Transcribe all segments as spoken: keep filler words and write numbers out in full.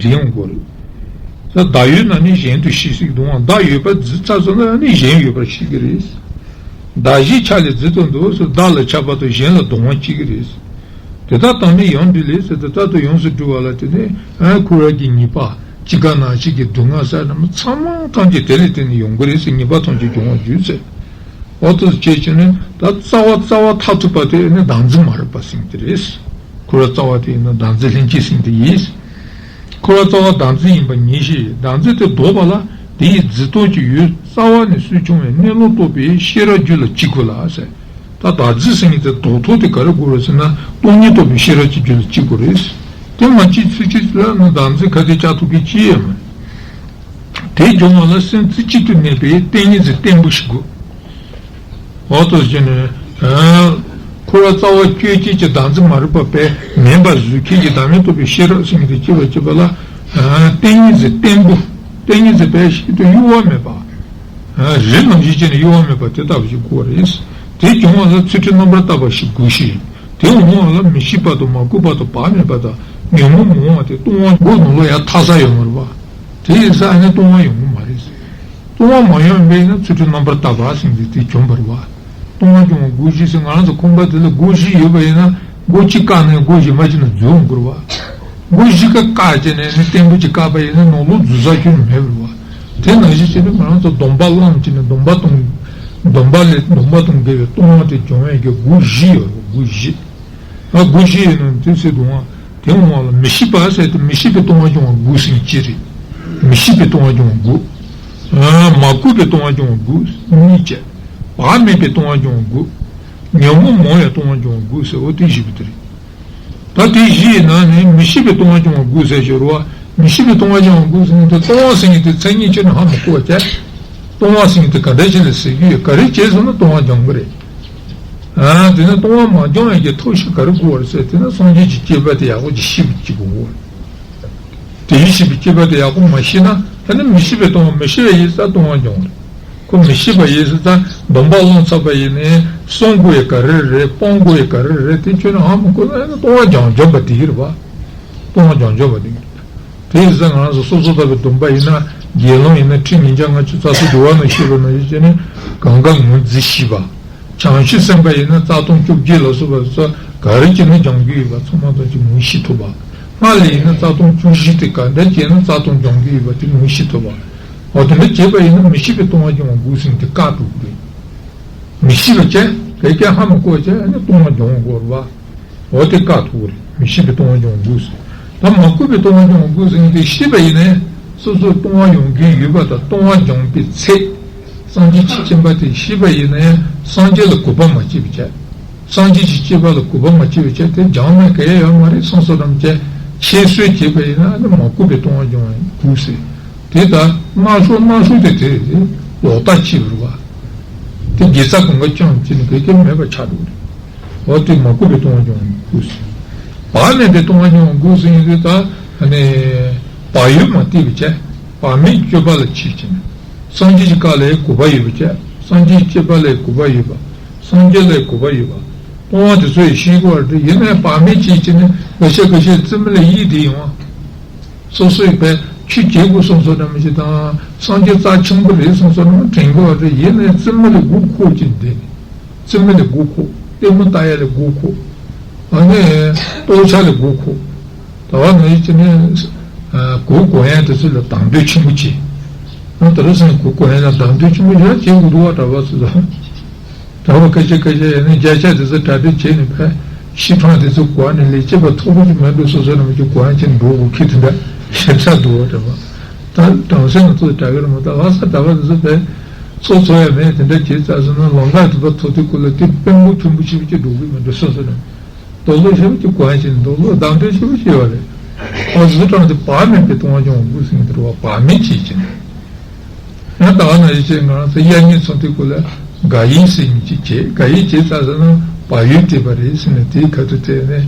འདྲེན་ཡོང་གི་རེད། ས་བདག་ཡོད་ན་ནི་གཞན་དུ་ཤེས་སྲིད་གདུང་བ། བདག་ཡོད་པ་རྫི་ཚ་སོང་ན་ནི་གཞན་ཡོད་པར་ཤེས་ཀྱི་རེད། བདག་གཞན་ཆ་ལས་རྫི་ཏོ་འདུག་སོ། བདག་ལ་ཆགས་པ་དང་གཞན་ལ་གདུང་བ་སྐྱེ་གི་རེད། དེ་དག་དང་ནི་ཡང་འདྲིས་ལས་ཟེར་ཏེ་རྟག་ཏུ་ཡོངས་སུ་འདྲིས་པ་ལ་བརྟེན་ནས་ཨ་འཁོར་བ་གི་ཉེས་པ་སྐྱེ་རྒ་ན་འཆི་གི་སྡུག་བསྔལ་ཟེར་རྣམས་ཚང་མ་ཐམས་ཅད་དེ་ལས་བརྟེན་ནས་ཡོང་གི་རེད་ཟེར། ཉེས་པ་ཐམས་ཅད་སྦྱོང་བར་འགྱུར་ཟེར། འོ་དེ་བྱས་བྱས་ནས་ད་རྩ་བ་རྩ་བ་མཐར་ཐུག་པ་དེ་ནི་བདག་འཛིན་མ་རིག་པ་ཟེར་མཁན་དེ་རེད། འཁོར་བ་རྩ་བ་དེ་ཡིན་ན་བདག་འཛིན་ལྷན་སྐྱེས་ཟེར་མཁན་དེ་ཡིན། འཁོར་བ་རྩ་བ་བདག་འཛིན་ཡིན་པ་ངེས་ཤེས། བདག་འཛིན་དེ་ལྡོག་པ་ལ་དེ་ཡི་རྫི་ཏོ་གཅིག་ཡོད། རྩ་བ་ནས་སུས་བྱུང་བའི་གནས་ལུགས་རྟོགས་པའི་ཤེས་རབ་རྒྱུད་ལ་སྐྱེ་དགོས་ལ་ཟེར། ད་བདག་འཛིན་ཟེར་མཁན་དེ་ལྡོག་ཐབས་དེ་ག་རེ་དགོས་རེད་ཟེར་ན་སྟོང་ཉིད་རྟོགས་པའི་ཤེས་རབ་ཀྱི་རྒྱུད་ལ་སྐྱེ་དགོས་རེད། དེ་མ་སྐྱེས་ཚུལ་གཅིག་ལ་ནི་བདག་འཛིན་ག་དེ་བཅའ་ཐུབ་མཁན་ཅི་ཡང་མེད། དེ་སྦྱོང་བ་ལ་སེམས་རྩེ་གཅིག་ཏུ་གནས་པས་བརྟན་སྙིང་ཟེར་བརྟན་པོ་ཞིག་དགོས། འོ་དེ་བྱས་ནས། འཁོར་བ་རྩ་བ་གཅོད་བྱེད་ཀྱི་བདག་འཛིན་མ་རིག་པ་པས་མིན་པ་བཟོད་མཁན་གྱི་བདག་མེད་རྟོགས་པའི་ཤེས་རབ་ཟེར་མཁན་དེ་སྐྱེ་བ་སྐྱེས་པ་ལ། བརྟན་སྙིང་ཟེར་བརྟན་པོ། བརྟན་སྙིང་ཟེར་བས་ཤིན་ཏུ་གཡོ་བ་མེད་པ། རི་ནང་བཞིན་བྱས་ནས་གཡོ་བ་མེད་པ་དེ་ལྟ་བུ་ཞིག་དགོས་རེད། དེ་སྦྱོང་བ་ལ་ཚུལ་ཁྲིམས་རྣམ་པར་དག་པ་ཞིག་དགོས་ཤིང་། དེ་འོང་བ་ལ་མི་ཤེས་པ་དང་མ་གོས་པ་དང་བག་མེད་པ་དང་ཉོན་མོངས་མང་བ་དེ་ལྟུང་བ་དགུ་ནང་ལ་ཡང་ཐ་ས་ཡོང་བ་རེད་བ། དེ་ཡིན་ཙང་ཨ་ནི་ལྟུང་བ་ཡོང་གི་མ་རེད་ཟེར། ལྟུང་བ་མ་ཡོང་བས་ན་ཚུལ་ཁྲིམས་རྣམ་པར་དག་པ་ཟེར་མཁན་དེ་བྱུང་བ་རེད་བ། ལྟུང་བ་སྦྱོང་བ་སྒོ་བཞི་ཟེར་ང་རང་ཚོ་ཁང་པ་དེ་ལ་སྒོ་བཞི་ཡོད་པ་ཡིན་ན་སྒོ་གཅིག་བཀག་ནས་སྒོ་གཞན་པ་གཅིག་ནས་འཛུལ་འོང་གི་རེད་བ། སྒོ་བཞི་ཀ་བཀག་བྱས་ནས་ནི་བརྟན་པོ་གཅིག་བཀག་པ་ཡིན་ན་ནང་ལོགས་འཛུལ་ས་ཁྱོན་ནས་མེད་པ་རེད་བ། དེ་ནང་བཞིན་བྱས་ནས་ང་རང་ཚོ་སྡོམ་པ་བླངས་བྱས་ནས་སྡོམ་པ་དང་། སྡོམ་པ་ལས་སྡོམ་པ་དང་འགལ་བའི་ལྟུང་བ་དེ་སྦྱོང་བའི་གི་སྒོ་བཞི་ཡོད་རེད་བ། སྒོ་བཞི། ཨ་སྒོ་བཞི་ཡོད་ན་དེ་ཚེ་སྡུག་བསྔལ་དེ་འོང་བ་ལ་མི་ཤེས་པ་ཟེར་ཏེ་མི་ཤེས་པའི་ལྟུང་བ་སྦྱོང་བ་དགུ་ཟེར་གྱི་རེད། མི་ཤེས་པའི་ལྟུང་བ་སྦྱོང་བ་དགུ། ཨ་མ་གོས་པའི་ལྟུང་བ་སྦྱོང་བ་དགུ་གཉིས་བྱས། བག་མེད་པའི་ལྟུང་བ་སྦྱོང་བ་དགུ། ཉོན་མོངས་མང་བའི་ལྟུང་བ་སྦྱོང་བ་དགུ་ཟེར་འོ་དེ་བཞི་པོ་དེ་རེད། ད་དེ་བཞི་ཡི་ནང་ནས་མི་ཤེས་པའི་ལྟུང་བ་སྦྱོང་བ་དགུ་ཟེར་ཞོར་བ་མི་ཤེས་པའི་ལྟུང་བ་སྦྱོང་བ་དགུ་ཟེར་ནས་དེ་ལྟུང་བ་ཟེར་མཁན་དེ་མཚན་ཉིད་ཁྱོན་ནས་ཧ་མ་གོ་བ་བྱས། ལྟུང་བ་ཟེར་མཁན་དེ་ག་འདྲ་ཞིག་ལ་ཟེར་རྒྱུ་ཡོད་ག་རེ་བྱས་སོང་ན་ལྟུང་བ་སྦྱོང་གི་རེད། ཨ་དེ་ནི་ལྟུང་བ་མ་སྦྱོང་ཡས་ཀྱི་ཐབས་ཤེས་ག་རེ་དགོས་པ་རེད་ཟེར་དེ་ན་སངས་རྒྱས་ཀྱི་བསྐྱེད་པ་དེ་ཡག་པོ་ཅིག་ཤེས་པ་ཅིག་དགོས། དེ་བཞིན་གཤེགས་པའི་བསྐྱེད་པ་དེ་ཡག་པོ་མ་ཤེས་ན་ཨ་ནི་མི་ཤེས་པའི་ལྟུང་བ་མི་ཤེས་པའི་ཡིད་ས་ལྟུང་བ་སྦྱོང་རེད། ཁོ་མི་ཤེས་པ་ཡིན་ཟེར་ཙང་སྡོམ་པ་བླངས་ཚར་བ་ཡིན་ནའི་བསྲུང་དགོས་ཡ་ག་རེ་རེད་སྤོང་དགོས་ཡ་ག་རེ་རེད་དེ་ཁྱོད་ནི་ཧ་མ་གོ་ན་ཨ་ནི་ལྟུང་བ་སྦྱོང་སྦྱོང་བ་དེ་གི་རེད་བ། ལྟུང་བ་སྦྱོང་སྦྱོང་བ་དེ་གི་རེད། དེ་ཡིན་ཙང་ང་རང་ཚོ་སོ་སོ་ལྟ་བུའི་སྡོམ་པ་ཡིན་ན་དགེ་སློང་ཡིན་ན་ཁྲི་ཉིས་བརྒྱ་ལྔ་བཅུ་རྩ་གསུམ་འདུལ་བ་ནང་བཤད་པ་ནང་བཞིན་བྱས་ནས་གང་ག་ངོས་འཛིན་ཤེས་པ། བྱང་ཆུབ་སེམས་དཔའ་ཡིན་ན་རྩ་ལྟུང་བཅོ་བརྒྱད་ལ་སོགས་པ་སོགས་ག་རེ་བྱས་ན་སྦྱང་རྒྱུ་ཡོད་པ་ཚང་མ་ཐམས་ཅད་ངོས་ཤེས་ཐུབ་པ། སྔགས་ལས་ཡིན་ན་རྩ་ལྟུང་བཅུ་བཞི་དེ་ག་འདྲ་བྱས་ན་རྩ་ལྟུང་སྦྱང་རྒྱུ་ཡོད་པ་དེ་ངོས་ཤེས་ཐུབ་པ། འོ་དེ་འདྲ་བྱས་པ་ཡིན་ན་མི་ཤེས་པའི་ལྟུང་བ་སྦྱོང་བ་དགུ་ཟེར་མཁན་དེ་བཀག་ཐུབ་ཀྱི་རེད། མི་ཤེས་པ་བྱས་ག་གེ་ཧ་མ་གོ་བྱས་ཨ་ནི་ལྟུང་བ་སྦྱོང་དགོས་རེད་བ། འོ་དེ་བཀག་ཐུབ་ཀྱི་རེད། མི་ཤེས་པའི་ལྟུང་བ་སྦྱོང་བ་དགུ་ཟེར། ད་མ་གོས་པའི་ལྟུང་བ་སྦྱོང་བ་དགུ་ཟེར་མཁན་དེ་ཤེས་པ་ཡིན་ནའི་སོ་སོར་ལྟུང་བ་ཡོང་གི་ཡོད་པ་དང་ལྟུང་བ་སྦྱོང་བའི་ཚེ། སངས་རྒྱས་ཀྱི་བསྟན་པ་དེ་ཤེས་པ་ཡིན་ན་ཡང་སངས་རྒྱས་ལ་གུས་པ་མ་བྱས་པ་བྱས། སངས་རྒྱས་ཀྱི་བསྟན་པ་ལ་གུས་པ་མ་བྱས་པ་བྱས་དེ་སྦྱང་ན་གལ་ཡོད་མ་རེད་བསམ་བསམ་རང་བྱས་ཁྱད་གསོད་བྱས་པ་ཡིན་ན་ཨ་ནི་མ་གོས་པའི་ལྟུང་བ་སྦྱོང་བ་དགུ་ཟེར། དེ་ལྟར་སྣ་ཚོགས་སྣ་ཚོགས་དེ་དེ་རེད་ལོག་ལྟ་བྱས་པ་རེད་བ། དེ་དགེ་རྩ་གང་ག་བཅངས་བྱས་ནས་གལ་ཏེ་མེད་པ་ཆགས་འགྲོ་གི་རེད། འོ་དེ་མ་གོས་པའི་ལྟུང་བ་སྦྱོང་བ་དགུ་ཟེར། བག་མེད་པའི་ལྟུང་བ་སྦྱོང་བ་དགུ་ཟེར་ཡིན་དུས་ད་ཨ་ནི། བག་ཡོད་མ་བལྟས་པ་བྱས། བག་མེད་སྤྱོད་པ་ལ་ཆེས་ཆེ་ནས། སངས་རྒྱས་ཀྱི་བཀའ་ལ་གུས་པ་ཡོད་པ་བྱས། སངས་རྒྱས་ཀྱི་བསྟན་པ་ལ་གུས་པ་ཡོད་པ། སངས་རྒྱས་ལ་གུས་པ་ཡོད་པ། ལྟུང་བ་དེ་ཚོ་ཡི་ཤེས་དགོས་པ་རེད་ཡིན་ནའི་བག་མེད་ཅིག་བྱས་ནས་འགའ་ཤས་འགའ་ཤས་རྩིས་མེད་ལ་གཡེལ་བསྡད་ཡོང་བ། སོ་སོའི་བས་ཆོས་བྱེད་དགོས་བསམ་བསམ་འདྲ་མི་ཞིག་དང་སངས་རྒྱས་རྩ་ཆེན་པོ་རེད་བསམ་བསམ་འདྲ་མི་དྲན་དགོས་པ་རེད་ཡིན་ནའི་རྩིས་མེད་ལ་མགོ་འཁོར་གྱིན་བསྡད་ནས། རྩིས་མེད་ལ་མགོ་འཁོར། ལྟད་མོ་ལྟ་ཡ་ལ་མགོ་འཁོར། ཨ་ནི། རྟོགས་འཆར་ལ་མགོ་འཁོར། ད་བ་ནང་བཞིན་བྱས་ནས། གོས་གོན་ཡ་དེ་ཚོ་ལ་དང་དོད་ཆེན་པོ་བྱེད། ཨ་ད་རེས་སང་གོས་གོན་ཡ་ལ་དང་དོད་ཆེན་པོ་ཡང་བྱེད་དགོས་འདུག་བ་གྲྭ་པ་ཚོ་ལ། གྲྭ་པ་ཁ་ཤས་ཁ་ཤས་ཡང་ན་བརྒྱ་ཆ་དེ་ཚོ་གྲ་སྒྲིག་བྱས་ནས་ཕར་ཤི་ཁྲང་དེ་ཚོ་གོན་ནས་ལས་བྱེད་པ་མཐོ་པོ་ཞིག་མེད་འགྲོ་སོ་སོ་ནས་མི་ཅིག་གོན་ཡ་བྱས་འགྲོ་དགོས་ཁེལ་དེ་འདྲ་ཞེ་དྲག་འདུག་བ་གྲྭ་པ། ད་གྲངས་སེང་ང་ཚོ་གྲྭ་པ་རེད་མ་གཏོགས་ལྷ་ས་གྲྭ་པ་དེ་ཚོ་དཔེ་ཚོགས་ཚོགས་ཡ་མེད་དེ་འདྲ་བྱས་ཚར་སོང་ན་ལམ་ཁ་དེ་ཚོ་ཐོག་དེ་ཀུན་ལ་དེ་དཔོན་པོ་ཆེན་པོ་ཞིག་ཅིག་འགྲོ་གི་མི་འགྲོ་སོ་སོ་ནས། རྡོ་ལོ་ཞེ་པོ་ཅིག་གོན་ཞིང་རྡོ་ལོ་གདམ་དོན་ཞེ་པོ་ཅིག་ཡོད་རེད། ཨ་ཟི་དྲང་དེ་བག་མེད་པའི་ལྟུང་བ་སྦྱོང་དགོས་ཟེར་གྱི་འདུག་བ། བག་མེད་བྱེད་ཀྱི་འདུག་ང་ད་ག་ནང་བཞིན་བྱས་ང་རང་ཚོ་དབྱར་གཉིད་ཚོགས་དུས་སྐོར་ལ་དགག་དབྱེ་ཟེར་མཁན་ཅིག་བྱས། དགག་དབྱེ་བྱས་ཚར་ཟེར་ན་བག་ཡོད་བྲིས་པ་རེད་ཟེར་ནས་དེའི་ཁ་ཐུག་བལྟས་ནས་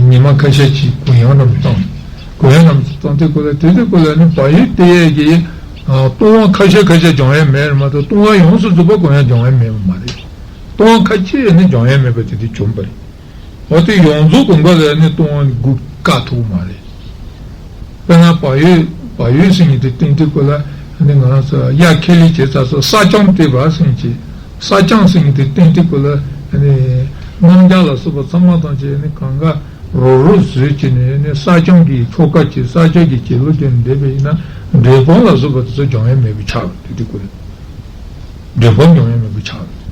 ཉི་མ་ཁ་ཤས་ཅིག་གུ་ཡངས་རམ་བཏང་། གུ་ཡངས་རམ་བཏང་དུས་སྐོར་ལ་དེ་དུས་སྐོར་ལ་ནི་བག་ཡོད་དེ་ཡས་ཀྱི་ལྟུང་བ་ཁ་ཤས་ཁ་ཤས་སྦྱོང་ཡས་མེད་རེད་མ་གཏོགས་ལྟུང་བ་ཡོངས་སུ་རྫོགས་པ་གུ་ཡངས་སྦྱོང་ཡས་མེད་པ་མ་རེད། ལྟུང་བ་ཁ་ཅིག་ཡས་ནི་སྦྱོང་ཡས་མེད་པ་དེ་དུས་བྱུང་བ་རེད། འོ་དེ་ཡོངས་རྫོགས་དགོངས་པ་ལ་ནི་ལྟུང་བ་དགུ་བཀག་ཐུབ་མ་རེད། དཔེར་ན་བག་ཡོད། བག་ཡོད་ཟེར་མཁན་དེ་ཏན་ཏན་ཁོ་ལ་ནི་ང་རང་ཚོ་དབྱར་ཁས་ལེན་བྱེད་ས་སོ་ས་སྐྱོང་བལྟས་པ་ཟེར་མཁན་གྱི་ས་སྐྱོང་ཟེར་མཁན་དེ་ཏན་ཏན་ཁོ་ལ་ནི་རྣམ་རྒྱལ་ལ་སོགས་པ་ཚང་མ་དང་བཅས་ནི་གང་ག་རོ་རོ་བཟོས་བྱས་ནས་ནི་ས་སྐྱོང་གི་ཆོ་ག་བྱེད། ས་སྐྱོང་གི་བྱེད་ལུགས་ཀྱི་འདས་པ་ཡིན་ན་འབྲས་སྤུངས་ལ་སོགས་པ་དེ་ཚོ་སྦྱོང་ཡ་མེད་པའི་ཆགས་པ་དེ་དེ་ཁོ་ལ། འབྲས་སྤུངས་སྦྱོང་ཡ་མེད་པའི་ཆགས་པ་དེ།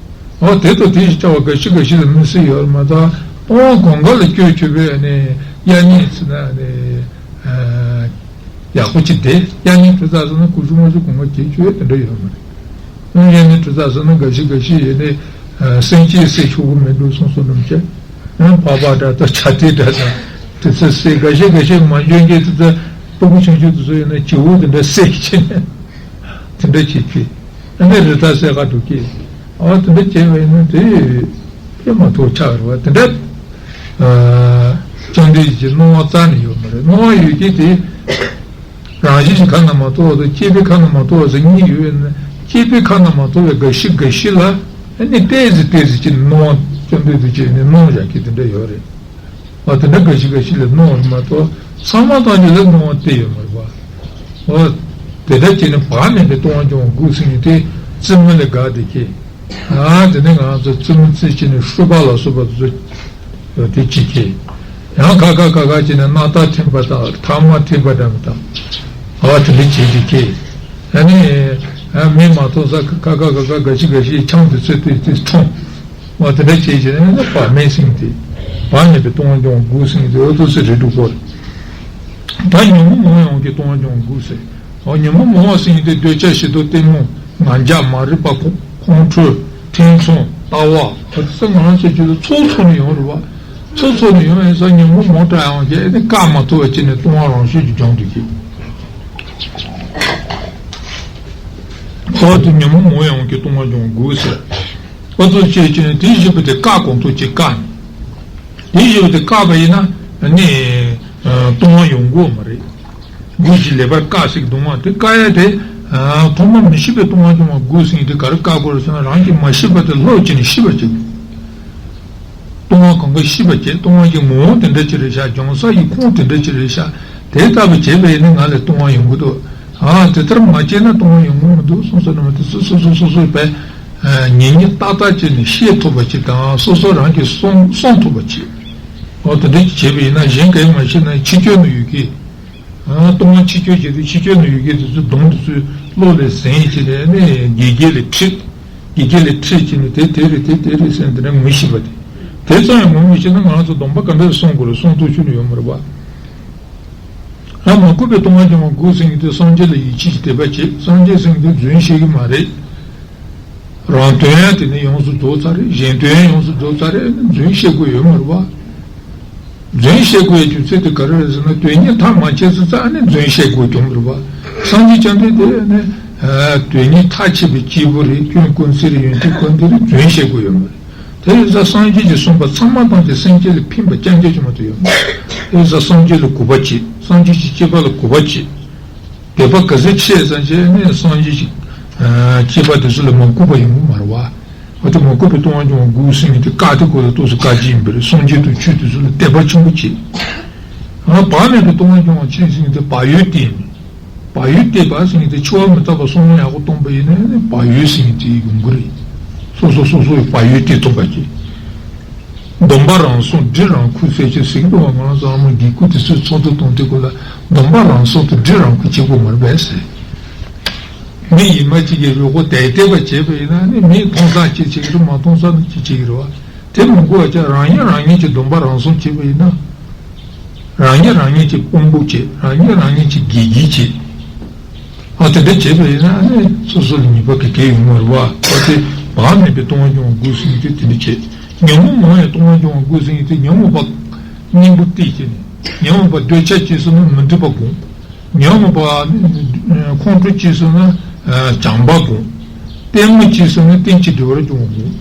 འོ་དེ་དང་དེ་བཞིན་བྱ་བ་འགའ་ཞིག་འགའ་ཞིག་ལ་མི་སྲིད་ཡོད་མ་གཏོགས་སྟོང་པ་གང་ག་ལ་སྐྱོད་བཅུག་པའི་ནི་དབྱར་གཉིད་ཚེ་ན་ནི། ཡག་པོ་ཅིག་བསྡད། དབྱར་གཉིད་དྲོ་ཚར་སོང་ན་ཀུ་ཤུ་མ་ཤུ་གོང་མ་བྱེད་ཆོག་དེ་འདྲ་ཡོད་མ་རེད། དབྱར་གཉིད་དྲོ་ཚར་སོང་ན་འགའ་ཞིག་འགའ་ཞིག་ཡོད་ནས་སེམས་ཅན་བསད་ཆོག་གི་མི་འདུག་གསུངས་སོང་ནམ་ཅེ། ཕག་པ་འདྲ་དང་བྱ་དེ་འདྲ་དང་དེ་ཚོ་བསད། འགའ་ཞིག་འགའ་ཞིག་མ་འཇོན་མཁན་དེ་ཚོ་སྤུ་གུ་ཆུང་ཆུང་དེ་ཚོ་ཡོད་ན་བྱིའུ་དེ་འདྲ་བསད་ཀྱི་ནས་དེ་འདྲ་བྱེད་ཀྱི། ཨ་ནི་རི་དྭགས་བསད་ག་འགྲོ་ཀྱི། ཨ་དེ་འདྲ་བྱས་པ་ཡིན་ན་དེ་དཔེ་མ་ཐོག་ཆགས་རེད་བ། དེ་འདྲ་བཅོམ་ལྡན་འདས་ཀྱི་སྣང་བ་རྩ་ནས་ཡོད་མ་རེད། སྣང་བ་ཡོད་ཀྱི་དེ་རང་བཞིན་གྱི་ཁ་ན་མ་ཐོ་བ་དང་སྐྱེས་པའི་ཁ་ན་མ་ཐོ་བ་ཟེར་གཉིས་ཡོད་ན། སྐྱེས་པའི་ཁ་ན་མ་ཐོ་བའི་འགའ་ཞིག་འགའ་ཞིག་ལ་ཨ་ནི་ཏོག་ཙམ་ཏོག་ཙམ་ཅིག་སྣང་བ་བཅོམ་ལྡན་འདས་ཀྱིས་ནི་སྣང་བཞག་གི་དེ་འདྲ་ཡོད་རེད། ཨ་དེ་འདྲ་འགའ་ཞིག་འགའ་ཞིག་ལ་སྣང་བ་མ་གཏོགས་ཚང་མ་ཐམས་ཅད་ལ་སྣང་བ་དེ་ཡོད་མ་རེད་པ། ཨོ། དེ་ལྟར་བྱས་ནས་བག་མེད་པའི་ལྟུང་བ་སྦྱོང་དགོས་ཟེར་མཁན་དེ་རྩེད་མོ་ལས་དགའ་བསྡད་ཀྱི། ཨ་དེ་ནས་ང་ཚོ་རྩེད་མོ་རྩེ་བྱས་ནས་ཤུག་པ་ལ་སོགས་པ་དེ་ཚོ་དེ་བྱེད་ཀྱི། ཡང་ཁ་ཁ་ཁ་ཁ་བྱས་ནས་སྣ་ཐག་འཐེན་པ་དང་ཐ་མག་འཐེན་པ་འདྲ་མི་དང་། ཨ་དེ་འདྲ་བྱེད་བསྡད་ཀྱི། ཨ་ནི་ཨ་མི་མ་མཐོང་ས་ཁ་ཁ་ཁ་ཁ་འགའ་ཞིག་འགའ་ཞིག་ཆང་དེ་ཚོ་དེ་དེ་འཐུང་། འོ་དེ་འདྲ་བྱས་བྱས་ནས་བག་མེད་ཟེར་མཁན་དེ། བག་མེད་པའི་ལྟུང་བ་སྦྱོང་དགོས་ཟེར་མཁན་དེ་འོ་དེ་ཚོ་རེད་འདུག་གོ། ད་ཉོན་མོངས་མང་ཡོང་གི་ལྟུང་བ་སྦྱོང་དགོས་ཟེར། འོ་ཉོན་མོངས་མང་བ་ཟེར་མཁན་དེ་འདོད་ཆགས་ཞེ་སྡང་གཏི་མུག་ང་རྒྱལ་མ་རིག་པ་ཁོང་ཁོང་ཁྲོ་ཁྲེལ་ཚོང་ལྟ་བ་འོ་དེ་ཚོ་ང་རང་ཚོ་རྒྱུད་ལ་ཚོགས་ཚོགས་ནས་ཡོང་རེད་བ། ཚོགས་ཚོགས་ནས་ཡོང་ཡིན་ཙང་ཉོན་མོངས་མང་དྲགས་ཡོང་རྒྱུ་ཨེ་ནི་བཀག་མ་ཐུབ་པ་བྱས་ནས་ལྟུང་བ་རང་བཞིན་གྱིས་སྦྱོང་འདུག་གི། འོ་དེ་ཉོན་མོངས་མང་ཡོང་གི་ལྟུང་བ་སྦྱོང་དགོས་ཟེར། འོ་ཚོ་བྱས་བྱས་ནས་དེ་བཞིན་པ་དེ་བཀག་གོང་ཐུག་ཅིག་བཀག་ནས། དེ་བཞིན་པ་དེ་བཀག་པ་ཡིན་ན་ནི་ལྟུང་བ་ཡོང་གི་མ་རེད། དགུ་ཞིག་ལེགས་པར་བཀག་ཟེར་གི་ལྟུང་བ་དེ་བཀག་ཡ་དེ། ཐོག་མ་མི་ཤེས་པའི་ལྟུང་བ་སྦྱོང་བ་དགུ་ཟེར་མཁན་དེ་ག་རེ་བཀག་དགོས་རེད་ཟེར་ན་རང་གིས་མ་ཤེས་པ་དེ་ལྷོད་བྱས་ནས་ཤེས་པ་བྱེད་དགོས། ལྟུང་བ་གང་ག་ཤེས་པ་བྱེད། ལྟུང་བ་གི་ངོ་བོ་དེ་འདྲ་ཅིག་རེད་ཤག་སྦྱོང་ས་ཡི་ཁུངས་དེ་འདྲ་ཅིག་རེད་ཤག་དེ་ལྟ་བུ་བྱས་པ་ཡིན་ན་ང་ལ་ལྟུང་བ་ཡོང་གི་འདུག་ཨ་དེ་ལྟར་མ་བྱས་ན་ལྟུང་བ་ཡོང་གི་མི་འདུག་གསུངས་སོ་ནི་མ་དེ་སོ་སོ་སོ་སོ་སོ་བས་ཉེ་ཉེ་ཏག་ཏག་བྱས་ནས་ཤེས་ཐུབ་པ་ཅིག་དང་སོ་སོ་རང་གིས་བསམ་བསམ་ཐུབ་པ་ཅིག་འོ་དེ་འདྲ་ཅིག་བྱས་པ་ཡིན་ན་གཞན་གང་ཡང་མ་ཤེས་ན་ཕྱི་སྐྱོན་ནི་ཡོད་ཀི། ལྟུང་བ་ཕྱི་སྐྱོད་བྱེད་དུས་ཕྱི་སྐྱོད་ནས་ཡོད་མཁན་དེ་ཚོ་གདོང་དེ་ཚོའི་བློ་ལས་ཟིན་བྱས་ནས་ནི་དགེ་རྒན་ལས་ཁྲིད། དགེ་རྒན་ལས་ཁྲིད་བྱས་ནས་དེ་དེ་རེད་དེ་དེ་རེད་ཟེར་འདི་འདྲ་ངོ་ཤེས་པ་དེ། དེ་ཙམ་ཡང་ངོ་མི་ཤེས་ན་ང་རང་ཚོ་སྡོམ་པ་ག་འདྲ་སྲུང་དགོས་རེད་སྲུང་ཐུབ་ཆོག་ནི་ཡོད་མ་རེད་པ། ཡང་མ་གུས་པའི་ལྟུང་བ་སྦྱོང་བ་དགུ་ཟེར་མཁན་དེ་སངས་རྒྱས་ལ་ཡིད་ཆེས་ཀྱི་དད་པ་བྱེད། སངས་རྒྱས་ཟེར་མཁན་དེ་རྫུན་བཤད་ཀྱི་མ་རེད། རང་དོན་ཡང་དེ་ནས་ཡོངས་སུ་རྫོགས་ཚར་རེད། གཞན་དོན་ཡང་ཡོངས་སུ་རྫོགས་ཚར་རེད། རྫུན་བཤད་དགོས་ཡོད་མ་རེད་པ། རྫུན་བཤད་དགོས་ཡ་རྒྱུ་མཚན་དེ་ག་རེ་རེད་ཟེར་ན་དོན་གཉེར་མཐའ་མ་བྱས་ཚར་ཙང་ཨ་ནི་རྫུན་བཤད་དགོས་ཀྱང་རེད་པ། སངས་རྒྱས་བཅོམ་ལྡན་འདས་ནི་དོན་གཉེར་མཐའ་ཆད་པའི་སྐྱེས་བུ་རེད། སྐྱོན་ཀུན་ཟད་རེད། ཡོན་ཏན་ཀུན་ལྡན་རེད། རྫུན་བཤད་དགོས་ཡོད་མ་རེད། དེ་ཡིན་ཙང་སངས་རྒྱས་ཀྱིས་གསུངས་པ་ཚང་མ་དང་དེ་སེམས་ཅན་ལ་ཕན་པ་རྐྱང་རྐྱང་ཅིག་མ་གཏོགས་ཡོད་མ་རེད། དེ་ཡིན་ཙང་སངས་རྒྱས་ལ་གུས་པ་བྱེད། སངས་རྒྱས་ཀྱི་བསྐྱེད་པ་ལ་གུས་པ་བྱེད། དད་པ་ག་ཚོད་ཆེ་ཙམ་བྱས་ནས་སངས་རྒྱས་ཀྱི་བསྐྱེད་པ་དེ་ཚོ་ལ་མ་གུས་པ་ཡོང་གི་མ་རེད་པ། འོ་དེ་མ་གུས་པའི་ལྟུང་བ་སྦྱོང་དགུ་ཟེར་མཁན་དེ་བཀག་དེ་ཁོ་ལ་ཏོག་ཙམ་བཀག་རྒྱུ་ཡིན་པ་རེད། སངས་རྒྱས་དང་ཆོས་དེ་ཚོ་ལ་དད་པ་ཆེན་པོ་བྱེད། ཨ་བག་མེད་པའི་ལྟུང་བ་སྦྱོང་བ་ཅི་ཟེར་མཁན་དེ་བག་ཡོད་བསྟེན་ནས། བག་ཡོད་བསྟེན་པ་ཟེར་མཁན་དེ་འཆི་བ་མི་རྟག་པ་བསམ་བློ་ཡག་པོ་གཏོང་པ་ཡིན་ན་ནི་བག་ཡོད་ཟེར་མཁན་དེ་ཡོང་གི་རེད། སོ་སོ་སོ་སོ་ཡི་བག་ཡོད་བསྟེན་ཐུབ་པ་བྱེད། སྡོམ་པ་རང་སྲུང་སྒྲིབ་རང་འཁུར་ཟེར་ཅིག་ཟེར་གི་འདུག་བ། ང་རང་ཚོ་ཨ་མ་དགེ་བསྐོས་དེ་ཚོས་ཚོགས་འདུ་གཏོང་དུས་སྐབས་ལ་སྡོམ་པ་རང་སྲུང་དང་སྒྲིབ་རང་འཁུར་བྱེད་དགོས་མ་རེད་པས་ཟེར། མི་ཡི་མ་གཅིག་གིས་རུལ་འཁོར་དལ་དལ་བ་བྱས་པ་ཡིན་ན་ནི་མི་མཐོང་ས་གཅིག་བྱེད་ཀྱི་རེད། མ་མཐོང་ས་ནི་གཅིག་བྱེད་ཀྱི་རེད་བ། དེ་མི་དགོས་པ་བྱས་རང་ཉིད་རང་ཉིད་ཀྱི་སྡོམ་པ་རང་སྲུང་བྱས་པ་ཡིན་ན། རང་ཉིད་རང་ཉིད་ཀྱི་དཔུང་འཇགས་བྱེད། རང་ཉིད་རང་ཉིད་ཀྱི་དགེ་རྒྱས་བྱེད། ཨ་དེ་འདྲ་བྱས་པ་ཡིན་ན་ནི་སོ་སོ་ལ་ཉེས་པ་ག་གེ་ཡོང་མ་རེད་བ། ཨ་དེ་བག་མེད་པའི་ལྟུང་བ་སྦྱོང་བ་དགུ་ཟེར་མཁན་དེ་དེ་འདྲ་བྱེད། ཉོན་མོངས་མང་བའི་ལྟུང་བ་སྦྱོང་བ་དགུ་ཟེར་མཁན་དེ་ཉོན་མོངས་པ་གཉེན་པོ་བསྟེན་བྱས་ནས་ཉོན་མོངས་པ་འདོད་ཆགས་སྐྱེས་སོང་ན་མི་འདོད་པ་སྒོམ། ཉོན་མོངས་པ་ཁོང་ཁྲོ་སྐྱེས་སོང་ན་བྱམས་པ་སྒོམ། གཏི་མུག་སྐྱེས་སོང་ན་རྟེན་ཅིང་འབྲེལ་བར་སྦྱོང་བ་སྒོམ།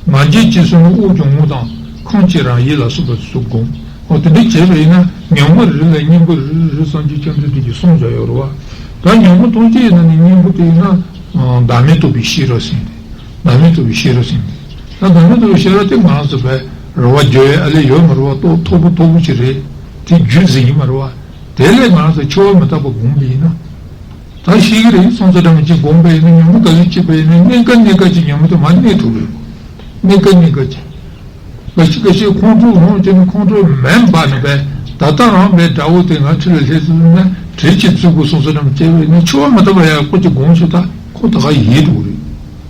ང་རྒྱལ་སྐྱེས་སོང་ན་དབུགས་གྱོང་ངོ་དང་ཁམས་ཀྱི་རང་ཡུལ་ལ་སོགས་པ་སོགས་སྒོམ། འོ་དེ་འདྲ་བྱས་པ་ཡིན་ན་ཉོན་མོངས་རིགས་ལ་གཉེན་པོ་རེ་རེ་རེ་སངས་རྒྱས་བཅོམ་ལྡན་འདས་ཀྱིས་གསུངས་བཞག་ཡོད་རེད་བ། ད་ཉོན་མོངས་ཐམས་ཅད་ཡིན་ན་ནི་གཉེན་པོ་དེ་ཡིན་ན་བདག་མེད་རྟོགས་པའི་ཤེས་རབ་ཟེར་ཏེ། བདག་མེད་རྟོགས་པའི་ཤེས་རབ་ཟེར་ཏེ། ད་བདག་མེད་རྟོགས་པའི་ཤེས་རབ་དེ་ང་རང་ཚོ་བས་རེ་བ་རྒྱག་ཡ་ཨ་ལས་ཡོད་མ་རེད་བ། རྟོགས་མཐོ་པོ་མཐོ་པོ་ཅིག་རེད། དེ་རྒྱུ་ཟིག་ཡིན་མ་རེད་བ། དེ་ལས་ང་རང་ཚོ་འཆི་བ་མི་རྟག་པ་སྒོམ་པ་ཡིན་ན། ད་ཤེས་ཀྱི་རེད། སོང་ཙང་འདྲ་མི་གཅིག་སྒོམ་པ་ཡིན་ན། ཉོན་མོངས་ག་ཚོད་སྐྱེས་པ་ཡིན་ན་གནས་སྐབས་གནས་སྐབས་ཀྱི་ཉོན་མོངས་དེ་མར་གནས་ཐུབ་རེད། གནས་སྐབས་གནས་སྐབས་ཀྱི། འགའ་ཞིག་འགའ་ཞིག་ཁོང་ཁྲོ་ལངས་བྱས་ནས་ཁོང་ཁྲོ་མེད་པ་ནི་བས། ད་ལྟ་རང་བས་དགྲ་བོ་དེ་ང་ཁྲི་ལ་སླེབས་སོང་ན་གྲི་གཅིག་བཙུགས་དགོས། སོང་ཙང་འདྲ་མི་གཅིག་བྱས་པ་ཡིན་ན། འཆི་བ་མི་རྟག་པ་ཡག་པོ་ཅིག་སྒོམ་ཤོག་ད་ཁོ་ད་ག་ཡལ་འགྲོ་གི་རེད།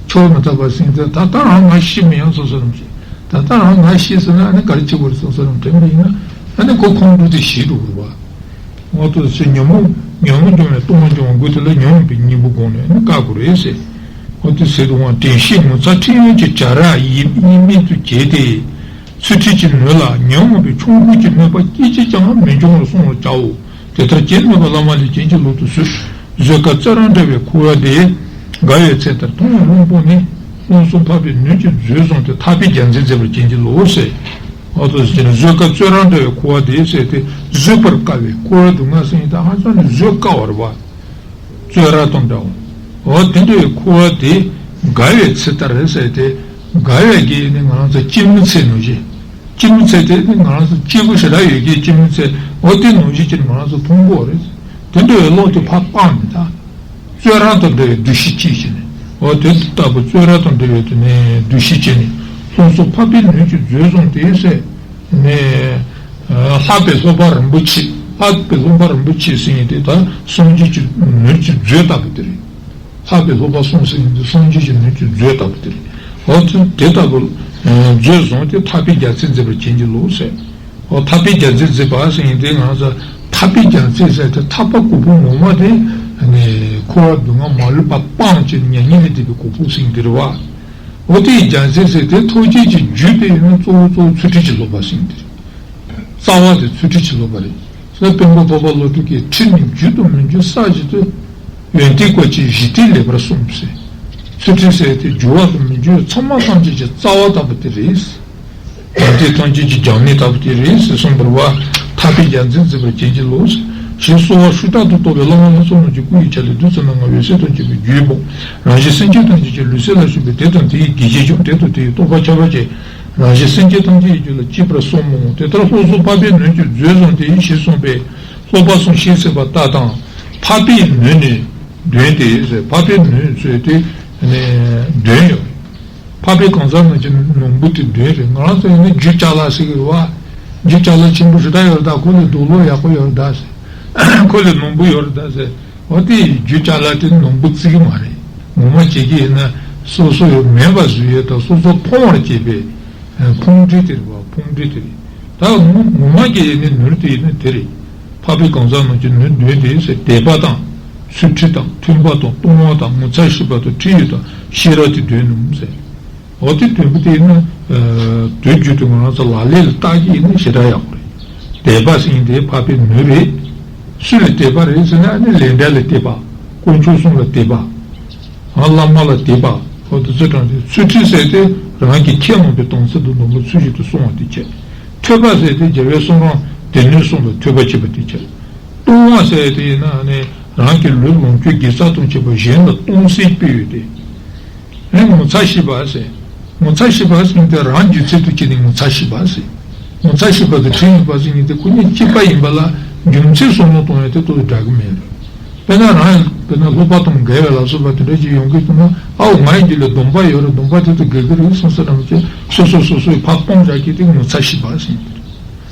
འཆི་བ་མི་རྟག་པ་ཟེར་དེ་ད་ལྟ་རང་ང་ཤི་མི་ཡོང་སོང་ཙང་འདྲ་མི་གཅིག་ད་ལྟ་རང་ང་ཤི་སོང་ན་ཨ་ནི་ག་རེ་བྱེད་དགོས་རེད། སོང་ཙང་འདྲ་མི་དྲན་པ་ཡིན་ན། ཨ་ནི་ཁོ་ཁོང་ཁྲོ་དེ་ཞི་འགྲོ་གི་རེད་བ། འོ་དེ་ཚེ་ཉོན་མོངས་ཉོན་མོངས་སྦྱོང་བའི་ལྟུང་བ་སྦྱོང་བ་དགོས། དེ་ལ་ཉོན་མོངས་པའི་གཉེན་པོ་སྒོམ་ནས་ནི་བཀག་དགོས་རེད་ཟེར། འོ་དེ་ཟེར་དུས་དྲན་ཤེས་ངོ་མཚར་ཕྲན་ཡོད་ཀྱི་བྱ་ར་ཡིས་གཉིས་མེད་དུ་བྱས་ཏེ། ཚུལ་ཁྲིམས་ཀྱི་སྣོད་ལ་ཉོན་མོངས་པའི་ཆོམ་རྐུན་གྱི་གནོད་པ་སྐད་ཅིག་ཀྱང་མི་འབྱུང་བར་བསྲུང་བར་བྱའོ། དེ་ལྟར་བྱེད་ནུས་པ་བླ་མ་ལས་བྱིན་གྱིས་བརླབ་ཏུ་གསོལ། བཟོད་དཀའ་བཙོན་རར་འདྲ་བའི་འཁོར་བ་འདི། དགའ་བའི་ཚེ་ལྟར་མཐོང་བའི་དབང་པོ་ནི། སློབ་གསོ་འཕགས་པའི་ནུས་ཀྱིས་བཟོད་བཟུང་སྟེ། ཐར་པའི་རྒྱལ་མཚན་མཛད་པར་བྱིན་གྱིས་རློབས་ཟེར། འོ་དེ་ཟེར་ནས་བཟོད་དཀའ་བཙོན་རར་འདྲ་བའི་འཁོར་བ་དེ་ཟེར་ཏེ། བཟོད་པར་དཀའ་བའི་འཁོར་བ་སྡུག་བསྔལ་ཟེར་ཡིན་ད་ཧ་ཅང་ནས་བཟོད་དཀའ་བ་རེད་བ། བཙོན་ར་དང་འདྲ་བ། འོ་དེ་འདྲ་བའི་འཁོར་བ་དེ་དགའ་བའི་ཚེ་ལྟར་ཟེར་ཏེ། དགའ་བའི་གི་ནི་ང་རང་ཚོ་སྐྱིད་མོའི་ཚལ་ནང་བཞིན། སྐྱིད་མོའི་ཚལ་དེ་ནི་ང་རང་ཚོ་སྐྱིད་པོ་ཞེ་དྲག་ཡོད་ཀྱི་སྐྱིད་མོའི་ཚལ། འོ་དེ་ནང་བཞིན་གྱི་ང་རང་ཚོ་མཐོང་གི་ཡོད་རེད། དེ་འདྲ་བའི་བློ་དེ་ཕར་སྤངས་ནས་ད། བཙོན་ར་དང་འདྲ་བའི་འདུ་ཤེས་སྐྱེས་བྱས་ནས། འོ་དེ་ལྟ་བུ་བཙོན་ར་དང་འདྲ་བའི་དེ་ནས་འདུ་ཤེས་སྐྱེས་ནས། སློབ་གསོ་འཕགས་པའི་ནུས་ཀྱིས་བཟོད་བཟུང་སྟེ་ཟེར་ནས། ལྷག་པའི་སློབ་པ་རིན་པོ་ཆེ། ལྷག་པའི་སློབ་པ་རིན་པོ་ཆེ་ཟེར་མཁན་དེ་ད་སངས་རྒྱས་ཀྱི་ནུས་ཀྱི་མཛོད་ལྟ་བུ་དེ་རེད། ལྷག་པའི་སློབ་པ་གསུམ་ཟེར་མཁན་དེ་སངས་རྒྱས་ཀྱི་ནུས་ཀྱི་མཛོད་ལྟ་བུ་དེ་རེད། འོ་དེ་དེ་ལྟ་བུ་མཛོད་བཟུང་སྟེ། ཐར་པའི་རྒྱལ་མཚན་མཛད་པར་བྱིན་གྱིས་རློབས་ཟེར། འོ་ཐར་པའི་རྒྱལ་མཚན་མཛད་པ་ཟེར་མཁན་དེ་ང་ཚོ་ཐར་པའི་རྒྱལ་མཚན་ཟེར་དེ་ཐར་པ་གོ་འཕང་ངོ་མ་དེ་ནི་འཁོར་བ་སྡུག་བསྔལ་མ་ལུས་པ་སྤངས་བྱས་མྱ་ངན་ལས་འདས་པའི་གོ་འཕང་ཟེར་མཁན་དེ་རེད་བ། འོ་དེའི་རྒྱལ་མཚན་ཟེར་དེ་ཐུགས་རྗེ་ཀྱི་རྒྱུད་དེ་ཡིན་ན་གཙོ་བོ་གཙོ་བོ་ཚུལ་ཁྲིམས་ཀྱི་སློབ་པ་ཟེར་མཁན་དེ་རེད། རྩ་བ་དེ་ཚུལ་ཁྲིམས་ཀྱི་སློབ་པ་རེད། ས་སྤྱིར་སྤོང་པོ་འཕགས་པ་ཀླུ་སྒྲུབ་ཀྱིས་ཁྲིམས་ནི་རྒྱུ་དང་མི་འགྱུར་ས་གཞི་སྟེ། ཡོན་ཏན་བཀོད་ཅིང་གཞི་རྟེན་ལེགས་པར་བསྲུངས་ཟེར། ཚུལ་ཁྲིམས་ཟེར་དེ་འགྱུར་བ་དང་མི་འགྱུར་བའི་ཚད་མ་ཐམས་ཅད་ཀྱི་རྩ་བ་ལྟ་བུ་དེ་རེད། ཡོན་ཏན་ཐམས་ཅད་ཀྱི་རྒྱུ་ནི་ལྟ་བུ་དེ་རེད་ཟེར་གསུངས་པ་རེད་བ། ཐར་པའི་རྒྱལ་མཚན་མཛད་པར་བྱིན་གྱིས་རློབས་ཟེར། ཞེས་གསོལ་བ་ཤུགས་དྲག་ཏུ་བཏབ་པས། བླ་མ་ལྷ་ཚོགས་རྣམས་ཀྱི་སྐུ་ཡི་ཆ་ལས་བདུད་རྩི་སྣ་ལྔ་འོད་ཟེར་དང་བཅས་པའི་རྒྱུན་སྤངས། རང་བཞིན་སེམས་ཅན་ཐམས་ཅད་ཀྱི་ལུས་སེམས་ལ་ཞུགས་པས། དེ་དང་དེ་ཡི་དགེ་བྱེད་ཀྱང་། དེ་དང་དེ་ཡི་རྟོགས་པ་ཁྱབ་པར་བྱེད། རང་བཞིན་སེམས་ཅན་ཐམས་ཅད་ཀྱི་རྒྱུད་ལ་སྐྱེས་པར་གསུངས་མོ། དེ་ལྟར་སློབ་གསོ་འཕགས་པའི་ནུས་ཀྱིས་མཛོད་བཟུང་སྟེ། ཞེས་གསུངས་པས། སློབ་པ་གསུམ་ཤེས་ཚིག་པ་ལྟ་དང་། འཕགས་པའི་ནུས་ནི་འདོན་ཏེ་ཟེར། འཕགས་པའི་ནུས་ཟེར་དེ་ནི་འདོན་ཡོད། འཕགས་པའི་གང་ཟག་རྣམས་ཀྱི་ནོར་བུ་དེ་འདོན་རེད། ང་རང་ཚོ་ཡིན་ན་རྒྱུ་ཅ་ལག་ཟེར་གི་རེད་བ། རྒྱུ་ཅ་ལག་ཆེན་པོ་ཞེ་དྲག་ཡོད་རེད་ད། ཁོ་ལ་རྡོ་སློག་ཡག་པོ་ཡོད་རེད་ད་ཟེར། ཁོ་ལ་ནོར་བུ་ཡོད་རེད་ད་ཟེར། འོ་དེ་ཡི་རྒྱུ་ཅ་ལག་དེ་ནོར་བུ་བརྩི་གི་མ་རེད། ངོ་མ་བྱེད་ཀྱི་ཡིན་ན་སོ་སོ་ཡི་མེད་པ་བཟོ་ཡས་དང་སོ་སོ་ཕོངས་པར་བྱེད་པའི་ཕུང་འདྲེ་དེ་རེད་བ། ཕུང་འདྲེ་དེ་རེད། ད་ངོ་ངོ་མ་གི་ཡིན་ན་ནོར་དེ་ཡིན་ན་དེ་རེད། འཕགས་པའི་གང་ཟག་རྣམས་ཀྱི་ནུས་འདོན་ཏེ་ཟེར། དད་པ་དང་། ཚུལ་ཁྲིམས་དང་། མཐུན་པ་དང་། ལྟུང་བ་དང་། ངོ་མཚར་ཤེས་པ་དང་། ཁྲིད་ཡིག་དང་། ཤེས་རབ་དེ་འདོན་ནུས་ཟེར། འོ་དེ་དོན་པོ་དེ་ནི། དུས་རྒྱུན་དུ་ང་རང་ཚོ་ལག་ལེན་ལ་བསྟར་གྱི་ཡིན་ན་ཞེ་དྲག་ཡག་པོ་རེད། དད་པ་ཟེར་མཁན་དེ་འཕགས་པའི་ནུས་རེད། སུ་ལ་དད་པ་རེད་ཟེར་ན་ནི་ལས་འབྲས་ལ་དད་པ། དཀོན་མཆོག་གསུམ་ལ་དད་པ། ཨ་བླ་མ་ལ་དད་པ། འོ་དེ་ཚོ་དྲངས་ཏེ། ཚུལ་ཁྲིམས་ཟེར་དེ་རང་གི་ཁས་བླངས་པའི་དམ་ཚིག་དང་སྡོམ་པ་ཚུལ་བཞིན་དུ་སྲུང་བ་དེ་བྱས། ཐོས་པ་ཟེར་དེ་རྒྱལ་བའི་གསུང་རབ་སྡེ་སྣོད་གསུམ་ལ་ཐོས་པ་བྱེད་པ་དེ་བྱས། ལྟུང་བ་ཟེར་དེ་ཡིན་ན་ནི་རང་གི་ལུས་ལོངས་སྤྱོད་དགེ་རྩ་དང་བཅས་པ་གཞན་ལ་གཏོང་སའི་དཔེ་ཡོད་དེ། ཨེ་ངོ་མཚར་ཤེས་པ་ཟེར། ངོ་མཚར་ཤེས་པ་ཟེར་དེ་རང་རྒྱུད་ཚད་དུ་བྱས་ནས་ངོ་མཚར་ཤེས་པ་ཟེར། ངོ་མཚར་ཤེས་པ་དང་ཁྲིམས་ཡོད་པ་ཟེར་མཁན་དེ་ཁོ་གཉིས་གཅིག་པ་ཡིན་པ་ལ་རྒྱུ་མཚན་བསམ་བློ་གཏོང་ཡ་དེ་ཏོག་ཙམ་འདྲ་གི་མེད་རེད། དཔེར་ན་རང་ཡང་དཔེར་ན་སློབ་པ་དང་འགལ་བའི་ལ་སོགས་པ་དེ་འདྲ་ཅིག་ཡོང་གི་འདུག་ན། ཨའོ་ང་ཡི་རྒྱུད་ལ་སྡོམ་པ་ཡོད་རེད། སྡོམ་པ་དེ་དང་འགལ་གི་རེད་བསམ་ས་འདྲ་མོ་ཅིག་སོ་སོ་སོ་སོས་ཕར་སྤོང་བྱ་གི་དེ་ངོ་མཚར་ཤེས་པ་ཟེར་མཁན་དེ་རེད།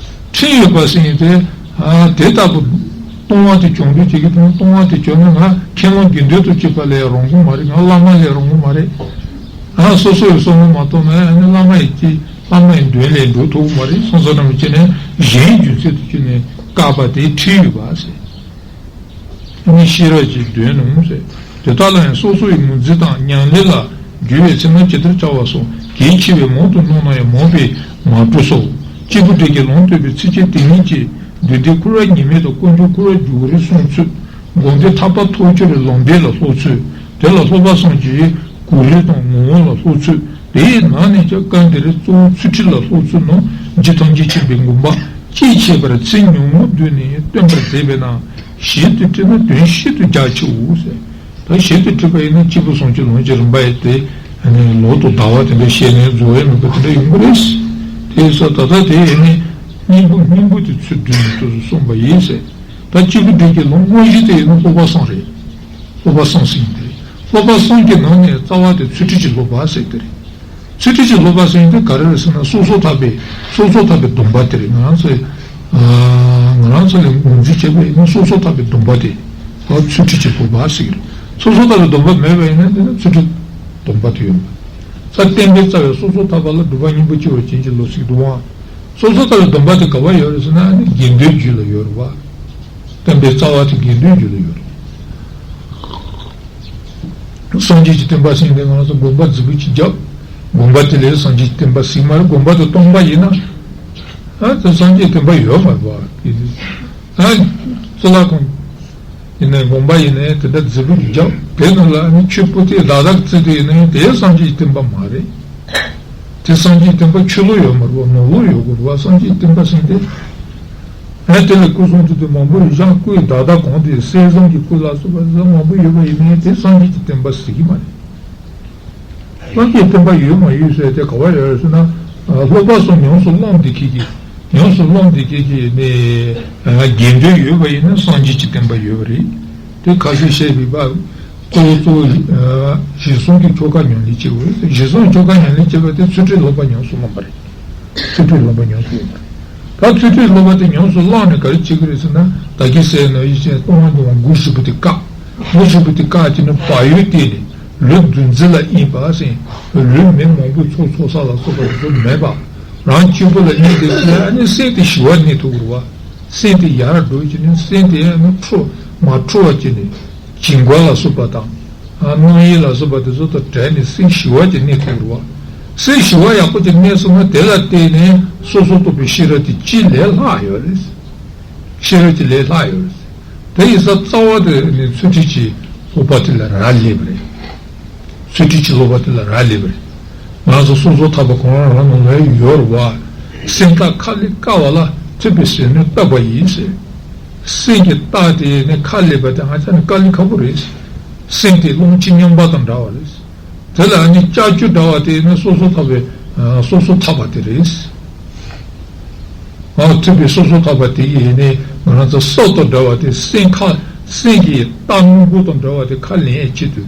ཁྲིམས་ཡོད་པ་ཟེར་མཁན་དེ། ཨ་དེ་ལྟ་བུ་ལྟུང་བ་དེ་སྦྱོང་འདོད་བྱེད་ཀྱི་འདུག་ན། ལྟུང་བ་དེ་སྦྱོང་ན་ང་ཁས་བླངས་དགེ་འདུན་དུ་བྱེད་པ་ལས་རུང་གི་མ་རེད། ང་བླ་མ་ལས་རུང་གི་མ་རེད། ང་སོ་སོ་ཡི་བསམ་བློ་མ་གཏོང་ན་ཨ་ནི་བླ་མ་ཡི་ཅི་བླ་མ་ཡི་མདུན་ལས་འགྲོ་ཐུབ་ཀྱི་མ་རེད་བསམ་ས་འདྲ་མོ་བྱས་ནས་གཞན་རྒྱུ་མཚན་དུ་བྱས་ནས་བཀག་པ་དེ་ཁྲིམས་ཡོད་པ་ཟེར། ནི་ཤེས་རབ་ཀྱིས་འདོན་ནུས་ཟེར། དེ་དག་ལ་ཡང་སོ་སོ་ཡི་ངོས་འཛིན་དང་ཉམས་ལེན་ལ་འགྱུར་བའི་ཚེ་ན་ཇི་ལྟར་བྱ་བ་སོགས་གལ་ཆེ་བས་མང་དུ་སྣོན་ན་ཡང་མང་བས་མ་གྲུབ་སོ། སྐྱེས་བུ་འབྲིང་གིས་ལུང་བསྟན་པའི་ཚིགས་བཅད་དེ་ཉིད་ཀྱིས་བདུད་འདུལ་འཁོར་བ་ཉེས་མེད་དང་དཀོན་མཆོག་འཁོར་བ་སྒྱུ་རུ་གསུངས་ཚུལ། དགོངས་འགྲེལ་ཐར་པ་ཐོབ་ཕྱིར་ལུང་འདྲེན་ལ་སློབ་ཚུལ། དེ་ལ་སློབ་པ་གསུམ་གྱིས་གུ་རུ་དང་ངོ་བོ་ལ་སློབ་ཚུལ། དེའི་ནང་ནས་ཀྱང་སྐབས་འདིར་གཙོ་བོ་ཚུལ་ཁྲིམས་ལ་སློབ་ཚུལ་རྣམས་རྗེ་ཐམས་ཅད་མཁྱེན་པའི་མགོན་པོ་ཅིའི་ཁྱད་པར་ཚིག་ཉུང་ངུ་བསྡུས་ནས་སྟོན་པར་མཛད་པས་ན། ཞིབ་ཏུ་བྲིས་ན་དོན་ཤིན་ཏུ་རྒྱ་ཆེའོ་ཟེར། ད་ཞིབ་ཏུ་བྲིས་པ་ཡིན་ན་སྐྱེས་བུ་སུམ་ཅུ་ལོངས་སྤྱོད་རིམ་པ་ཡི་དེ་ནི་ལོ་དང་ཟླ་བ་དེ་འདྲ་བཤད་ནས་རྫོགས་ཡས་མེད་པ་དེ་འདྲ་ཡོང་གི་རེད། དེ་ས་ད་ལྟ་དེ་ཡིན་ནི་སྙིང་པོ་སྙིང་པོ་དེ་ཚུར་བསྡུས་ནས་ཏོག་ཙམ་གསུངས་པ་ཡིན་ཟེར། ད་ ད་གཅིག་པུ་འབྲས་ཀྱི་ལུང་དངོས་གཞི་དེ་ཡིན་ན་སློབ་པ་གསུམ་རེད། སློབ་པ་གསུམ་ཟེར་ཡིན་དེ་རེད། སློབ་པ་གསུམ་གྱི་ནང་ནས་རྩ་བ་དེ་ཚུལ་ཁྲིམས་ཀྱི་སློབ་པ་ཟེར་དེ་རེད། ཚུལ་ཁྲིམས་ཀྱི་སློབ་པ་ཟེར་ཡིན་དེ་ག་རེ་རེད་ཟེར་ན་སོ་སོར་ཐར་པའི་སོ་སོར་ཐར་པའི་སྡོམ་པ་དེ་རེད། ང་རང་ཚོས་ང་རང་ཚོ་ལ་ངོས་འཛིན་བྱས་པ་ཡིན་ན་སོ་སོར་ཐར་པའི་སྡོམ་པ་དེ་ད་ཚུལ་ཁྲིམས་ཀྱི་སློབ་པ་ཟེར་གྱི་རེད། སོ་སོར་ཐར་པའི་སྡོམ་པ་མེད་པ་ཡིན་ན་དེ་ནི་ཚུལ་ཁྲིམས་སྡོམ་པ་དེ་ཡོད་མ་རེད། ས་བསྟན་པའི་རྩ་བའི་སོ་སོར་ཐར་པ་ལ་སྒྲུབ་པ་སྙིང་པོ་སྐྱེ་བར་བྱིན་གྱིས་རློབས་ཟེར་གྱི་འདུག་ཨང་། སོ་སོར་ཐར་པའི་སྡོམ་པ་དེ་ག་པར་ཡོད་རེད་ཟེར་ན་ཨ་ནི་དགེ་འདུན་རྒྱུད་ལ་ཡོད་རེད་བ། བསྟན་པའི་རྩ་བ་དེ་དགེ་འདུན་རྒྱུད་ལ་ཡོད་རེད། སངས་རྒྱས་ཀྱི་བསྟན་པ་ཟེར་དེ་ང་ཚོ་དགོངས་པ་རྫིག་པོ་ཅིག་བརྒྱབ། དགོངས་པ་དེ་ལས་སངས་རྒྱས་ཀྱི་བསྟན་པ་ཟེར་གྱི་མ་རེད། དགོངས་པ་དེ་སྟོང་པ་ཡིན་ན། ཨ་དེ་སངས་རྒྱས་བསྟན་པ་ཡོད་མ་རེད་བ། ཨ་གཙུག་ལག་ཁང་ཡིན་ནའི་དགོངས་པ་ཡིན་ནའི་དེ་འདྲ་རྫིག་པོ་ཅིག་བརྒྱབ། དེ་ནང་ལ་ཨ་ནི་ཆོས་པོ་ཏི་བདག་བདག་བརྩི་དེ་ཡིན་ནའི་དེ་སངས་རྒྱས་ཀྱི་བསྟན་པ་མ་རེད། དེ་སངས་རྒྱས་བསྟན་པ་ཕྱི་ལོགས་ཡོད་མ་རེད་བ། ནང་ལོགས་ཡོད་དགོས་རེད་བ། སངས་རྒྱས་བསྟན་པ་ཟེར་དེ། ཨ་དེ་ལ་སྐུ་གསུང་ཐུགས་དེ་མང་པོ་བཞེངས། སྐུ་ཡི་བདག་བདག་གང་དེ་གསེར་ཟངས་ཀྱི་སྐུ་ལ་སོགས་པ་ཟེར་མང་པོ་ཡོད་པ་ཡིན་ནའི་དེ་སངས་རྒྱས་ཀྱི་བསྟན་པ་ཟེར་གྱི་མ་རེད། སངས་རྒྱས་བསྟན་པ་ཡོད་མ་ཡོད་ཟེར་དེ་ག་པར་ཡོད་ཟེར་ན། སློབ་པ་གསུམ་ཉམས་སུ་བླངས་དེ་ཁྱེད་ཀྱིས་ཉམས་སུ་བླངས་དེ་ཁྱེད་ཀྱིས་ནི་དགེ་འདུན་ཡོད་པ་ཡིན་ན་སངས་རྒྱས་ཀྱི་བསྟན་པ་ཡོད་པ་རེད། དེ་ཁ་ཤས་བཤད་པའི་བར། གཙོ་བོ་གཙོ་བོ་གཞི་གསུམ་གྱི་ཆོ་ག་ཉམས་ལེན་བྱེད་དགོས། གཞི་གསུམ་ཆོ་ག་ཉམས་ལེན་བྱེད་པ་དེ་ཚུལ་ཁྲིམས་སློབ་པ་ཉམས་སུ་བླངས་པ་རེད། ཚུལ་ཁྲིམས་སློབ་པ་ཉམས་སུ་བླངས་པ་རེད། ད་ཚུལ་ཁྲིམས་སློབ་པ་དེ་ཉམས་སུ་བླངས་ནས་ག་རེ་བྱེད་ཀྱི་རེད་ཟེར་ན། ད་གིན་ཟེར་ན་ཡིད་ཆེས་གཏོང་བ་འདུག་བ། མགོ་ཧྲིལ་པོ་དེ་བཀག་མགོ་ཧྲིལ་པོ་དེ་བཀག་བྱས་ནས་བག་ཡོད་བསྟེན་ནས་ལུས་འདུ་འཛི་ལ་གཡེངས་པ་ཟེར། ལུས་མི་མང་པོའི་ཚོགས་འཚོགས་ས་ལ་སོགས་པ་དེ་ཚོ་མེད་པ། རང་གཅིག་པུ་ལ་གནས་ཏེ་ཨ་ནི་སེམས་དེ་ཞི་བ་གནས་ཐུབ་ཀྱི་རེད་བ། སེམས་དེ་ཡར་འགྲོ་བྱས་ནས་སེམས་དེ་ཨ་ནི་འཁྲུག་མ་འཁྲུག་པ་བྱས་ནས་བྱིང་རྒོད་ལ་སོགས་པ་དང་། ཨ་རྣམ་གཡེང་ལ་སོགས་པ་དེ་ཚོ་དང་བྲལ་ནས་སེམས་ཞི་བ་ཅིག་གནས་ཐུབ་རེད་བ། སེམས་ཞི་བ་ཡག་པོ་ཅིག་གནས་སོང་ན་དེ་ལ་བརྟེན་ནས་སོ་སོར་རྟོག་པའི་ཤེས་རབ་དེ་ཅིའི་ལས་ལྷག་ཡོད་རེད། ཤེས་རབ་ཀྱི་ལས་ལྷག་ཡོད་རེད། དེ་ཡིན་ཙང་རྩ་བ་དེ་ནི་ཚུལ་ཁྲིམས་ཀྱི་སློབ་པ་དེ་ལ་རག་ལས་པ་རེད། ཚུལ་ཁྲིམས་ཀྱི་སློབ་པ་དེ་ལ་རག་ལས་པ་རེད། ང་ཚོ་སོ་སོར་ཐར་པ་གང་རང་རང་ནང་ལ་ཡོད་རེད་བ། སེམས་རྟགས་ཁ་ལས་དཀའ་བ་ལ་ཐུབ་པའི་ཟས་ནི་བརྟག་པ་ཡིན་ཟེར། སེམས་ཀྱི་རྟགས་དེ་ནི་ཁ་ལས་པ་དེ་ཧ་ཅང་ནི་དཀའ་ལས་ཁག་པོ་རེད། སེམས་དེ་རླུང་ཆེན་མཉམ་པ་དང་འདྲ་བ་རེད། དེ་ལ་ནི་ལྕགས་ཀྱུ་འདྲ་བ་དེ་ནི་སོ་སོར་ཐར་པའི་སོ་སོར་ཐར་པ་དེ་རེད། ཨ་ཐུབ་པའི་སོ་སོར་ཐར་པ་དེ་ཡིས་ནི་ང་རང་ཚོ་སྲོག་དང་འདྲ་བ་དེ་སེམས་ཁ་སེམས་ཀྱི་རྟ་རྣོན་པོ་དང་འདྲ་བ་དེ་ཁ་ལེན་ཡས་ཆེད་དུ་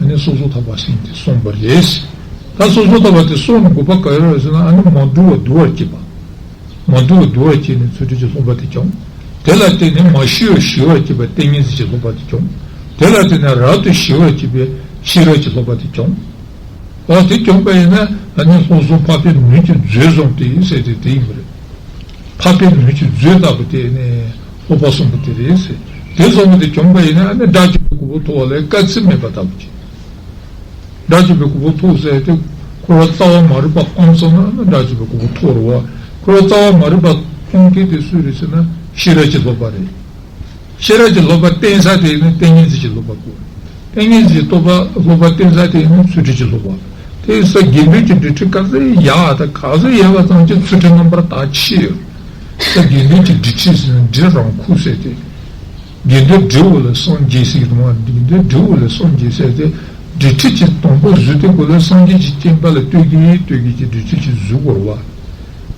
ཨ་ནི་སོ་སོར་ཐར་པ་ཟེར་དེ་གསུངས་པ་རེད། ད་སོ་སོར་ཐར་པ་དེ་སྲོག་ནི་དགོས་པ་ག་རེ་རེད་ཟེར་ན། ཨ་ནི་མ་འདུལ་བ་འདུལ་བར་བྱེད་པ། མ་འདུལ་བ་འདུལ་བར་བྱེད་ནས་ཚུལ་ཁྲིམས་ཀྱི་སློབ་པ་དེ་བྱུང་། དེ་ལ་བརྟེན་ནས་མ་ཞི་བ་ཞི་བར་བྱེད་པ་ཏིང་ངེ་འཛིན་གྱི་སློབ་པ་དེ་བྱུང་། དེ་ལ་བརྟེན་ནས་རབ་ཏུ་ཞི་བར་བྱེད་པའི་ཤེས་རབ་ཀྱི་སློབ་པ་དེ་བྱུང་། འོ་དེ་བྱུང་པ་ཡིན་ན་ཨ་ནི་སློབ་གསུམ་འཕགས་པའི་ནུས་ཀྱི་མཛོད་བཟུང་སྟེ་ཟེར་ཏེ་དེ་ཡིན་པ་རེད། འཕགས་པའི་ནུས་ཀྱི་མཛོད་ལྟ་བུ་དེ་ནི་སློབ་པ་གསུམ་པོ་དེ་རེད་ཟེར། དེ་གསུམ་པོ་དེ་བྱུང་པ་ཡིན་ན་ཨ་ནི་དགྲ་བཅོམ་པའི་གོ་འཕང་ཐོབ་པ་ལ་དཀའ་ཚེགས་མེད་པ་ལྟ་བུ་ཅིག་དགྲ་བཅོམ་པའི་གོ་འཕང་ཐོབ་ཟེར་ཏེ་འཁོར་བ་རྩ་བ་མ་རིག་པ་སྤངས་སོང་ན་ཨ་ནི་དགྲ་བཅོམ་པའི་གོ་འཕང་ཐོབ་རེད་བ། འཁོར་བ་རྩ་བ་མ་རིག་པ་སྤོང་མཁན་དེ་སུ་རེད་ཟེར་ན་ཤེས་རབ་ཀྱི་སློབ་པ་རེད། ཤེས་རབ་ཀྱི་སློབ་པ་བསྟེན་ས་དེ་ནི་ཏིང་ངེ་འཛིན་གྱི་སློབ་པ་དགོས། ཏིང་ངེ་འཛིན་གྱི་སློབ་པ་སློབ་པ་བསྟེན་ས་དེ་ནི་ཚུལ་ཁྲིམས་ཀྱི་སློབ་པ། དེ་ས་དགེ་འདུན་གྱི་སྒྲིག་ཁྲིམས་ག་ཚོད་ཡག་དང་ག་ཚོད་ཡག་པ་ཙམ་གྱིས་ཚུལ་ཁྲིམས་རྣམ་པར་དག་ཆེ་ཡོད། ས་དགེ་འདུན་གྱི་སྒྲིག་ཁྲིམས་ཟེར་ན་སྒྲིག་རང་ཁུག་ཟེར་ཏེ། དགེ་འདུན་སྒྲིག་པོ་ལ་སངས་རྒྱས་ཟེར་གྱི་འདུག་མ། དགེ་འདུན་སྒྲིག་པོ་ལ་སངས་རྒྱས་ཟེར་ཏེ། སྒྲིག་ཁྲིམས་ཀྱི་དང་པོ་བཟོས་དུས་སྐབས་ལ་སངས་རྒྱས་ཀྱི་བསྟན་པ་ལ་ལྟོས་ཀྱིན་ལྟོས་ཀྱིན་གྱི་སྒྲིག་ཁྲིམས་ཀྱི་བཟོས་དགོས་རེད་བ།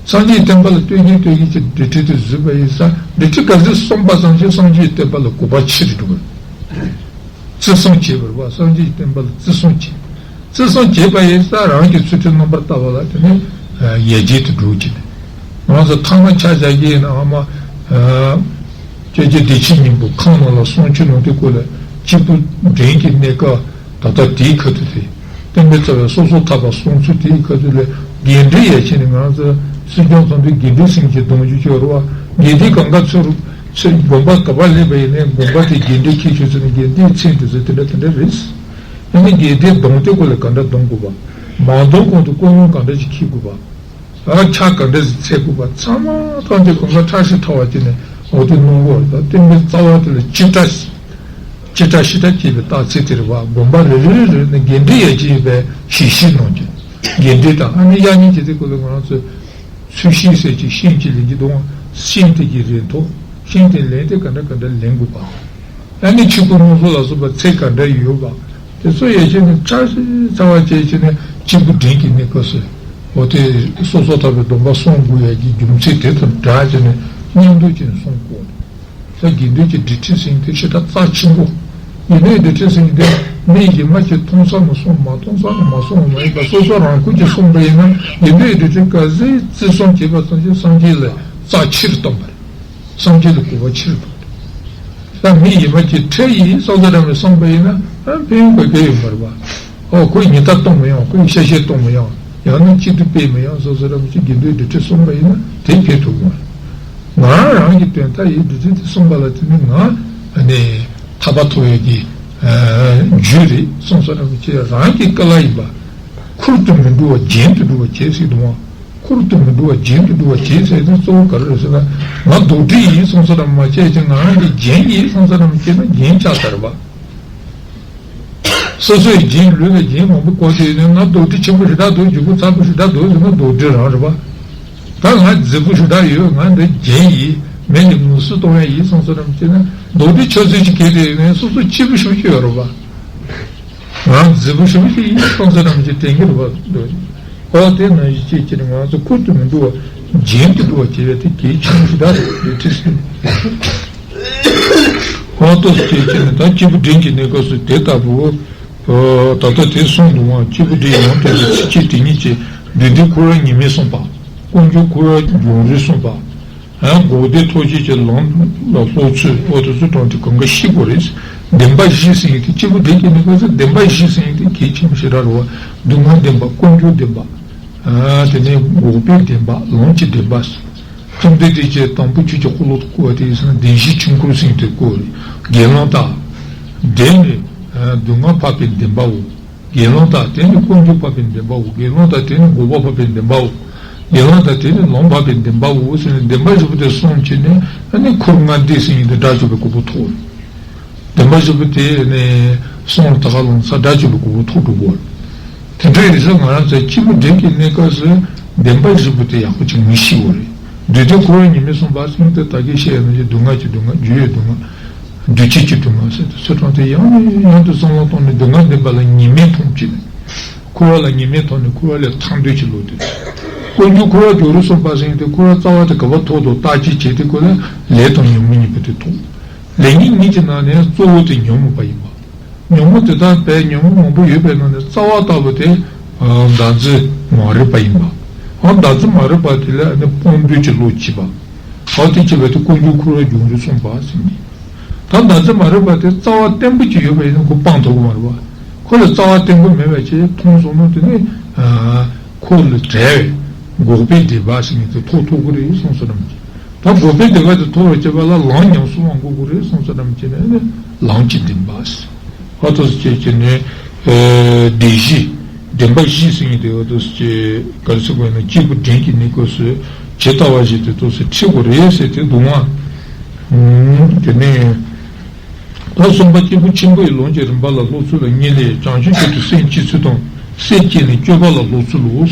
སངས་རྒྱས་བསྟན་པ་ལ་ལྟོས་ཀྱིན་ལྟོས་ཀྱིན་གྱི་སྒྲིག་ཁྲིམས་དེ་བཟོས་པ་ཡིན་ཙང་སྒྲིག་ཁྲིམས་ག་ཚོད་བསྲུངས་པ་ཙམ་གྱིས་སངས་རྒྱས་བསྟན་པ་ལ་གུས་པ་ཆེ་རུ་འགྲོ་གི་རེད། བརྩི་སྲུང་བྱེད་པར་བ། སངས་རྒྱས་བསྟན་པ་ལ་བརྩི་སྲུང་བྱེད། བརྩི་སྲུང་བྱེད་པ་ཡིན་ཙང་རང་གི་ཚུལ་ཁྲིམས་རྣམ་པར་དག་པ་ལ་དེ་ནི་ཡར་རྒྱས་དུ་འགྲོ་གི་ནི། ང་ཚོ་ཐ་མ་ཆ་བཞག་གི་ཡིན་ན་ཨ་མ། སྐྱབས་རྗེ་བདེ་ཆེན་སྙིང་པོ་ཁང་ནང་ལ་གསུང་ཆོས་གནང་དུས་སྐོར་ལ་སྐྱེས་བུ་འབྲིང་གི་གནས་སྐབས། ད་ལྟ་དེའི་ཁ་ཐུག་དེ། བསྟན་པའི་རྩ་བའི་སོ་སོར་ཐར་པ་གསུང་ཚུལ་དེའི་ཁ་ཐུག་ལས་དགེ་འདུན་ཡ་ཆེན་ནི་ང་ཚོ་སྲིད་སྐྱོང་ཚོགས་འདུའི་དགེ་འདུན་སེམས་ཀྱི་གདུང་རྒྱུད་ཅིག་ཡོད་རེད་བ། དགེ་འདུན་གང་ག་ཚོར་ཚོས་དགོན་པ་ག་པར་སླེབས་པ་ཡིན་ནའི་དགོན་པ་དེ་དགེ་འདུན་ཁྱེད་ཆོས་ཚོ་ནི་དགེ་འདུན་མཚན་དེ་ཚོ་དེ་འདྲ་དེ་འདྲ་རེད། ཨ་ནི་དགེ་འདུན་གདོང་དེ་ཀོ་ལ་ག་འདྲ་གདོང་དགོས་པ། མ་གདོང་གོང་དུ་ཀོ་ཡོང་ག་འདྲ་ཞིག་ཁྱེར་དགོས་པ། ཨ་ཕྱག་ག་འདྲ་ཞིག་འཚལ་དགོས་པ་ཚང་མ་ཐམས་ཅད་གང་ག་ཁྲ་ཤིག་ཁྲ་བ་ཅིག་ནས་འོ་དེ་གནང་དགོས་རེད། ད་བསྟན་པའི་རྩ་བ་དེ་ལ་ཅི་འདྲ་ཞིག་ཅི་འདྲ་ཞིག་འདྲ་སྐྱེས་པའི་རྟགས་ཚད་དེ་རེད་བ། དགོན་པ་རེ་རེ་རེ་ནས་དགེ་འདུན་ཡ་གཅིག་ཡོད་པའི་ཞིག་ཞིག་གནང་རྒྱུ། དགེ་འདུན་དང་ཨ་ནི་དབྱར་གཉིས་ཀྱི་དེ་ཀོ་ལ་ང་རང་ཚོས་ཚུལ་ཤིང་ཟེར་གྱི་ཤིང་གཅིག་ལེན་གྱི་འདུག་ཤིང་དེ་གི་རིང་ཐོག་ཤིང་དེ་ལེན་དེ་ག་འདྲ་ག་འདྲ་ལེན་དགོས་པ། ཨ་ནི་ཆུ་ཁོལ་རླུང་གསོབ་ལ་སོགས་པ་ཚད་ག་འདྲ་ཡོད་པ། དེ་ཚོ་ཡ་གཅིག་ནས་ཆ་ཤས་ཚ་བ་བྱས་བྱས་ནས་སྐྱེས་བུ་འབྲིང་གི་གནས་སྐབས་སུ། འོ་དེ་སོ་སོར་ཐར་པའི་སྡོམ་པ་སྲུང་དགོས་ཡ་གི་རྒྱུ་མཚན་དེ་དང་སྦྲགས་བྱས་ནས་མཉམ་དུ་ཅིག་སྲུང་དགོས། ད་དགེ་འདུན་གྱི་སྡིག་སྒྲིབ་ཟེར་མཁན་དེ་ཞེ་དྲག་རྩ་ཆེན་པོ། དགེ་འདུན་གྱི་སྡིག་སྒྲིབ་ཟེར་མཁན་དེ་མི་གཞན་མ་གིས་མཐོང་ས་མི་སོང་། མ་མཐོང་ས་མ་སོང་བ་མ་ཡིན་པར་སོ་སོ་རང་ཁུལ་གྱིས་སོང་པ་ཡིན་ན། དགེ་འདུན་གྱི་སྡིག་སྒྲིབ་ག་ཚོད་བརྩི་སྲུང་བྱས་པ་ཙམ་གྱིས་སངས་རྒྱས་ལ་རྩ་ཆེར་བཏང་བ་རེད། སངས་རྒྱས་ལ་གོ་འཕང་ཆེར་ཐོབ། ད་མི་ཡིན་པ་ཅིག་ཁྲེལ་ཡིན་བསམ་ས་འདྲ་མི་བསམ་པ་ཡིན་ན། ཨ། ཕན་ཡོན་ག་གེ་ཡོད་མ་རེད་པ། ཨོ། ཁོས་ཉེས་རྡུང་གཏོང་མི་ཡོང་། ཁོས་གཤེ་གཤེ་གཏོང་མི་ཡོང་། ཡང་ན་སྐྱིད་སྡུག་སྤེལ་མི་ཡོང་བསམ་ས་འདྲ་མི་ཅིག་དགེ་འདུན་སྡིག་སྒྲིབ་བསམ་པ་ཡིན་ན་དེ་ཕན་ཐོགས་མ་རེད། ང་རང་གི་དོན་དག་ཡིན་དུས་ཚེ་དེ་བསམ་པ་ལ་དེ་ནི་ང་ནི་ཐར་པ་ཐོབ་ཡས་ཀྱི་རྒྱུ་རེད་བསམ་ས་འདྲ་མི་ཅིག་རང་གི་དཀའ་ལ་ཡིན་པ། ཁུར་དུ་མི་འགྲོ་བ་རྒྱན་དུ་འགྲོ་བ་བྱེད་སྲིད་དུ་མ། ཁུར་དུ་མི་འགྲོ་བ་རྒྱན་དུ་འགྲོ་བ་བྱེད་ཟེར་དུས་གཙོ་བོ་ག་རེ་རེད་ཟེར་ན། ང་རྡོག་སྒྲིལ་ཡིན་བསམ་ས་ར་མ་བྱས་ཀྱང་། ང་རང་གི་རྒྱན་ཡིན་བསམ་ས་ར་མ་བྱས་ན་རྒྱན་ཆགས་ཚར་བ། སོ་སོའི་རྒྱན། ལུས་ལ་རྒྱན་མང་པོ་བཀོག་དུས་ནས། ང་རྡོག་སྒྲིལ་ཆེན་པོ་ཞེ་དྲག་འདུག་ལྗིད་པོ་ཚ་པོ་ཞེ་དྲག་འདུག་ཟེར་ན་རྡོག་སྒྲིལ་རང་རེད་པ། ད་ང་རྫིག་པོ་ཞེ་དྲག་ཡོད། ང་འདི་རྒྱན་ཡིན། མི་ལ་ངོ་སོ་གཏོང་ཡ་ཡིན་བསམ་ས་ར་མ་བྱས་ན། རྡོག་སྒྲིལ་ཆགས་ཚུལ་ཅིག་གལ་ཏེ་ཡོད་ན་སོ་སོ་སྐྱིད་པོ་ཞེ་པོ་ཅིག་ཡོད་རེད་པ། ང་རྫིག་པོ་ཞེ་པོ་ཅིག་ཡིན་བསམ་ས་ར་མ་བྱས་དྲན་གྱི་རེད་པ། འོ། དེ་ནང་བཞིན་བྱས་བྱས་ནས་ང་ཚོ་ཁུར་དུ་མི་འགྲོ་བ་རྒྱན་དུ་འགྲོ་བ་བྱེད་པ་དེ་གལ་ཆེན་པོ་ཞིག་རེད་ཟེར་ནས། འོ། ཏོག་ཙམ་བྱས་བྱས་ནས་ད་སྐྱེས་བུ་འབྲིང་གི་གནས་སྐབས་སུ་དེ་ལྟ་བུ། ཨ། ད་ལྟ་དེ་གསུངས་འདུག་པ། སྐྱེས་བུ་འབྲིང་ཡོངས་གྲགས་ཀྱི་ཚིགས་བཅད་དེ་ཉིད་ཀྱིས། བདུད་སྡེ་འཁོར་བ་ཉེས་དམིགས་གསུངས་པ། དཀོན་མཆོག་འཁོར་བ་སྦྱོང་རིམ་གསུངས་པ། ཨ། འགོག་བདེན་ཐོབ་བྱེད་ཀྱི་ལམ་ལ་སློབ་ཚུལ། འོ། དེ་ཚོ་དྲངས་ཏེ་གང་ག་ཤེས་དགོས་རེད། བདེན་པ་བཞི་ཟེར་མཁན་དེ། སྐྱེས་བུ་འབྲིང་གི་གནས་སྐབས་སུ་བདེན་པ་བཞི་ཟེར་མཁན་དེ་གལ་ཆེན་པོ་ཞེ་དྲག་རེད་པ། སྡུག་བསྔལ་བདེན་པ། དཀོན་མཆོག་བདེན་པ། ཨ། དེ་ནས་འགོག་པའི་བདེན་པ། ལམ་གྱི་བདེན་པ། བཅོམ་ལྡན་འདས་ཀྱིས་དང་པོ་ཆོས་ཀྱི་འཁོར་ལོ་བསྐོར་བ་དེ་ཡིན་ན་བདེན་བཞིའི་དཀྱིལ་འཁོར་ཟེར་མཁན་དེ་བསྐོར་རེད། དགེ་སློང་དག། བདེན་ནི། ཨ། སྡུག་བསྔལ་འཕགས་པའི་བདེན་པའོ། དགེ་སློང་དག། དེ་ནི་དཀོན་མཆོག་འཕགས་པའི་བདེན་པའོ། དགེ་སློང་དག། དེ་ནི་འགོག་པ་འཕགས་པའི་བདེན་པའོ། དགེ་སློང་དག། དེ་ནི་ལམ་འཕགས་པའི་བདེན་པའོ་ཟེར་ནས། བདེན་པ་བཞི་པོ་དེ་གསུངས་བྱས་ནས། ཨ་ནི་འཁོར་ལྔ་སྡེ་ཟེར་མཁན་དེ་དགྲ་བཅོམ་པའི་གོ་འཕང་ཐོབ། བདེན་པ་བཞི་པོ་དེ་ནི་གསུངས་ད་ག་ལ་ས་དགྲ་བཅོམ་པའི་གོ་འཕང་ཐོབ་འགྲོ་གི་རེད། དེ་འདྲ་ཡིན་ཙང་ང་རང་ཚོ་སྐྱེས་བུ་འབྲིང་གི་གནས་སྐབས་སུ་བདེན་པ་བཞི་པོ་དེ་ཡག་པོ་ཅིག་ངེས་ཤེས་དགོས་རེད། བདུད་སྡེ་འཁོར་བ་ཉེས་དམིགས་གསུངས་པ་ཟེར་མཁན་དེ་ད་གིན་བཤད་ཡོད་ནང་བཞིན་སྡུག་བསྔལ་གྱི་སྡུག་བསྔལ། རྒྱུ་ཡི་སྡུག་བསྔལ། འདུས་བྱས་ཀྱི་སྡུག་བསྔལ་ཟེར་ཏེ་ཚུར་དྲངས་ཏེ་ཡང་ནས་ཡང་དུ་བསམ་བློ་བཏང་ནས་སྡུག་བསྔལ་བདེན་པ་ལ་ཉེས་དམིགས་མཐོང་བྱས་ནས། འཁོར་བ་ལ་ཉེས་དམིགས་མཐོང་ནས་འཁོར་བ་ལས་ཐར་འདོད་ཀྱི་བློ་དེ། དཀོན་མཆོག་འཁོར་བ་སྦྱོང་རིམ་གསུངས་པ་ཟེར་མཁན་དེ། འཁོར་བ་རྩ་བ་དེ་ག་པར་ཐོགས་འདུག་བརྟག་དཔྱད་བྱས་ཏེ། ཁོ་ལ་ལས་དང་ཉོན་མོངས་གཉིས་པོ་དེ་ཐོགས། ལས་ངན་གཉིས་ཀྱི་ནང་ནས་གཙོ་བོ་དེ་ཉོན་མོངས་པ་ཡིན་པ། ཉོན་མོངས་དེ་དག་བས། ཉོན་མོངས་མང་པོ་ཡོད་པའི་ནང་ནས་རྩ་བ་ལྟ་བུ་དེ། ཨ། བདག་འཛིན་མ་རིག་པ་ཡིན་པ། ཨ། བདག་འཛིན་མ་རིག་པ་དེ་ལ་ནི་སྤང་འདོད་ཀྱི་བློ་སྐྱེས་པ། ཨ། དེ་སྐྱེས་པ་དེ་དཀོན་མཆོག་འཁོར་བ་སྦྱོང་རིམ་གསུངས་པ་ཟེར་གྱི། ད་བདག་འཛིན་མ་རིག་པ་དེ་རྩ་བ་བརྟན་པོ་ཅིག་ཡོད་པ་ཡིན་ན་ཁོ་སྤང་ཐུབ་ཀྱི་མ་རེད་པ། ཁོ་ལ་རྩ་བ་བརྟན་པོ་མེད་པ་ཅིག་མཐོང་སོང་ན། དེ་ནི། ཨ། ཁོ་ལ་བྲལ་བའི་འགོག་པའི་བདེན་པ་ཟེར་མཁན་དེ་ཐོབ་ཐུབ་ཀྱི་རེད་གསུངས་སོ་ནམ། ད་འགོག་པའི་བདེན་པ་དེ་ཐོབ་པར་བྱེད་པ་ལ་ལམ་ཉམས་སུ་བླང་དགོས་ཀྱི་རེད་གསུངས་སོ་ནམ་བྱས་ནས་ནི་ལམ་གྱི་བདེན་པ་ཟེར། ཨ། ཏོག་ཙམ་བྱས་བྱས་ནས། ཨ། བདེན་བཞི། བདེན་པ་བཞི་ཟེར་མཁན་དེ། ཨ། ཏོག་ཙམ་བྱས་ག་རེ་ཟེར་དགོས་ན། སྐྱེས་བུ་འབྲིང་གི་གནས་སྐབས་སུ་ཇི་ལྟ་བ་བཞིན་དུ་ཏོག་ཙམ་འཁྲིད་དགོས་རེད་ཟེར་དེ་འདུག་ཨང་། ཨུམ། དེ་ནས། ད་གསུམ་པ་སྐྱེས་བུ་ཆེན་པོའི་ལམ་གྱི་རིམ་པ་ལ་སློབ་ཚུལ་ལ་གཉིས་ལས། བྱང་ཆུབ་མཆོག་ཏུ་སེམས་བསྐྱེད་ཚུལ་དང་། སེམས་བསྐྱེད་ནས་སྤྱོད་པ་ལ་སློབ་ཚུལ་ལོ།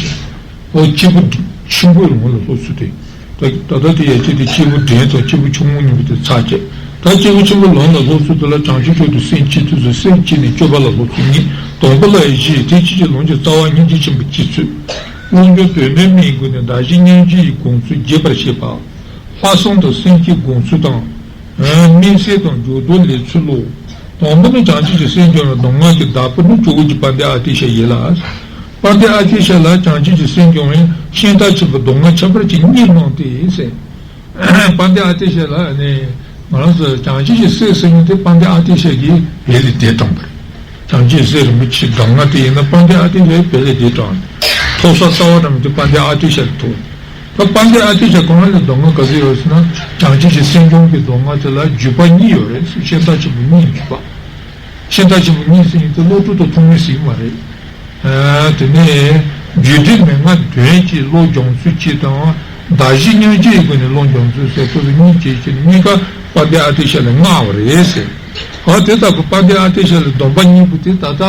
འོ། སྐྱེས་བུ་ཆེན་པོའི་ལམ་ལ་སློབ་ཚུལ་དེ། ད་ད་ལྟ་དེ་ཡ་གཅིག་དེ་སྐྱེས་བུ་འབྲིང་དང་སྐྱེས་བུ་ཆུང་ངུ་གཉིས་པོ་དེ་ཚར་བཅད། ད་སྐྱེས་བུ་ཆེན་པོའི་ལམ་ལ་སློབ་ཚུལ་དེ་ལ་བྱང་ཆུབ་མཆོག་ཏུ་སེམས་བསྐྱེད་ཚུལ་དང་། སེམས་བསྐྱེད་ནས་སྤྱོད་པ་ལ་སློབ་ཚུལ་གཉིས། དང་པོ་ལ་ཡང་བཞི། དེ་ཕྱིས་ཀྱི་ལམ་གྱི་རྩ་བ་སྙིང་རྗེ་ཆེན་པོའི་སྤྱོད་ཚུལ། རྣལ་འབྱོར་དོན་ལྡན་མའི་མགུལ་ནས། བདག་གཞན་མཉམ་བརྗེ་ཡི་དགོངས་ཚུལ་རྒྱས་པར་བཤད་པ། ལྷག་བསམ་དང་སེམས་བསྐྱེད་སྒོམ་ཚུལ་དང་། དམིགས་བསལ་དང་འཇུག་ལྡོག་ལས་ཚུལ་ལོ། དང་པོ་ནི་བྱང་ཆུབ་ཀྱི་སེམས་སྐྱོང་བའི་གདམས་ངག་གི་བདག་པོ་ནི་ཇོ་བོ་རྗེ་དཔལ་ལྡན་ཨ་ཏི་ཤ་ཡིན་ལ། དཔལ་ལྡན་ཨ་ཏི་ཤ་ལ་བྱང་ཆུབ་ཀྱི་སེམས་སྐྱོང་བའི་ཤིང་རྟ་ཆེན་པོའི་གདམས་ངག་ཁྱད་པར་གྱི་གཉིས་གནང་སྟེ་ཟེར། དཔལ་ལྡན་ཨ་ཏི་ཤ་ལ་ནི་ང་རང་ཚོ་བྱང་ཆུབ་ཀྱི་སེམས་ཟེར་མཁན་དེ་དཔལ་ལྡན་ཨ་ཏི་ཤ་གིས་བོད་ལ་དེབ་དྲངས་པ་རེད། བྱང་ཆུབ་སེམས་རིན་པོ་ཆེའི་གདམས་ངག་དེ་ཡིན་ན་དཔལ་ལྡན་ཨ་ཏི་ཤ་གིས་བོད་ལ་དེབ་དྲངས། ཐོབ་ས་རྩ་བ་འགྲམ་དེ་དཔལ་ལྡན་ཨ་ཏི་ཤ་ལ་ཐོབ། ད་དཔལ་ལྡན་ཨ་ཏི་ཤ་ཁོ་རང་ལ་གདམས་ངག་ག་ཚོད་ཡོད་ཟེར་ན། བྱང་ཆུབ་ཀྱི་སེམས་སྐྱོང་གི་གདམས་ངག་དེ་ལ་བརྒྱུད་པ་གཉིས་ཡོད་རེད། ཤིང་རྟ་ཆེན་པོ་གཉིས་བརྒྱུད་པ། ཤིང་རྟ་ཆེན་པོ་གཉིས་ཟེར་མཁན་དེ་བློ་གྲོས་དང་ཐོགས་མེད་ཟེར་གྱི་མ་རེད། ཨ། དེ་ནས་རྒྱུད་སྡེ་མན་ངག་བདུན་གྱི་བློ་སྦྱོང་ཚུལ་གཅིག་དང་། བདག་གཞན་མཉམ་བརྗེའི་སྒོ་ནས་བློ་སྦྱོང་ཚུལ་ཟེར་ཁོ་ཚོ་གཉིས་བྱས་བྱས་ནས། གཉིས་ཀ་དཔལ་ལྡན་ཨ་ཏི་ཤ་ལས་མངའ་བ་རེད་ཟེར། ཨ། དེ་ལྟ་བུ་དཔལ་ལྡན་ཨ་ཏི་ཤ་ལས་སྡོམ་པ་གཉིས་པོ་དེ་ད་ལྟ།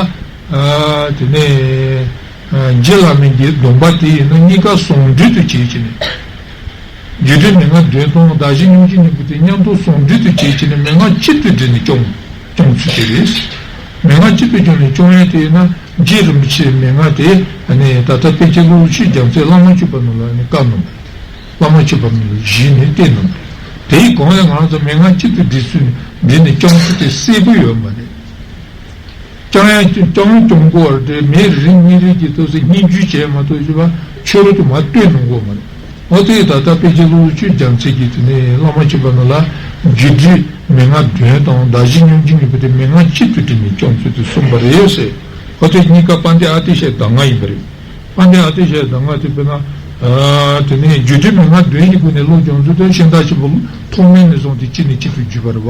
ཨ། དེ་ནས། ཨ། རྗེ་བླ་མའི་གི་སྡོམ་པ་དེ་ཡིན་ན་གཉིས་ཀ་ཟུང་འབྲེལ་དུ་བྱེད་ཀྱི་ནས། རྒྱུད་སྡེ་མན་ངག་བདུན་དང་བདག་གཞན་མཉམ་བརྗེ་གཉིས་པོ་དེ་མཉམ་དུ་ཟུང་འབྲེལ་དུ་བྱེད་ཀྱི་ནས། མན་ངག་གཅིག་ཏུ་བསྒྲིལ་ནས་སྐྱོང་། སྐྱོང་ཚུལ་དེ་རེད། མན་ངག་གཅིག་ཏུ་བསྒྲིལ་ནས་སྐྱོང་ཡས་དེ་ཡིན་ན། རྗེ་རིན་པོ་ཆེའི་མན་ངག་དེ་ནི་ད་ལྟ་པཎ་ཆེན་སློབ་དཔོན་ཆོས་རྒྱལ་མཚན་བླ་མ་མཆོད་པ་རྣམས་ལ་ནི་བཀའ་གནང་བ་རེད། བླ་མ་མཆོད་པ་རྣམས་ལ་གཞི་ནས་བསྟན་གནང་བ་རེད། དེའི་གོང་ལ་ང་རང་ཚོ་མན་ངག་གཅིག་ཏུ་བསྒྲིལ་ཚུལ་འདི་ནི་སྐྱོང་ཚུལ་དེ་གསལ་པོ་ཡོད་མ་རེད། སྐྱོང་ཡང་སྐྱོང་སྐྱོང་དགོས་པ་རེད། མི་རེ་རེ་གཉིས་རེ་གིས་ཐུགས་སུ་སྙན་ཞུ་བྱས་མ་གཏོགས་ཞུ་བ་ཆོས་རོ་དུ་མ་ལྟོས་གནང་དགོས་མ་རེད། འོ་དེ་ད་ལྟ་དཔལ་ཆེན་ལུགས་ཆོས་རྒྱལ་མཚན་གྱིས་དེ་ནས་བླ་མ་མཆོད་པ་རྣམས་ལ་རྒྱུད་སྡེ་མན་ངག་བདུན་དང་བདག་གཞན་མཉམ་བརྗེ་གཉིས་པོ་དེ་མན་ངག་གཅིག་ཏུ་བསྒྲིལ་ནས་སྐྱོང་ཚུལ་དུ་གསུངས་པ་རེད་ཟེར། འོ་དེ་གཉིས་ཀ་དཔལ་ལྡན་ཨ་ཏི་ཤའི་གདམས་ངག་ཡིན་པ་རེད། དཔལ་ལྡན་ཨ་ཏི་ཤའི་གདམས་ངག་དེ་དཔེར་ན། དེ་ནས་རྒྱུད་སྡེ་མན་ངག་བདུན་གྱི་སྒོ་ནས་བློ་སྦྱོང་ཚུལ་དེ་ཤིང་རྟ་ཆེན་པོ་ཐོགས་མེད་ནས་བཟུང་སྟེ་གཅིག་ནས་གཅིག་ཏུ་བརྒྱུད་པ་རེད་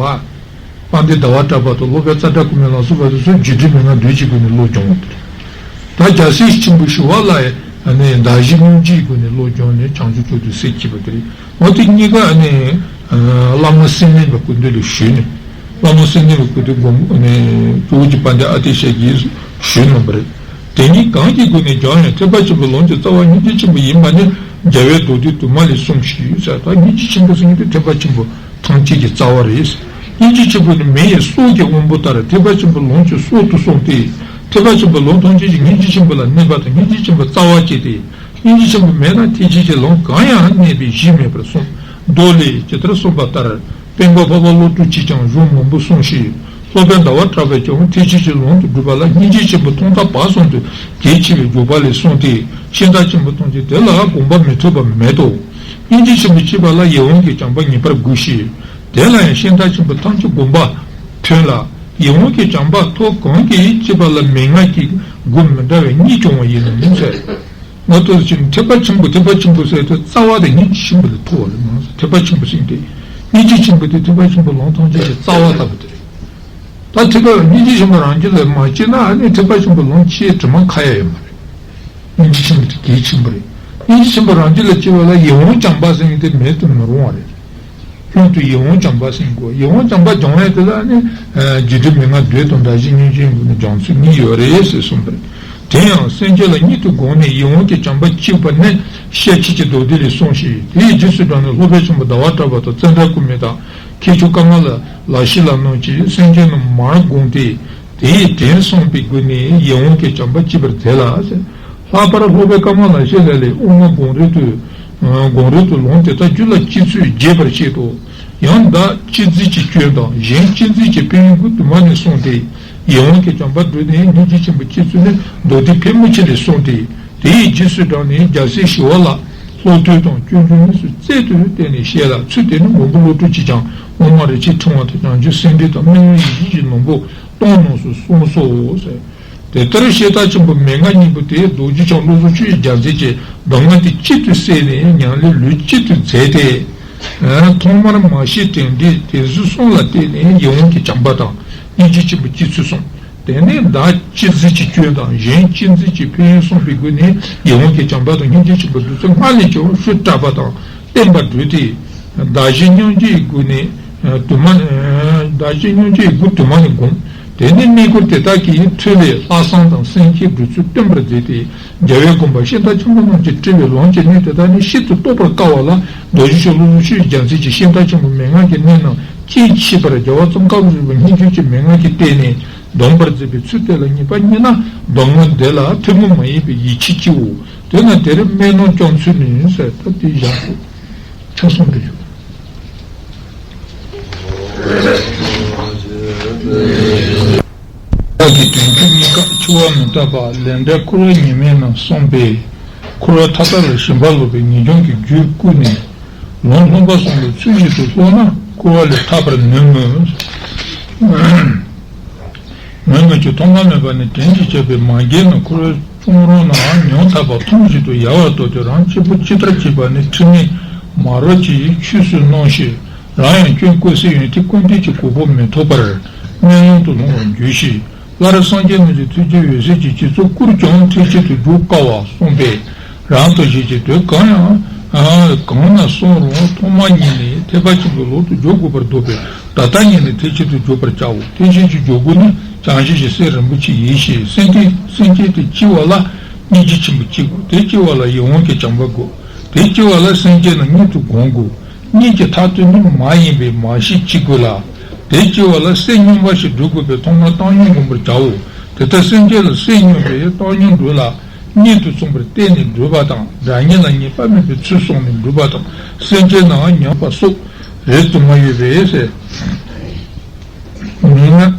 བ། དཔལ་ལྡན་ཟླ་བ་གྲགས་པ་དང་སློབ་དཔོན་ཙཱ་བྱ་ཀུ་མུ་ལ་སོགས་པ་དེ་ཚོས་རྒྱུད་སྡེ་མན་ངག་བདུན་གྱི་སྒོ་ནས་བློ་སྦྱོང་བ་དེ་རེད། ད་རྒྱལ་སྲས་ཞིག་ཆེན་པོ་ཞི་བ་ལྷ་ཡི་བདག་གཞན་མཉམ་བརྗེའི་སྒོ་ནས་བློ་སྦྱོང་ནས་བྱང་ཆུབ་མཆོག་ཏུ་སེམས་བསྐྱེད་པ་དེ་རེད། འོ་དེ་གཉིས་ཀ་ནི་བླ་མ་སེམས་ལྡན་པའི་སྐུ་མདུན་ལ་ཞུས་ནས། བླ་མ་སེམས་ལྡན་པའི་སྐུ་མདུན་དགོངས་ནས་ཇོ་བོ་རྗེ་དཔལ་ལྡན་ཨ་ཏི་ཤ་གིས་ཞུས་གནང་བ་རེད། དེ་གཉིས་གང་གི་སྒོ་ནས་སྦྱང་ཡང་ཐེག་པ་ཆེན་པོའི་ལམ་གྱི་རྩ་བ་སྙིང་རྗེ་ཆེན་པོ་ཡིན་པ་ནི་རྒྱལ་བའི་མདོ་སྡེ་དུ་མ་ལས་གསུངས་ཤིང་ཟེར། ད་སྙིང་རྗེ་ཆེན་པོ་ཟེར་མཁན་དེ་ཐེག་པ་ཆེན་པོ་ཐམས་ཅད་ཀྱི་རྩ་བ་རེད། སྙིང་རྗེ་ཆེན་པོ་ནི་མེ་ཡི་སྲོག་གི་དབང་པོ་ལྟར་ཐེག་པ་ཆེན་པོའི་ལམ་གྱི་སྲོག་ཏུ་གསུངས་ཏེ། ཐེག་པ་ཆེན་པོའི་ལམ་ཐམས་ཅད་ཀྱི་སྙིང་རྗེ་ཆེན་པོ་ལ་གནས་པ་དང་སྙིང་རྗེ་ཆེན་པོའི་རྩ་བ་བཅད་དེ། སྙིང་རྗེ་ཆེན་པོ་མེད་ན་ཐེག་ཆེན་གྱི་ལམ་གང་ཡང་གནས་པའི་གཞི་མེད་པར་གསུངས། མདོ་ལས་ཇི་ལྟར་གསུངས་པ་ལྟར། སྟོན་པ་འཕགས་པ་ཀླུ་སྒྲུབ་ཀྱིས་ཀྱང་གཞུང་མང་པོ་གསུངས་ཤིང་། སློབ་དཔོན་ཟླ་བ་གྲགས་པས་ཀྱང་ཐེག་ཆེན་གྱི་ལམ་དུ་བསྒྲུབ་པ་ལ་སྙིང་རྗེ་ཆེན་པོ་ཐོག་མཐའ་བར་གསུམ་དུ་གལ་ཆེ་བའི་འཇུག་པ་ལས་གསུངས་ཏེ། ཤིང་རྟ་ཆེན་པོ་ཐམས་ཅད་དེ་ལ་དགོངས་པ་མི་འཐད་པ་མེད་དོ། སྙིང་རྗེ་ཆེན་པོ་སྐྱེས་པ་ལ་ཡིད་དབང་གི་བྱམས་པ་ངེས་པར་དགོས་ཤིང་། དེ་ལ་ཡང་ཤིང་རྟ་ཆེན་པོ་ཐམས་ཅད་དགོངས་པ་མཐུན་ལ། ཡིད་དབང་གི་བྱམས་པ་ཐོབ་གང་གིས་སྐྱེས་པ་ལ་མན་ངག་གི་སྒོ་མི་འདྲ་བའི་གཉིས་སྐྱོང་བ་ཡིན་ནོ་ཟེར། ང་ཚོ་ཅིག་ཐེག་པ་ཆེན་པོ་ཐེག་པ་ཆེན་པོ་ཟེར་དུས་རྩ་བ་དེ་སྙིང་རྗེ་ཆེན་པོ་ལ་ཐུག་པ་རེད་མ་གཏོགས། ཐེག་པ་ཆེན་པོ་ཟེར་དེ་སྙིང་རྗེ་ཆེན་པོ་དེ་ཐེག་པ་ཆེན་པོའི་ལམ་ཐམས་ཅད་ཀྱི་རྩ་བ་ལྟ་བུ་དེ་རེད། ད་ཐེག་པ་སྙིང་རྗེ་ཆེན་པོ་རང་རྒྱུད་ལ་མ་སྐྱེས་ན་ཨ་ནི་ཐེག་པ་ཆེན་པོའི་ལམ་སྐྱེ་དྲི་མ་ཁ་ཡ་ཡོད་མ་རེད། སྙིང་རྗེ་ཆེན་པོ་དེ་གལ་ཆེན་པོ་རེད། སྙིང་རྗེ་ཆེན་པོ་རང་རྒྱུད་ལ་སྐྱེ་བ་ལ་ཡིད་དབང་བྱམས་པ་ཟེར་མཁན་དེ་མེད་དུ་མི་རུང་བ་རེད། ལྷུན་དུ་ཡིད་དབང་བྱམས་པ་ཟེར་དགོས། ཡིད་དབང་བྱམས་པ་སྦྱང་ཡས་དེ་ལ་ནི། རྒྱུད་སྡེ་མན་ངག་བདུན་དང་བདག་གཞན་མཉམ་བརྗེའི་སྒོ་ནས་སྦྱང་ཚུལ་གཉིས་ཡོད་རེད་ཟེར་གསུངས་པ་རེད། དེ་ཡང་སེམས་ཅན་ལ་གཉིད་དུ་དགོངས་ནས་ཡིད་དབང་གི་བྱམས་པ་བསྐྱེད་པ་ནི་ཤེར་ཕྱིན་གྱི་མདོ་སྡེ་ལས་གསུངས་ཤིང་། དེའི་རྗེས་སུ་འབྲངས་ནས་སློབ་དཔོན་ཆེན་པོ་ཟླ་བ་གྲགས་པ་དང་ཙནྡྲ་ཀུ་མུ་ད། མཁས་མཆོག་ཀ་མ་ལ་ལ་ཤཱི་ལ་རྣམས་ཀྱིས་སེམས་ཅན་རྣམས་མར་དགོངས་ཏེ། དེའི་དྲིན་བསམས་པའི་སྒོ་ནས་ཡིད་དབང་གི་བྱམས་པ་བསྐྱེད་པར་མཛད་ལ། ལྷག་པར་སློབ་དཔོན་ཀ་མ་ལ་ཤཱི་ལ་ལས་དབུ་མ་དགོངས་རིགས་དུ། དགོངས་རིགས་དུ་ལམ་དེ་དག་རྒྱུད་ལ་སྐྱེ་ཚུལ་རྒྱས་པར་བཤད་དོ། ཡང་བདག་སྤྱན་འཛིན་གྱི་སྐྱོན་དང་གཞན་གཅེས་འཛིན་གྱི་ཕན་ཡོན་དགུ་དུ་མ་ནས་གསུངས་ཏེ། ཡིད་དབང་གི་བྱམས་པ་བསྒྲུབས་ནས་སྙིང་རྗེ་ཆེན་པོ་སྐྱེ་ཚུལ་ནི་མདོ་སྡེ་ཕལ་མོ་ཆེ་ལས་གསུངས་ཏེ། དེའི་རྗེས་སུ་འབྲངས་ནས་རྒྱལ་སྲས་ཞི་བ་ལྷ་སློབ་ཐོས་དང་སྐྱོན་བརྗོད་གཉིས་སུ་རྩལ་དུ་བསྟན་ནས་བཤད་ལ། ཚུལ་དེ་ནི་མགོན་པོ་ཀླུ་སྒྲུབ་ཀྱིས་ཀྱང་དབུ་མ་རིགས་ཀྱི་ཕྲེང་བ་དང་བྱང་ཆུབ་སེམས་འགྲེལ་དང་སྨན་ལམ་ཡིག་བཞི་གི་ནང་པོ་གཏོང་གནང་སོ་གསུངས་སོ། དེ་ལྟར་ཤིང་རྟ་ཆེན་པོ་མན་ངག་གཉིས་པོ་དེ་རྡོ་རྗེ་འཆང་བློ་བཟང་ཆོས་ཀྱི་རྒྱལ་མཚན་གྱིས་གདམས་ངག་དེ་གཅིག་ཏུ་བསྲེས་ནས་ཉམས་ལེན་ལུས་གཅིག་ཏུ་མཛད་དེ། ཐོག་མར་མར་ཤེས་དྲན་འདི་དེ་གཟུགས་གསུམ་ལ་བརྟེན་ནས་ཡིད་དབང་གི་བྱམས་པ་དང་སྙིང་རྗེ་ཆེན་པོ་སྐྱེ་ཚུལ་གསུངས། དེ་ནས་བདག་གཅེས་འཛིན་གྱི་སྐྱོན་དང་གཞན་གཅེས་འཛིན་གྱི་ཕན་ཡོན་གསུངས་པའི་སྒོ་ནས་ཡིད་དབང་གི་བྱམས་པ་དང་སྙིང་རྗེ་ཆེན་པོ་འདི་ཚོ་སྔར་ལས་ཀྱང་ཤུགས་དྲག་པ་དང་བརྟན་པར་གྱུར་ཏེ། བདག་གཞན་མཉམ་བརྗེའི་སྒོ་ནས་དུ་མ། བདག་གཞན་མཉམ་བརྗེའི་སྒོ་དུ་མ་ནས་བསྒོམ། དེ་ནས་དམིགས་སྐོར་དེ་དག་གི་མཐུ་ལས་ལྷག་བསམ་དང་སེམས་བསྐྱེད་སྒྲུབ་ཚུལ་སྟོན་པར་མཛད་དེ། རྒྱལ་བའི་དགོངས་པ་ཤིང་རྟ་ཆེན་པོ་རྣམས་ཀྱིས་བཀྲི་བའི་ལམ་གྱི་གནད་དེ་དག་ནི་ཤིན་ཏུ་རྟོགས་པར་དཀའ་བ་ལ། རྡོ་རྗེ་འཆང་བློ་བཟང་ཆོས་ཀྱི་རྒྱལ་མཚན་གྱིས་ཤིང་རྟ་ཆེན་པོ་མན་ངག་གི་གནད་རྣམས་རྐྱེན་ཆད་པར་རྒྱལ་བ་ཙོང་ཁ་པ་ཆེན་པོའི་སྙན་བརྒྱུད་ཀྱི་མན་ངག་གི་སྟེང་ནས་གདམས་པར་མཛད་པའི་ཚུལ་དེ་ལ་ངེས་པ་རྙེད་ན་གདམས་ངག་འདི་ལ་ཐུན་མོང་མ་ཡིན་པའི་ཡིད་ཆེས་སྐྱེའོ། དེས་ན་དེར་སྨོན་ལམ་བསྐྱང་ཚུལ་ནི་ཟེར་ད་དེ་བཞག་གོ། ཆ་གསུམ་དུ་ཡོད། བདག་གི་དོན་བཅུ་གཉིས་ཀ་འཆི་བ་མི་རྟག་པ་ལས་འབྲས་འཁོར་བའི་ཉེས་དམིགས་རྣམས་གསུངས་པས། འཁོར་བའི་མཐའ་དག་ལ་ཞེན་པ་ལོག་པའི་ངེས་འབྱུང་གི་རྒྱུད་བསྐུལ་ནས། ལམ་སློབ་པ་གསུམ་ལ་ཚུལ་བཞིན་དུ་སློབ་ན་འཁོར་བ་ལས་ཐར་པར་ནུས་མོད། ནུས་མོད་ཀྱི་ཐོག་མ་མེད་པ་ནས་དྲན་གྱིས་བཅད་པའི་མ་རྒན་ནི་འཁོར་བའི་བཙོན་ར་ནའང་ཉམ་ཐག་པ་ཐུམ་བཞིན་དུ་ཡལ་བར་དོར་ཏེ་རང་གཅིག་པུ་ཅི་ལྟར་བྱེད་པ་ནི་ཁྲིམས་མེད་མ་རབས་ཀྱི་ཆོས་སུ་སྣང་ཞིང་། རང་ཡང་སྐྱོན་ཀུན་ཟད་ཡོན་ཏན་ཀུན་ལྡན་གྱི་གོ་འཕང་མི་ཐོབ་པར་དམན་ལམ་དུ་ལྷུང་བར་འགྱུར་ཞིང་། སླར་སངས་རྒྱས་རྣམས་ཀྱི་ཐུགས་རྗེའི་འོད་ཟེར་གྱིས་རྗེ་བཙུན་གུར་ཀྱང་ཐེག་ཆེན་དུ་འཇུག་དཀའ་བ་གསུངས་པས། རང་དང་གཞན་གྱི་དོན་གང་ཡང་གང་ན་གསུངས་རུང་ཐོག་མ་ཉིད་ནས་ཐེག་པ་ཆེན་པོའི་ལམ་དུ་འཇུག་དགོས་པར་འདོད་པས་ད་ལྟ་ཉིད་ནས་ཐེག་ཆེན་དུ་འཇུག་པར་བྱའོ། ཐེག་ཆེན་གྱི་འཇུག་སྒོ་ནི་བྱང་ཆུབ་ཀྱི་སེམས་རིན་པོ་ཆེ་ཡིན་ཞེས་སེམས་བསྐྱེད་སེམས་བསྐྱེད་དེ་སྐྱེ་བ་ལ་སྙིང་རྗེ་ཆེན་པོ་སྐྱེ་དགོས། དེ་སྐྱེ་བ་ལ་ཡིད་དབང་གི་བྱམས་པ་དགོས། དེ་སྐྱེ་བ་ལ་སེམས་ཅན་རྣམས་གཉིད་དུ་བསྒོམ་དགོས། གཉིད་ཀྱི་མཐར་ཐུག་ནི་མ་ཡིན་པའི་མར་ཤེས་ཅིག་དགོས་ལ། དེ་སྐྱེ་བ་ལ་སེམས་སྙོམས་པ་ཞིག་སྒྲུབ་དགོས་པས་ཐོག་མར་བཏང་སྙོམས་བསྒོམ་པར་བྱའོ། དེ་ལྟར་སེམས་ཅན་ལ་སེམས་སྙོམས་པས་བཏང་སྙོམས་སྒྲུབ་ལ། གཉིད་དུ་མཚུངས་པར་བལྟས་ནས་སྒྲུབ་པ་དང་སྒྲ་ཉིད་ལ་ངེས་པ་མེད་པའི་ཚུལ་བསམས་ནས་སྒྲུབ་པ་དང་སེམས་ཅན་ནའང་ཉམས་པ་སོགས་ རེ་དུ་མ་ཡོད་པས་ཟེར། མིན་ན།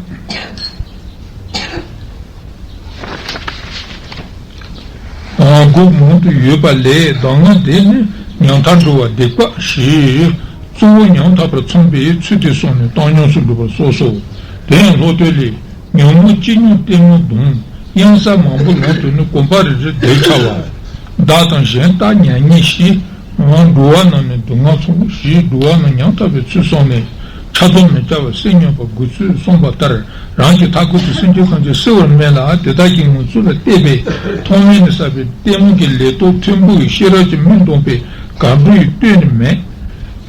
སྒོ་མང་དུ་ཡོད་པ་ལས་གདམས་ངག་འདི་ནི་ཉམ་ཐག་འགྲོ་བ་སྡིག་པ་ཞེས་གཙོ་བོ་ཉམ་ཐག་པར་མཚོན་པའི་ཚུལ་དེ་གསུངས་ནས་བཏང་སྙོམས་སུ་འགྲོ་བར་གསུངས་སོ། དེ་ཡང་སློབ་དཔོན་ལས། ཉོན་མོངས་ཅི་མྱོང་ལྟད་མོ་གདོང་། གཡང་ས་མང་པོ་ལོངས་སྤྱོད་ནི། གོམ་པ་རེ་རེར་བདེ་འཆའ་བ། བདག་དང་གཞན་བལྟ་ཉམ་ཉེས་ཤེས། འགྲོ་བ་རྣམས་ནི་སྡུག་བསྔལ་མཚུངས། ཞེས་འགྲོ་བ་རྣམས་ཉམ་ཐག་པའི་ཚུལ་གསུངས་ནས། འཆབ་སྡང་མི་བྱ་བར་སེམས་སྙོམས་པར་དགོས་ཚུལ་གསུངས་པ་ལྟར། རང་གི་མཐའ་འཁོར་དུ་སེམས་ཅན་ཐམས་ཅད་བསིལ་བར་སྨྲས་ལ། དེ་དག་གི་ངང་ཚུལ་ལ་བལྟས་པས་ཐོག་མེད་ནས་བསགས་པའི་ལྟད་མོ་གི་ལས་རྟོག་མཐོན་པོ་ཡི་ཤེས་རབ་ཀྱི་མིག་ལྡོངས་པའི་གར་འགྲོ་ཡི་གཏོས་ནི་མེད།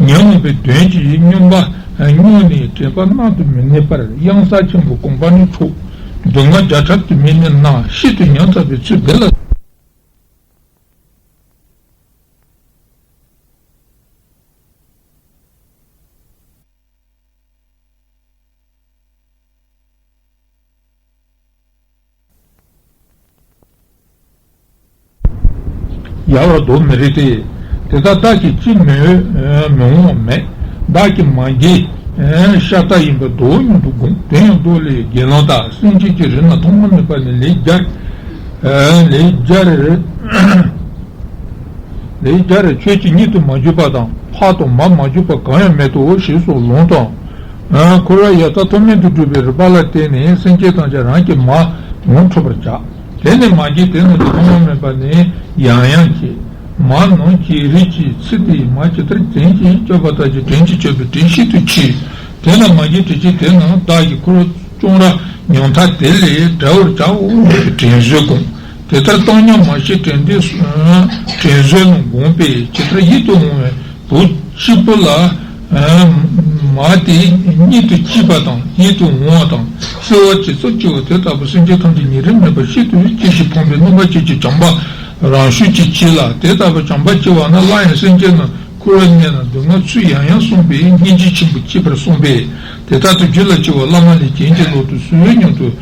ཉོན་མོངས་པའི་གདོན་གྱིས་སྙོམས་པ་སྙོམས་ནས་དྲན་པ་རྣལ་དུ་མི་གནས་པར་གཡང་ས་ཆེན་པོའི་གོམ་པ་ནི་འཁྲུགས། སྡུག་བསྔལ་བརྒྱ་ཕྲག་དུ་མས་ནི་མནར། ཤིན་ཏུ་ཉམ་ཐག་པའི་ཚུལ་འདི་ལ། ཡལ་བར་དོ་མི་རིགས་ཏེ། དེ་ལྟར་བདག་གིས་ཅི་མི་འོས་མི་འོང་བ་མེད། བདག་གིས་མ་བགྱིས་ཤ་སྟག་ཡིན་པར་མདོ་སྙོམས་སུ་དགོངས། དེ་ཡང་མདོ་ལས། དགེ་སློང་དག། སེམས་ཅན་གྱི་རིགས་ན་ཐོག་མ་མེད་པ་ནས་ལས་བརྒྱ་ལས་བརྒྱ་རེ། ལས་བརྒྱ་རེ་ཆོས་ཀྱི་སྙིང་དུ་མ་གྱུར་པ་དང་། ཕག་དང་མ་མ་གྱུར་པ་གང་ཡང་མེད་དོ། ཞེས་སོགས་ལུང་དང་། འཁོར་བའི་ཡ་མཚན་ཐོགས་མེད་དུ་སྒྲུབ་པའི་རིམ་པ་ལ་བརྟེན་ནས་སེམས་ཅན་ཐམས་ཅད་རང་གི་མར་ངོ་འཕྲོད་པར་བྱ། དེ་ནས་མ་བགྱིས་དེ་རྣམས་ཀྱི་ཐོག་མ་མེད་པ་ནས་ཡང་ཡང་བགྱི། མར་ནམ་གྱི་རིགས་ཀྱི་ཚེ་དེའི་མར་ཇི་ལྟར་དྲན་ཅིང་སྤྱོད་པ་ལྟར་གྱི་དྲན་ཅིང་སྤྱོད་པའི་དྲན་ཤིན་ཏུ་ཆེ། དེ་ལ་མ་བགྱིས་དྲན་ཅིང་དེ་རྣམས་བདག་གིས་འཁོར་བ་ཅུང་ར་ཉམ་ཐག་དེ་ལས་བྲལ་བར་བྱའོ་ཞེས་དྲན་གསོའི་སྒོམ། དེ་ལྟར་བཏང་སྙོམས་མ་བྱས་དྲན་ཏེ་དྲན་གསོའི་ནང་བསྒོམས་པས་ཇི་ལྟར་ཡིད་དུ་འོང་བའི་བུ་གཅིག་པུ་ལ། མ་དེ་ཉིད་དུ་སྐྱིད་པ་དང་ཡིད་དུ་འོང་བ་དང་བརྩེ་བ་ཇི་ཙམ་སྐྱེ་བ་དེ་ལྟ་བུ་སེམས་ཅན་ཐམས་ཅད་ཉིན་རེ་མེད་པར་ཤིན་ཏུ་སྐྱེ་ཞིང་ཕོངས་པའི་རྣམ་པ་ཅན་གྱི་བྱམས་པ་རང་ཤུགས་ཀྱིས་སྐྱེ་ལ། དེ་ལྟ་བུ་བྱམས་པ་སྐྱེ་བ་ན་སླར་ཡང་སེམས་ཅན་རྣམས་འཁོར་བའི་གནས་ན་སྡུག་བསྔལ་ཚུར་ཡང་ཡང་གསུངས་པས་སྙིང་རྗེ་ཆེན་པོ་སྐྱེས་པར་གསུངས་པས། དེ་ལྟར་དུ་རྒྱུད་ལ་སྐྱེ་བ་བླ་མ་ལས་རྒྱན་གྱི་ལོག་ཏུ་བཟོད་པའི་སྙིང་སྟོབས་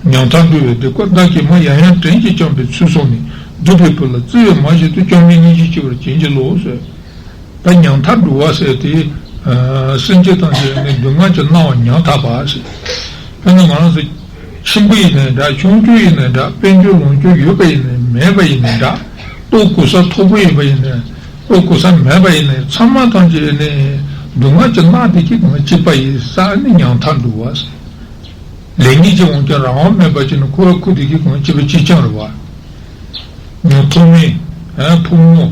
ཉམ་ཐག་འགྲོ་བའི་སྡིག་པ་བདག་གིས་མར་ཡང་ཡང་དྲན་ཅིང་བསྐྱངས་པའི་ཚུལ་གསུངས་ནས། སྒྲུབ་པའི་བུ་ལ་བརྩེ་བས་མ་བཞེད་དུ་བཅོམ་ལྡན་སྙིང་རྗེ་སྐྱེ་བར་བྱིན་གྱིས་རློབས་ཟེར། ད་ཉམ་ཐག་འགྲོ་བ་ཟེར་དེ། སེམས་ཅན་ཐམས་ཅད་ནི་སྡུག་བསྔལ་གྱིས་མནར་བ་ཉམ་ཐག་པ་ཟེར། དཔེར་ན་ང་རང་ཚོ་ཆེན་པོ་ཡིན་ནའི་འདྲ། ཆུང་ཆུང་ཡིན་ནའི་འདྲ། དཔལ་འབྱོར་ལོངས་སྤྱོད་ཡོད་པ་ཡིན་ནའི་མེད་པ་ཡིན་ནའི་འདྲ། ལྟོ་གོས་ས་མཐོ་པོ་ཡིན་པ་ཡིན་ནའི་ལྟོ་གོས་ས་མེད་པ་ཡིན་ནའི་ཚང་མ་ཐམས་ཅད་ནི་སྡུག་བསྔལ་གྱིས་མནར་བསྡད་ཀྱི་ང་གཅིག་པ་ཡིན་ས་ནི་ཉམ་ཐག་འགྲོ་བ་ཟེར། ལེགས་ཉེས་ཀྱི་དབང་གིས་རང་དབང་མེད་པ་ཅིག་ནི་འཁོར་བར་འཁོར་བསྡད་ཀྱི་གང་ཅི་བ་ཅི་ཅང་རེད་བ། ཐོག་མའི་ཕུང་པོ།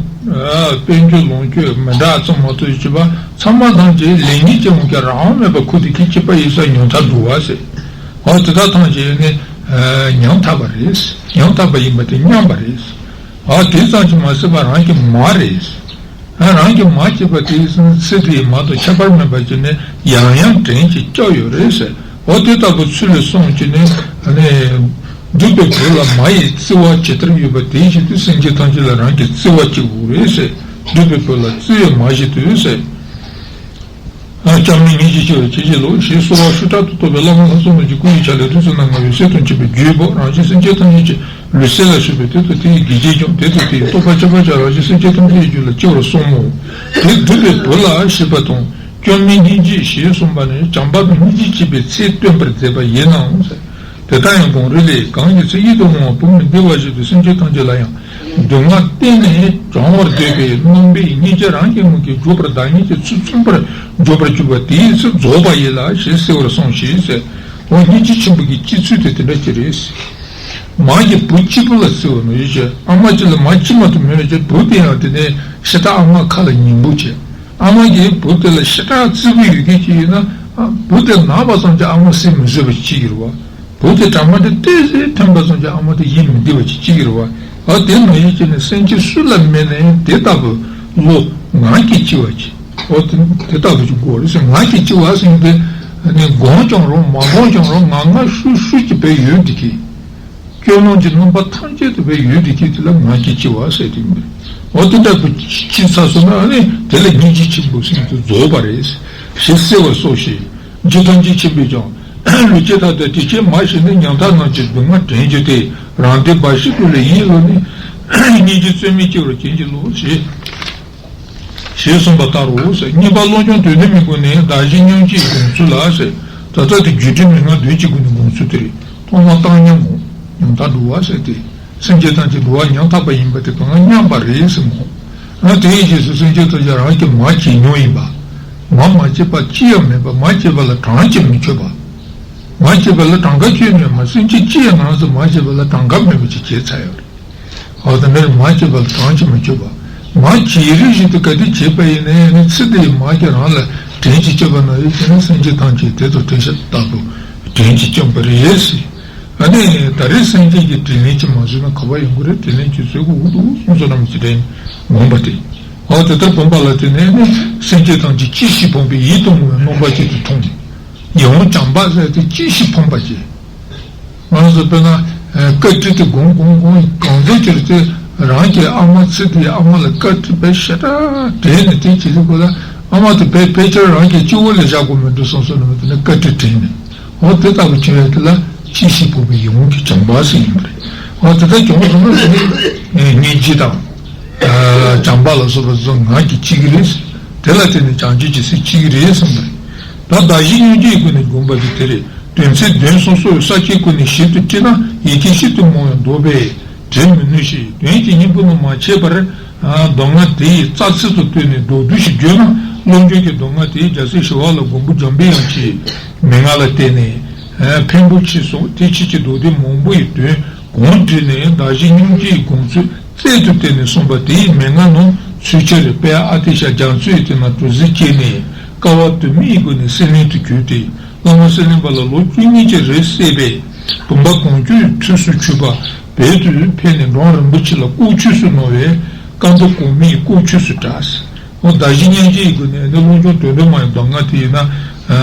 དཔལ་འབྱོར་ལོངས་སྤྱོད་མི་འདྲ་ཙམ་མ་གཏོགས་ཅི་བ་ཚང་མ་ཐམས་ཅད་ལེགས་ཉེས་ཀྱི་དབང་གིས་རང་དབང་མེད་པར་འཁོར་བསྡད་ཀྱི་གཅིག་པ་ཡིན་ས་ཉམ་ཐག་འགྲོ་བ་ཟེར། འོ་དེ་དག་ཐམས་ཅད་ནི་ཉམ་ཐག་པ་རེད། ཉམ་ཐག་པ་ཡིན་པ་དེ་མཉམ་པ་རེད། འོ་དེ་ཙམ་གྱིས་མ་ཟད་པ་རང་གི་མ་རེད། རང་གི་མ་སྐྱེས་པ་དེའི་ཚེ་དེའི་མ་དང་ཁྱད་པར་མེད་པ་ཅིག་ནི་ཡང་ཡང་དྲན་ཅིང་སྐྱོ་ཡོད་རེད་ཟེར། འོ་དེ་ལྟ་བུ་ཚུལ་ལས་གསུངས་ཀྱི་ནི་ནི། སྒྲུབ་པའི་བུ་ལ་མ་ཡི་བརྩེ་བ་ཇི་ལྟར་ཡོད་པ་དེ་བཞིན་དུ་སེམས་ཅན་ཐམས་ཅད་ལ་རང་གི་བརྩེ་བ་སྐྱེ་དགོས་རེད་ཟེར། སྒྲུབ་པའི་བུ་ལ་བརྩེ་བས་མ་བཞེད་དུ་ཟེར། བཅོམ་ལྡན་སྙིང་རྗེ་ཆེ་བར་བྱིན་གྱིས་རློབས། ཞེས་གསོལ་བ་ཤུགས་དྲག་ཏུ་བཏབ་པས་བླ་མ་ལྷ་ཚོགས་རྣམས་ཀྱི་སྐུ་ཡི་ཆ་ལས་རིགས་སུ་སྣང་ངེ་བའི་གསེར་དང་མཆོད་པའི་རྒྱུའི་བོགས་རང་གཞན་སེམས་ཅན་ཐམས་ཅད་ཀྱི་ལུས་སེམས་ལ་བྱུགས་པས་དེ་དང་དེ་ཡི་དགེ་རྒྱས་ཀྱང་དེ་དང་དེ་ཡི་རྟོགས་པ་ཁྱད་པར་ཅན་རང་གཞན་སེམས་ཅན་ཐམས་ཅད་ཀྱི་རྒྱུད་ལ་སྐྱེ་བར་གསུངས་མོད། དེ་སྒྲུབ་པའི་བུ་ལ་ཞེས་པ་དང་། བཅོམ་ལྡན་སྙིང་རྗེ་ཞེས་གསུངས་པ་ནི་བྱམས་པ་དང་སྙིང་རྗེ་སྐྱེས་པའི་ཚེ་སྟོན་པར་མཛད་པ་ཡིན་ནའང་། དེ་ལྟར་ཡང་གོང་རོལ་ལས། གང་གི་ཚེ་ཡིད་དུ་འོང་བ་བུམ་ནི་བདེ་བར་བཞིན་དུ་སེམས་ཅན་ཐམས་ཅད་ལ་ཡང་སྡུག་བསྔལ་གཏན་ནས་བྱང་བར་འདོད་པའི་རྣམ་པའི་སྙིང་རྗེ་རང་གི་ངང་གིས་འཇུག་པར་བདག་ཉིད་ཀྱིས་ཚུར་མཚོན་པར་འཇུག་པར་གྱུར་པ་དེའི་ཚེ་རྫོགས་པ་ཡིན་ལ་ཞེས་གསལ་བར་གསུངས་ཤིང་ཟེར། འོ་སྙིང་རྗེ་ཆེན་པོ་གི་སྤྱི་ཚུལ་དེ་དེ་འདྲ་ཅིག་རེད། མ་གི་བུ་གཅིག་པུ་ལ་བརྩེ་བ་ནོ་ཡོད་ཅེ། ཨ་མ་གཅིག་ལ་མ་གཅིག་མ་གཏོགས་མེད་ཅེ། བུ་དེ་ཡང་དེ་ནས་ཞེ་དྲག་ཨ་མ་ཁ་ལ་ཉན་པོ་བྱེད། ཨ་མ་གིས་བུ་དེ་ལ་ཞེ་དྲག་བརྩེ་པོ་ཡོད་མཁན་ཅིག་ཡིན་ན། བུ་དེ་ན་བ་ཙམ་གྱིས་ཨ་མ་སེམས་མི་བཟོད་པ་ཅིག་སྐྱེ་གི་རེད་བ། བུ་དེ་གྲང་མ་དེ་ཏོག་ཙམ་ཐོན་པ་ཙམ་གྱིས་ཨ་མ་དེ་ཡིད་མི་བདེ་བ་ཅིག་སྐྱེ་གི་རེད་བ། ཨ་དེ་མ་ཡིན་ཅེ་ནས་སེམས་ཅན་སུ་ལ་སྨྲས་ན་ཡང་དེ་ལྟ་བུ་བློ་ངང་གིས་སྐྱེ་བ་ཅིག་འོ་དེ་དེ་ལྟ་བུ་ཅིག་དགོས་རེད་ཟེར། ངང་གིས་སྐྱེ་བ་ཟེར་དེ་ནི་སྒོམ་ཀྱང་རུང་མ་སྒོམ་ཀྱང་རུང་ངང་ངམ་ཤུགས་ཤུགས་ཀྱིས་བས་ཡོད་འདི་གི་སྐྱོ་སྣང་གི་རྣམ་པ་ཐམས་ཅད་དུ་བས་ཡོད་དེ་ཀྱི་དེ་ལ་ངང་གིས་སྐྱེ་བ་ཟེར་དེ་མིན། འོ་དེ་འདྲ་བུ་ཅི་ཚ་སོང་ན་ཨ་ནི་དེ་ལ་སྙིང་རྗེ་ཆེན་པོ་སེམས་དུ་རྫོགས་པ་རེད། ཞེས་གསལ་བར་གསུངས་ཤིང་། རྗེ་ཐམས་ཅད་མཁྱེན་པས་ཀྱང་། ལུས་ཅན་དག་ཏུ་དེ་སྐྱེས་མ་ཤི་ནས་ཉམ་ཐག་རྣམས་ཀྱི་སྡུག་བསྔལ་དྲན་བྱས་ཏེ་རང་བདེ་འབའ་ཞིག་ཏུ་ལས་ཡིད་བློ་ནི་སྙིང་རྗེ་རྩོལ་མེད་སྐྱེ་བར་བྱིན་གྱིས་རློབས་ཞེས། ཞེས་གསུངས་པ་ལྟར་རོ་ཟེར། གཉིས་པ་བློ་སྦྱོང་དོན་དམ་གྱི་སྒོ་ནས་བདག་གཞན་མཉམ་བརྗེའི་སྒོམ་ཚུལ་ལ་ཟེར། ད་ལྟ་དེ་རྒྱུ་འབྲས་མན་ངག་བདུན་གྱི་སྒོ་ནས་སྒོམ་ཚུལ་དེ་རེད། ཐོག་མར་བཏང་སྙོམས་སྒོམ། ཉམ་ཐག་འགྲོ་བ་ཟེར་ཏེ། སེམས་ཅན་ཐམས་ཅད་འགྲོ་བ་ཉམ་ཐག་པ་ཡིན་པ་དེ་གང་སྙམ་པ་རེད་ཟེར་མོ། ཡང་དེའི་རྗེས་སུ་སེམས་ཅན་ཐམས་ཅད་རང་གིས་མ་བྱས་མྱོང་ཡིན་པ། མ་མ་བྱས་པ་ཅི་ཡང་མེད་པ། མ་བྱས་པ་ལ་གྲངས་ཀྱིས་མི་ཆོད་པ། མ་བྱས་པ་ལ་གྲངས་ཀ་ཆོད་མེད་མ། སེམས་ཅན་ཅི་ཡང་ནང་སུ་མ་བྱས་པ་ལ་གྲངས་ཀ་མེད་པ་ཅིག་བྱས་ཚར་ཡོད་རེད། འོ་ད་ནི་མ་བྱས་པ་ལ་གྲངས་ཀྱིས་མི་ཆོད་པ། མ་བྱས་རིགས་བཞིན་དུ་ག་དེ་བྱས་པ་ཡིན་ན་ཡང་ནི་ཚེ་འདིའི་མ་གིས་རང་ལ་དྲིན་ཅིག་བསྐྱངས་པ་ན་ཡོད་ཀྱང་ནི་སེམས་ཅན་ཐམས་ཅད་དེ་ཚོ་དྲིན་ཤ་ལྟ་བུ་དྲིན་ཅིག་བསྐྱངས་པ་རེད་ཟེར། ཨ་ནི་ད་རེས་སེམས་ཅན་གྱི་དྲིན་ལན་ཅིག་མ་བཟོས་ན་ག་པར་ཡོང་གི་རེད། དྲིན་ལན་ཅིག་བཟོ་དགོས་འདུག་གསུངས་སོ་ནམ་ཅི་དྲན་ངོམས་པ་དེ། འོ་དེ་ལྟར་བསྒོམས་པ་ལ་བརྟེན་ནས་ནི་སེམས་ཅན་ཐམས་ཅད་གཅེས་ཤིང་ཕོངས་པའི་ཡིད་དུ་འོང་བའི་རྣམ་པ་ཅན་དུ་མཐོང་། ཡིད་འོང་བྱམས་པ་ཟེར་ཏེ་གཅེས་ཤིང་ཕོངས་པ་ཅན། ང་ཚོ་དཔེར་ན་ཨ་བཀའ་དྲིན་དེ་སྒོམ་སྒོམ་སྒོམ་གང་ཚོད་ཅིག་དེ་རང་གི་ཨ་མ་ཚེ་འདིའི་ཨ་མ་ལ་བཀའ་དྲིན་དཔེ་ཞེ་དྲག་དྲན་ནས་དེ་བྱེད་དུས་སྐབས་ལ་ཨ་མ་དེ་དཔེ་ཕལ་ཆེར་རང་གི་སྤྱི་བོ་ལས་བཞག་དགོས་མི་འདུག་བསམ་བསམ་ནས་དེ་ནས་བཀའ་དྲིན་དྲན་ནས། འོ་དེ་ལྟ་བུ་བྱུང་བའི་དེ་ལ་གཅེས་ཤིང་ཕོངས་པའི་ཡིད་འོང་གི་བྱམས་པ་ཟེར་ཡིན་པ་རེད། འོ་དེ་ལྟར་བྱུང་བ་ཚང་མ་དེ་ནི་སྙིང་རྗེ་དང་། བྱམས་པ་ལ་སོགས་པ་ཚོ་ངག་གིས་གཅེས་ཀྱི་རེད། དེ་ལ་བརྟེན་ནས་བྱང་ཆུབ་ཀྱི་སེམས་སྐྱེ་གི་རེད་གསུངས་པ་རེད། ད་བདག་གཞན་མཉམ་བརྗེའི་སྒོ་ནས་བསྒོམ་པ་དེ་དེ་རེད། དོན་ཚན་བདུན་སོ་སོའི་ས་བཅད་ཀུན་ནས་ཞིབ་ཏུ་དཀྲིས་ན་ཡི་གེ་ཞིབ་ཏུ་མང་བས་འདོགས་པས་འགྲེལ་མི་ནུས་ཤིང་། དོན་གྱི་སྙིང་པོ་རྣམས་མ་ཕྱེད་པར་མདོ་སྔགས་དེ་ཡི་རྩ་ཚིག་ཏུ་བཏོན་ནས་མདོར་བསྡུས་ཤིག་བརྗོད་ན། བློ་སྦྱོང་གི་མདོ་སྔགས་དེའི་རྒྱལ་སྲས་ཞི་བ་ལྷ་མགོན་པོ་འཇམ་དཔལ་དབྱངས་ཀྱི་མན་ངག་ལ་བརྟེན་ནས་ཕན་པོ་ཆེ་གསུངས། དེ་ཕྱིས་ཀྱི་མདོ་སྡེ་མང་པོ་ཡི་དོན་གོང་བསྒྲིལ་ནས་བདག་གཞན་མཉམ་བརྗེའི་སྒོམ་ཚུལ་རྩལ་དུ་བཏོན་ནས་གསུངས་པ་དེའི་མན་ངག་རྣམས་ཚུལ་འཆོས་རེ་དཔལ་ཨ་ཏི་ཤ་རྒྱ་མཚོའི་དེ་ན་གྲུ་གཟིངས་བསྐྱེད་ནས་དཀའ་བ་དུ་མའི་སྒོ་ནས་སྲེད་ལེན་དུ་གྱུར་ཏེ། བླ་མ་སྲེད་ལེན་པ་ལ་ལོ་བཅུ་གཉིས་ཀྱི་རིང་བསྲེས་པས་སྡོམ་པ་གང་བྱུང་ཐུགས་སུ་ཆུད་པ་བོད་དུ་ཕེབས་ནས་འབྲོམ་རིན་པོ་ཆེ་ལ་ལྐོག་ཆོས་སུ་གནང་བས་བཀའ་མདོ་གོང་མའི་ལྐོག་ཆོས་སུ་གྲགས། འོ་བདག་གཞན་མཉམ་བརྗེའི་སྒོ་ནས་ནི་བློ་སྦྱོང་དོན་དུ་མ་ཡང་མདོ་སྔགས་དེ་ཡིན་ན་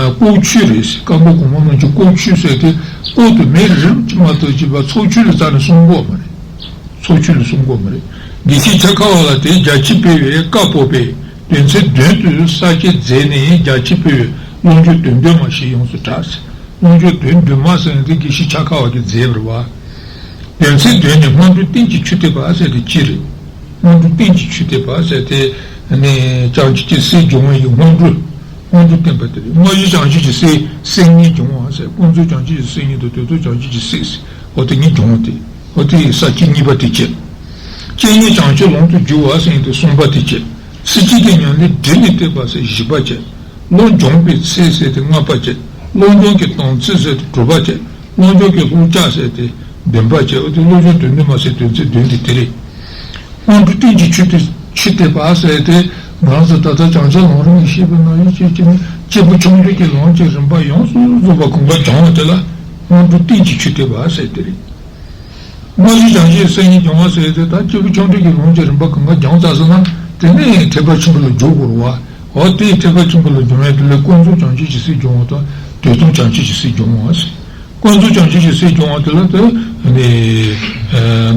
ལྐོག་ཆོས་རེད་ཟེར། བཀའ་མདོ་གོང་མ་རྣམས་ཀྱི་ལྐོག་ཆོས་ཟེར་ཏེ་ལྐོག་ཏུ་མེད་རིམ་གྱིས་མ་གཏོགས་བྱས་པ་ཚོགས་ཆོས་ལ་རྩ་ནས་གསུང་གི་ཡོད་མ་རེད། ཚོགས་ཆོས་ལ་གསུང་གི་ཡོད་མ་རེད། དགེ་བཤེས་འཆད་ཁ་བ་ལ་དེ་རྒྱ་ཆེར་སྤེལ་བའི་བཀའ་ཕོག་པས་དོན་ཚན་བདུན་དུ་ས་བཅད་མཛད་ནས་རྒྱ་ཆེར་སྤེལ་བའི་བློ་སྦྱོང་དོན་དུ་མ་ཞེས་ཡོངས་སུ་གྲགས། བློ་སྦྱོང་དོན་བདུན་མ་ཟེར་ཡང་དེ་དགེ་བཤེས་འཆད་ཁ་བ་གིས་མཛད་པ་རེད་བ། དོན་ཚན་བདུན་ནི་སྔོན་འགྲོ་རྟེན་གྱི་ཆོས་སྟོན་པ་ཟེར་ཏེ་གཅིག་རེད། སྔོན་འགྲོ་རྟེན་གྱི་ཆོས་སྟོན་པ་ཟེར་ཏེ་ནི་བྱང་ཆུབ་ཀྱི་སེམས་སྦྱོང་བའི་སྔོན་འགྲོ། སྔོན་འགྲོ་སྟོན་པ་དེ་རེད། དངོས་གཞི་བྱང་ཆུབ་ཀྱི་སེམས་སེམས་ཉིད་སྦྱོང་བ་ཟེར། ཀུན་རྫོབ་བྱང་ཆུབ་ཀྱི་སེམས་ཉིད་དང་དོན་རྟོགས་བྱང་ཆུབ་ཀྱི་སེམས་ཟེར། འོ་དེ་གཉིས་སྦྱོང་བ་དེ། འོ་དེ་ས་བཅད་གཉིས་པ་དེ་བྱས། སྤྱན་ཉིད་བྱང་ཆུབ་ལམ་དུ་བསྒྱུར་བ་ཟེར་ཡང་དེ་གསུམ་པ་དེ་བྱས། ཚིག་གཅིག་གི་ཉམས་ལེན་བསྒྲིལ་ནས་བསྟོད་པ་ཟེར་བཞི་པ་བྱས། བློ་སྦྱོང་བའི་ཚད་ཟེར་ཏེ་ལྔ་པ་བྱས། བློ་སྦྱོང་གི་དམ་ཚིག་ཟེར་ཏེ་དྲུག་པ་བྱས། བློ་སྦྱོང་གི་བསླབ་བྱ་ཟེར་ཏེ་བདུན་པ་བྱས། འོ་དེ་བློ་སྦྱོང་དོན་དུ་མ་ཟེར་དོན་ཚན་བདུན་དེ་དེ་རེད། སྔོན་འགྲོ་རྟེན་གྱི་ཆོས་དེ་ཆོས་སྟོན་པ་ཟེར་ཏེ་ང་ཚོ་ད་ལྟ་བྱང་ཆུབ་ལམ་རིམ་ནས་བཤད་པའི་ནང་ཡོད་ཅེས་ཀྱི་ནི་སྐྱེས་བུ་ཆུང་འབྲིང་གི་ལམ་གྱི་རིམ་པ་ཡོངས་སུ་རྫོགས་པ་གང་ག་སྦྱོང་བ་དེ་ལ་སྔོན་འགྲོ་རྟེན་གྱི་ཆོས་སྟོན་པ་ཟེར་དེ་རེད། དངོས་གཞི་བྱང་ཆུབ་སེམས་ཉིད་སྦྱོང་བ་ཟེར་ཏེ་ད་སྐྱེས་བུ་ཆུང་འབྲིང་གི་ལམ་གྱི་རིམ་པ་གང་ག་སྦྱངས་ཚར་སོང་ན་དེ་ནས་ཐེག་པ་ཆེན་པོ་ལ་འཇུག་དགོས་རེད་བ། འོ་དེའི་ཐེག་པ་ཆེན་པོ་ལ་འཇུག་ཡས་དེ་ལ་ཀུན་རྫོབ་བྱང་ཆུབ་ཀྱི་སེམས་སྦྱོང་བ་དང་དོན་དམ་བྱང་ཆུབ་ཀྱི་སེམས་སྦྱོང་བ་ཟེར། ཀུན་རྫོབ་བྱང་ཆུབ་ཀྱི་སེམས་སྦྱོང་བ་དེ་ལ་དེ་ནི་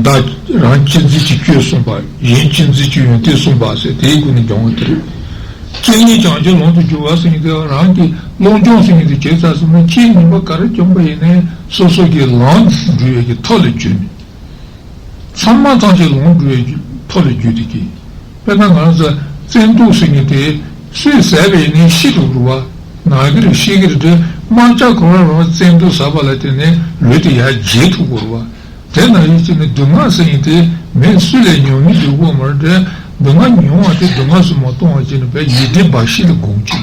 བདག་རང་གཅེས་འཛིན་གྱི་སྤྱོད་གསུམ་པ་གཞན་གཅེས་འཛིན་གྱི་ཡོན་ཏན་གསུམ་པ་ཟེར་དེའི་སྒོ་ནས་སྦྱོང་བ་དེ་རེད། སྤྱན་ཉིད་བྱང་ཆུབ་ལམ་དུ་བསྒྱུར་བ་ཟེར་མཁན་དེ་རང་གི་བློ་སྦྱོང་ཟེར་མཁན་དེ་བྱས་ཚར་སོང་ན་སྤྱན་ཉིད་པ་ག་རེ་བྱུང་པ་ཡིན་ནའི་སོ་སོ་གི་ལམ་འགྲོ་ཡས་ཀྱི་ཐབས་ལ་འགྱུར་ནས། ཚང་མ་ཚང་ཞིང་ལོངས་འགྲོ་བའི་ཐོག་ལ་རྒྱུད་དེ་གི། དཔེར་ན་ང་རང་ཚོ་བཙན་དུག་ཟེར་མཁན་དེ་སུས་བཟས་པ་ཡིན་ནའི་ཤི་འགྲོ་གི་རེད་བ། ན་གི་རེད་ཤི་གི་རེད་དེ་དམར་ཆ་གང་རང་རང་བཙན་དུག་ཟ་བ་ལ་བརྟེན་ནས་ལུས་དེ་ཡར་རྒྱས་ཐུབ་ཀྱི་རེད་བ། དེ་ན་ཡིན་ཅི་ནི་སྡུག་བསྔལ་ཟེར་མཁན་དེ་མི་སུ་ལས་མྱོང་མི་འདུག་གོ་མ་རེད་དེ་སྡུག་བསྔལ་མྱོང་བ་དེ་སྡུག་བསྔལ་སུ་མ་གཏོང་བ་ཅི་ནི་བས་ཡིད་བདེ་འབའ་ཞིག་ལ་དགོངས་ཅི།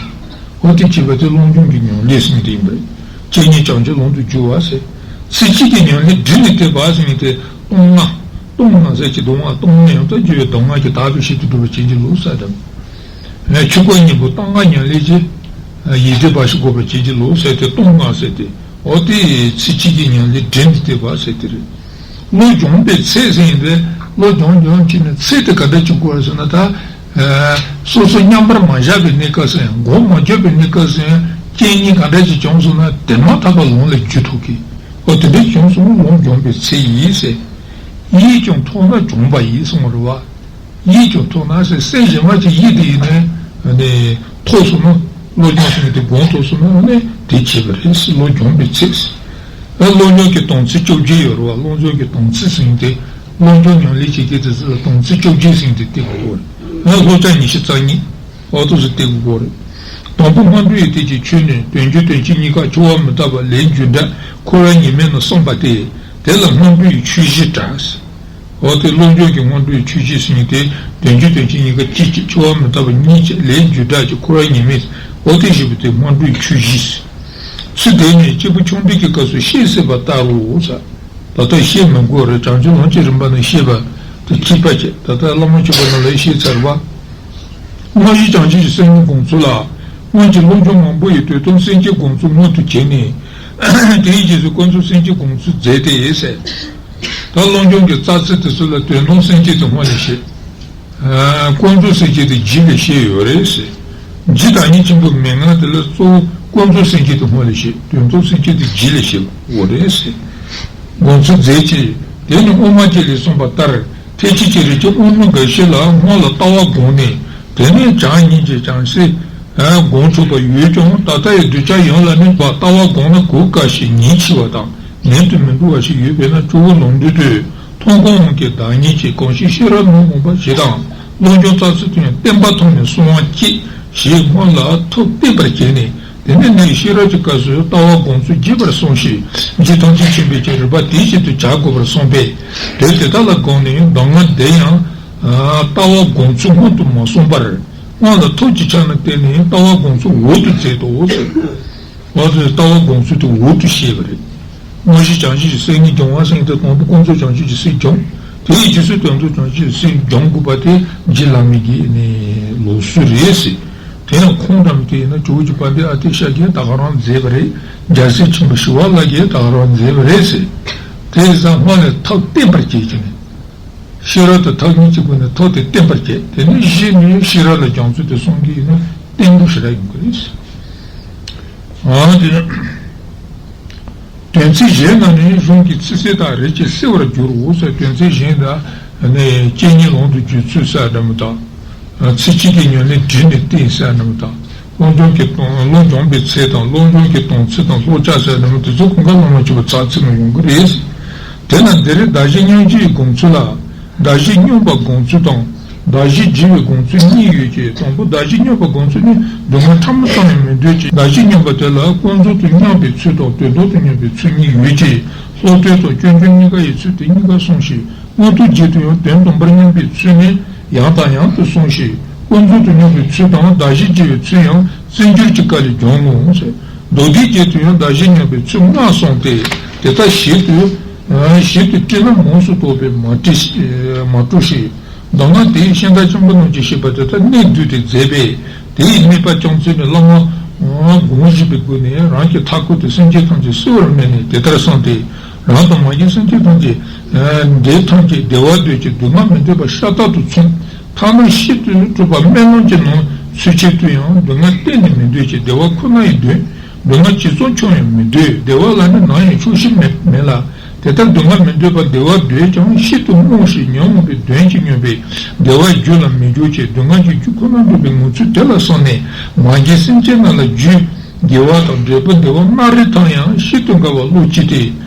འོ་དེ་བྱས་པ་དེ་བློ་སྦྱོང་གི་ཉམས་ལེན་ཟེར་མཁན་དེ་ཡིན་པ་རེད། སྤྱན་ཉིད་བྱང་ཆུབ་ལམ་དུ་བསྒྱུར་བ་ཟེར། ཚིག་གཅིག་གི་ཉམས་ལེན་བསྒྲིལ་ནས་བསྟོད་པ་ཟེར་མཁན་དེ་སྟོང་ལྔ། སྟོང་ལྔ་ཟེར་གྱི་སྡུག་བསྔལ་སྟོང་ལྔ་ཡང་དག་འགྱུར་བའི་སྡུག་བསྔལ་གྱི་དག་པའི་ཞིང་དུ་སྒྲུབ་པར་བྱེད་ཀྱི་ལུགས་ཟེར་དང་། ཆོས་སྐོར་གཉིས་པོ་སྟོང་ལྔ་ཉམས་ལེན་གྱིས་ཡིད་བདེ་འབའ་ཞིག་འགོག་པར་བྱེད་ཀྱི་ལུགས་ཟེར་ཏེ་སྟོང་ལྔ་ཟེར་ཏེ། འོ་དེ་ཚིག་གཅིག་གི་ཉམས་ལེན་བསྒྲིལ་ནས་བསྟོད་པ་ཟེར་དེ་རེད། བློ་སྦྱོང་བའི་ཚད་ཟེར་ཡིན་པས་བློ་སྦྱོང་སྦྱོང་བྱས་ནས་ཚད་དེ་ག་འདྲ་ཅིག་དགོས་ཟེར་ན་ད། སོ་སོ་མཉམ་པར་མ་བཞག་པའི་གནས་སྐབས་སུ་ཡང་མགོ་མ་འཁྱོག་པའི་གནས་སྐབས་སུ་ཡང་རྐྱེན་གཉིས་ག་འདྲ་ཅིག་བྱུང་སོང་ན་དེ་མ་ཐག་པ་ལམ་ལ་འཇུ་ཐུབ་ཀྱི། འོ་དེ་འདྲ་བྱུང་སོང་ན་ལམ་སྦྱོང་བའི་ཚད་ཡིན་ཟེར། ཡིད་ཀྱང་ཐོགས་ན་སྦྱོང་བ་ཡིན་གསུངས་པ་རེད་བ། ཡིད་ཀྱང་ཐོགས་ན་ཟེར་སེམས་གཞན་མ་ཅིག་ཡིད་དེ་ཡིན་ནས་ནས་ཐོགས་སོང་ན་བློ་སྦྱོང་ཟེར་མཁན་དེ་སྒོམ་ཐུབ་སོང་ན་ནས་དེ་བྱས་པ་རེད་ཟེར་བློ་སྦྱོང་བའི་ཚད་ཟེར། ཨ་བློ་སྦྱོང་གི་དམ་ཚིག་བཅོ་བརྒྱད་ཡོད་རེད་བ། བློ་སྦྱོང་གི་དམ་ཚིག་ཟེར་མཁན་དེ་བློ་སྦྱོང་ཉམས་ལེན་བྱེད་མཁན་དེ་ཚོ་ལ་དམ་ཚིག་བཅོ་བརྒྱད་ཟེར་མཁན་དེ་བསྟན་དགོས་རེད། ཨ་བསླབ་བྱ་ཉི་ཤུ་རྩ་གཉིས། ཨོ་ཏོ་སུ་སྟེ་གུ་གོ་རེད། དང་པོ་སྔོན་འགྲོ་ཡི་དེ་ཀྱི་ཆོས་ནི་དོན་རྒྱུ་དོན་སྤྱི་གཉིས་ཀ་འཆི་བ་མི་རྟག་པ་ལས་རྒྱུ་འབྲས་འཁོར་བའི་ཉེས་དམིགས་ནི་གསུངས་པ་སྟེ། དེ་ལ་སྔོན་འགྲོ་ཡི་ཆོས་བཞི་གྲགས། ཨོ་དེ་སློབ་སྦྱོང་གི་སྔོན་འགྲོ་ཡི་ཆོས་བཞི་ཟེར་མཁན་དེ་དོན་རྒྱུ་དོན་སྤྱི་གཉིས་ཀ་གཅིག་གཅིག་འཆི་བ་མི་རྟག་པ་གཉིས་གཅིག་ལས་རྒྱུ་འབྲས་ཀྱི་འཁོར་བའི་ཉེས་དམིགས། ཨོ་དེ་བཞི་པོ་དེ་སྔོན་འགྲོ་ཡི་ཆོས་བཞི། ཚུལ་དེ་ནི་སྐྱེས་བུ་ཆུང་འདྲིས་ཀྱི་སྐབས་སུ་བཤད་སྲིད་པ་ལྟར་རོ་ཟེར། ད་ལྟ་བཤད་མི་དགོས་རེད། བྱང་ཆུབ་ལམ་གྱི་རིམ་པ་ནང་བཤད་པ་དེ་གཅིག་པ་བྱས། ད་ལྟ་བླ་མ་མཆོད་པ་ནང་ལ་བཤད་ཚར་བ། དངོས་གཞི་བྱང་ཆུབ་ཀྱི་སེམས་ཀྱི་དགོངས་ཚུལ་ལ། སྔོན་གྱི་སློབ་སྦྱོང་མང་པོ་ཡིས་དོན་དམ་སེམས་བསྐྱེད་དགོངས་ཚུལ་སྔོན་དུ་བྱས་ནས། དེའི་རྗེས་སུ་ཀུན་རྫོབ་སེམས་བསྐྱེད་དགོངས་ཚུལ་མཛད་དེ་ཟེར། ད་སློབ་སྦྱོང་གི་རྩ་ཚིག་དེ་ཚོ་ལ་དོན་དམ་སེམས་བསྐྱེད་དེ་སྔོན་ལ་བཤད། ཨ། ཀུན་རྫོབ་སེམས་བསྐྱེད་དེ་རྗེས་ལ་བཤད་ཡོད་རེད་ཟེར། རྗེ་བདག་ཉིད་ཆེན་པོའི་མན་ངག་དེ་ལ་གཙོ་བོ་ཀུན་རྫོབ་སེམས་བསྐྱེད་དེ་སྔོན་ལ་བཤད། དོན་དམ་སེམས་བསྐྱེད་དེ་རྗེས་ལ་བཤད་པ་འོ་རེད་ཟེར། དགོངས་ཚུལ་མཛད་ཅིང་། དེ་ནི་དབུ་མ་རྒྱན་ལས་གསུངས་པ་ལྟར། ཐེག་ཆེན་གྱི་རིགས་ཀྱི་དབུ་མའི་དགག་བྱ་ལ་སྔོན་ལ་ལྟ་བ་བསྒོམས་ནས། དེ་ནས་བྱམས་སྙིང་རྗེ་བྱམས་སེམས་སྒོམ་ཆོག་པ་ཡོད་ཀྱང་། ད་ལྟ་ཡི་གདུལ་བྱ་ཡོངས་ལ་ནི་ལྟ་བ་བསྒོམས་ན་གོ་དཀའ་ཞིང་ཉེན་ཆེ་བ་དང་། ལན་དུ་མི་འགྲོ་བ་ཞིག་ཡོད་པས་ན། ཇོ་བོ་ལམ་འགྲོ་དུས་མཐོང་སྒོམ་དབང་གིས་བདག་ཉིད་ཀྱི། གང་ཞིག་ཤེས་རབ་ནོར་བུ་འབུམ་པ་བཞི་དང་། བློ་སྦྱོང་རྩ་ཚིག་དུ་ཡང་བརྟན་པ་ཐོབ་ནས་གསོལ་བ་བསྐྱེད་ཞེས་སྔོན་ལ་ཐབས་བསྟན་པར་བྱས་ནས། དེ་ནས་ནི་ཤེས་རབ་ཀྱི་སྐབས་སུ་ལྟ་བ་སྒོམ་ཚུལ་རྒྱས་པར་གསུངས་ཤིང་། རྗེ་ཐམས་ཅད་མཁྱེན་པས་ཀྱང་རིགས་པ་དེ་བཞིན་དུ་བྱ་དགོས་པར་གསུངས་པས། དོན་དེ་དག་ལ་དགོངས་ནས་གདམས་ངག་འདི་ཡང་ལྟ་བ་སྒོམ་ཚུལ་སྔོན་དུ་མ་གསུངས་པར། སྔོན་ལ་ཐབས་ཀྱི་ཆ་ནས་བསྟན་ནས་ལྟ་བ་སྒོམ་ཚུལ་འོག་ཏུ་མཛད་དོ་ཟེར། འོ་དེ་ལྟ་བ་སྒོམ་ཚུལ་དེ་འོག་ཏུ་བཤད་པ་རེད། དངོས་གཞི་བྱང་ཆུབ་ཀྱི་སེམས་ཉིད་སྦྱོང་བ་ཟེར་མཁན་དེ་དང་པོ་ཀུན་རྫོབ་བྱང་ཆུབ་ཀྱི་སེམས་སྦྱོང་། དེའི་རྗེས་སུ་དོན་དམ་བྱང་ཆུབ་ཀྱི་སེམས་སྦྱོང་དགོས་པ་དེ་རྗེ་བླ་མའི་གི་ནི་ལུགས་སྲོལ་རེད་ཟེར། དེ་ཡང་ཁུངས་དམ་དེ་ཡིན་ན་ཇོ་བོ་རྗེ་དཔལ་ལྡན་ཨ་ཏི་ཤ་གིས་ད་ག་རང་མཛད་པ་རེད། རྒྱལ་སྲས་ཆེན་པོ་ཞི་བ་ལྷ་གིས་ད་ག་རང་མཛད་པ་རེད་ཟེར། དེ་ཡིན་ཙང་སྔོན་ལ་ཐབས་བསྟན་པར་བྱེད་ཀྱི་ནི། ཤེས་རབ་དང་ཐབས་གཉིས་ཀྱི་སྒོ་ནས་ཐབས་དེ་བསྟན་པར་བྱེད། དེ་ནས་གཞི་ནས་ཤེས་རབ་ལ་སྦྱོང་ཚུལ་དེ་གསུང་གི་ཡིན་ན་བསྟན་པོ་ཞེ་དྲག་ཡོང་གི་རེད། ཨ་དེ། དོན་ཚིག་གཞན་རྣམས་ནི་གཞུང་གི་ཚིག་གསལ་དག་རིགས་ཀྱིས་གསལ་བར་འགྱུར་རོ་ཟེར། དོན་ཚིག་གཞན་དག་ནི་སྐྱེ་གཉིས་ལམ་དུ་བརྒྱུད་ཚུལ་གསལ་འདྲ་མོ་དང་། ཚིག་གཅིག་གི་ཉམས་ལེན་བྲིས་ནས་བསྟན་གསལ་འདྲ་མོ་དང་། སློབ་སྦྱོང་གི་དོན་སློབ་སྦྱོང་པའི་ཚད་དང་སློབ་སྦྱོང་གི་དོན་ཚིག་དང་སློབ་བྱ་གསལ་འདྲ་མོ་དེ་ཚོ་གང་ག་བླ་མ་མཆོད་པ་ཚིག་གསལ་ནས་ཡོང་གི་རེད། དེས་ན་འདིར་གདགས་གཞི་མཉམ་བརྗེའི་སྒོམ་ཚུལ་ལ། གདགས་གཞི་སྙོམས་པ་སྒོམ་ཚུལ་དང་། གདགས་གཞི་བརྗེ་བའི་སྒོམ་ཚུལ་གཉིས་ཡོད་ཅེས། དང་པོ་གདགས་གཞི་སྙོམས་པ་སྒོམ་ཚུལ་ནི་སྡུག་བསྔལ་ཕྲ་མོ་ཙམ་ཡང་མི་འདོད་ཅེས། གདགས་གཞི་སྙོམས་པ་དེ་ལ་ཀུན་རྫོབ་ཏུ་སྙོམས་པའི་ཚུལ་དང་དོན་དམ་དུ་སྙོམས་པའི་ཚུལ་གཉིས་ཡོད་ཅེས། སློབ་དཔོན་དང་སྐྱོན་བརྗོད་གཉིས་ཀ་ཡི་ཚུལ་དེ་གཉིས་ཀ་གསུངས་ཤིང་། མངོན་རྟོགས་རྒྱན་དུ་ཡང་དོན་དམ་པར་སྙོམས་པའི་ཚུལ་ནི་ཡང་དང་ཡང་དུ་གསུངས་ཤིང་། ཀུན་རྫོབ་ཏུ་སྙོམས་པའི་ཚུལ་དང་གདགས་གཞི་བརྗེ་བའི་ཚུལ་ཡང་རྩིས་འགྱུར་གྱི་བཀའ་ལས་འབྱུང་ངོ་། མདོ་སྡེའི་རྒྱན་དུ་ཡང་གདགས་གཞི་སྙོམས་པའི་ཚུལ་ལྔ་གསུངས་ཏེ། དེ་དག་ཞིབ་ཏུ། ཞིབ་ཏུ་དྲིས་ན་མངོན་སུམ་རྟོགས་པས་མ་དྲིས་ཤིག་མ་དཀྲུགས་ཤིག་མདོ་སྔགས་དེས་ཤིང་རྟ་ཆེན་པོ་རྣམས་ཀྱིས་བཤད་པ་དེ་དག་གནད་བསྡུས་ཏེ་མཛད་པས། དེ་ཡི་དམིགས་པ་རྐྱང་བཙུན་ནས་བླ་མ་སྒོམ་བཞིན་པའི་སྒོ་ནས་རང་གི་མཐའ་འཁོར་དུ་སེམས་ཅན་ཐམས་ཅད་གསོ་བར་སྨོན་ནས་དེ་ལྟར་གསུངས་ཏེ། རང་དང་མ་གྱུར་སེམས་ཅན་ཐམས་ཅད་འདི་ཐམས་ཅད་བདེ་བ་འདོད་ཅིང་སྡུག་བསྔལ་མི་འདོད་པ་ཤ་སྟག་ཏུ་མཚུངས། ཐ་མལ་ཤིན་ཏུ་གྲུབ་པ་སྨོན་ལམ་གྱི་ནང་ཚུད་ཕྱིར་དུ་ཡང་སྡུག་བསྔལ་གཏན་ནས་མི་འདོད་ཅིང་བདེ་བ་ཁོ་ན་ཡང་འདོད། སྡུག་བསྔལ་ཇི་ཙམ་བྱུང་ཡང་མི་འདོད། བདེ་བ་ལ་ནི་ནམ་ཡང་ཆོག་ཤེས་མེད་མེད་ལ། དེ་ལྟར་སྡུག་བསྔལ་མི་འདོད་པ་བདེ་བ་འདོད་ཀྱང་ཤིན་ཏུ་རྨོངས་ཤིང་ཉོན་མོངས་པའི་གདོན་གྱིས་མྱོས་པས་བདེ་བའི་རྒྱུ་ལ་མི་འཇུག་ཅིང་སྡུག་བསྔལ་གྱི་རྒྱུ་ཁོ་ན་འདོད་པའི་ངང་ཚུལ་དེ་ལ་བསམས་ནས་མ་གྱུར་སེམས་ཅན་རྣམས་ལ་རྒྱུ་དགེ་བ་དང་འབྲས་བུ་འདི་བ་སྣ་རེ་ཐོབ་ཡང་ཤིན་ཏུ་དགའ་བ་བློ་སྐྱེས་ཏེ།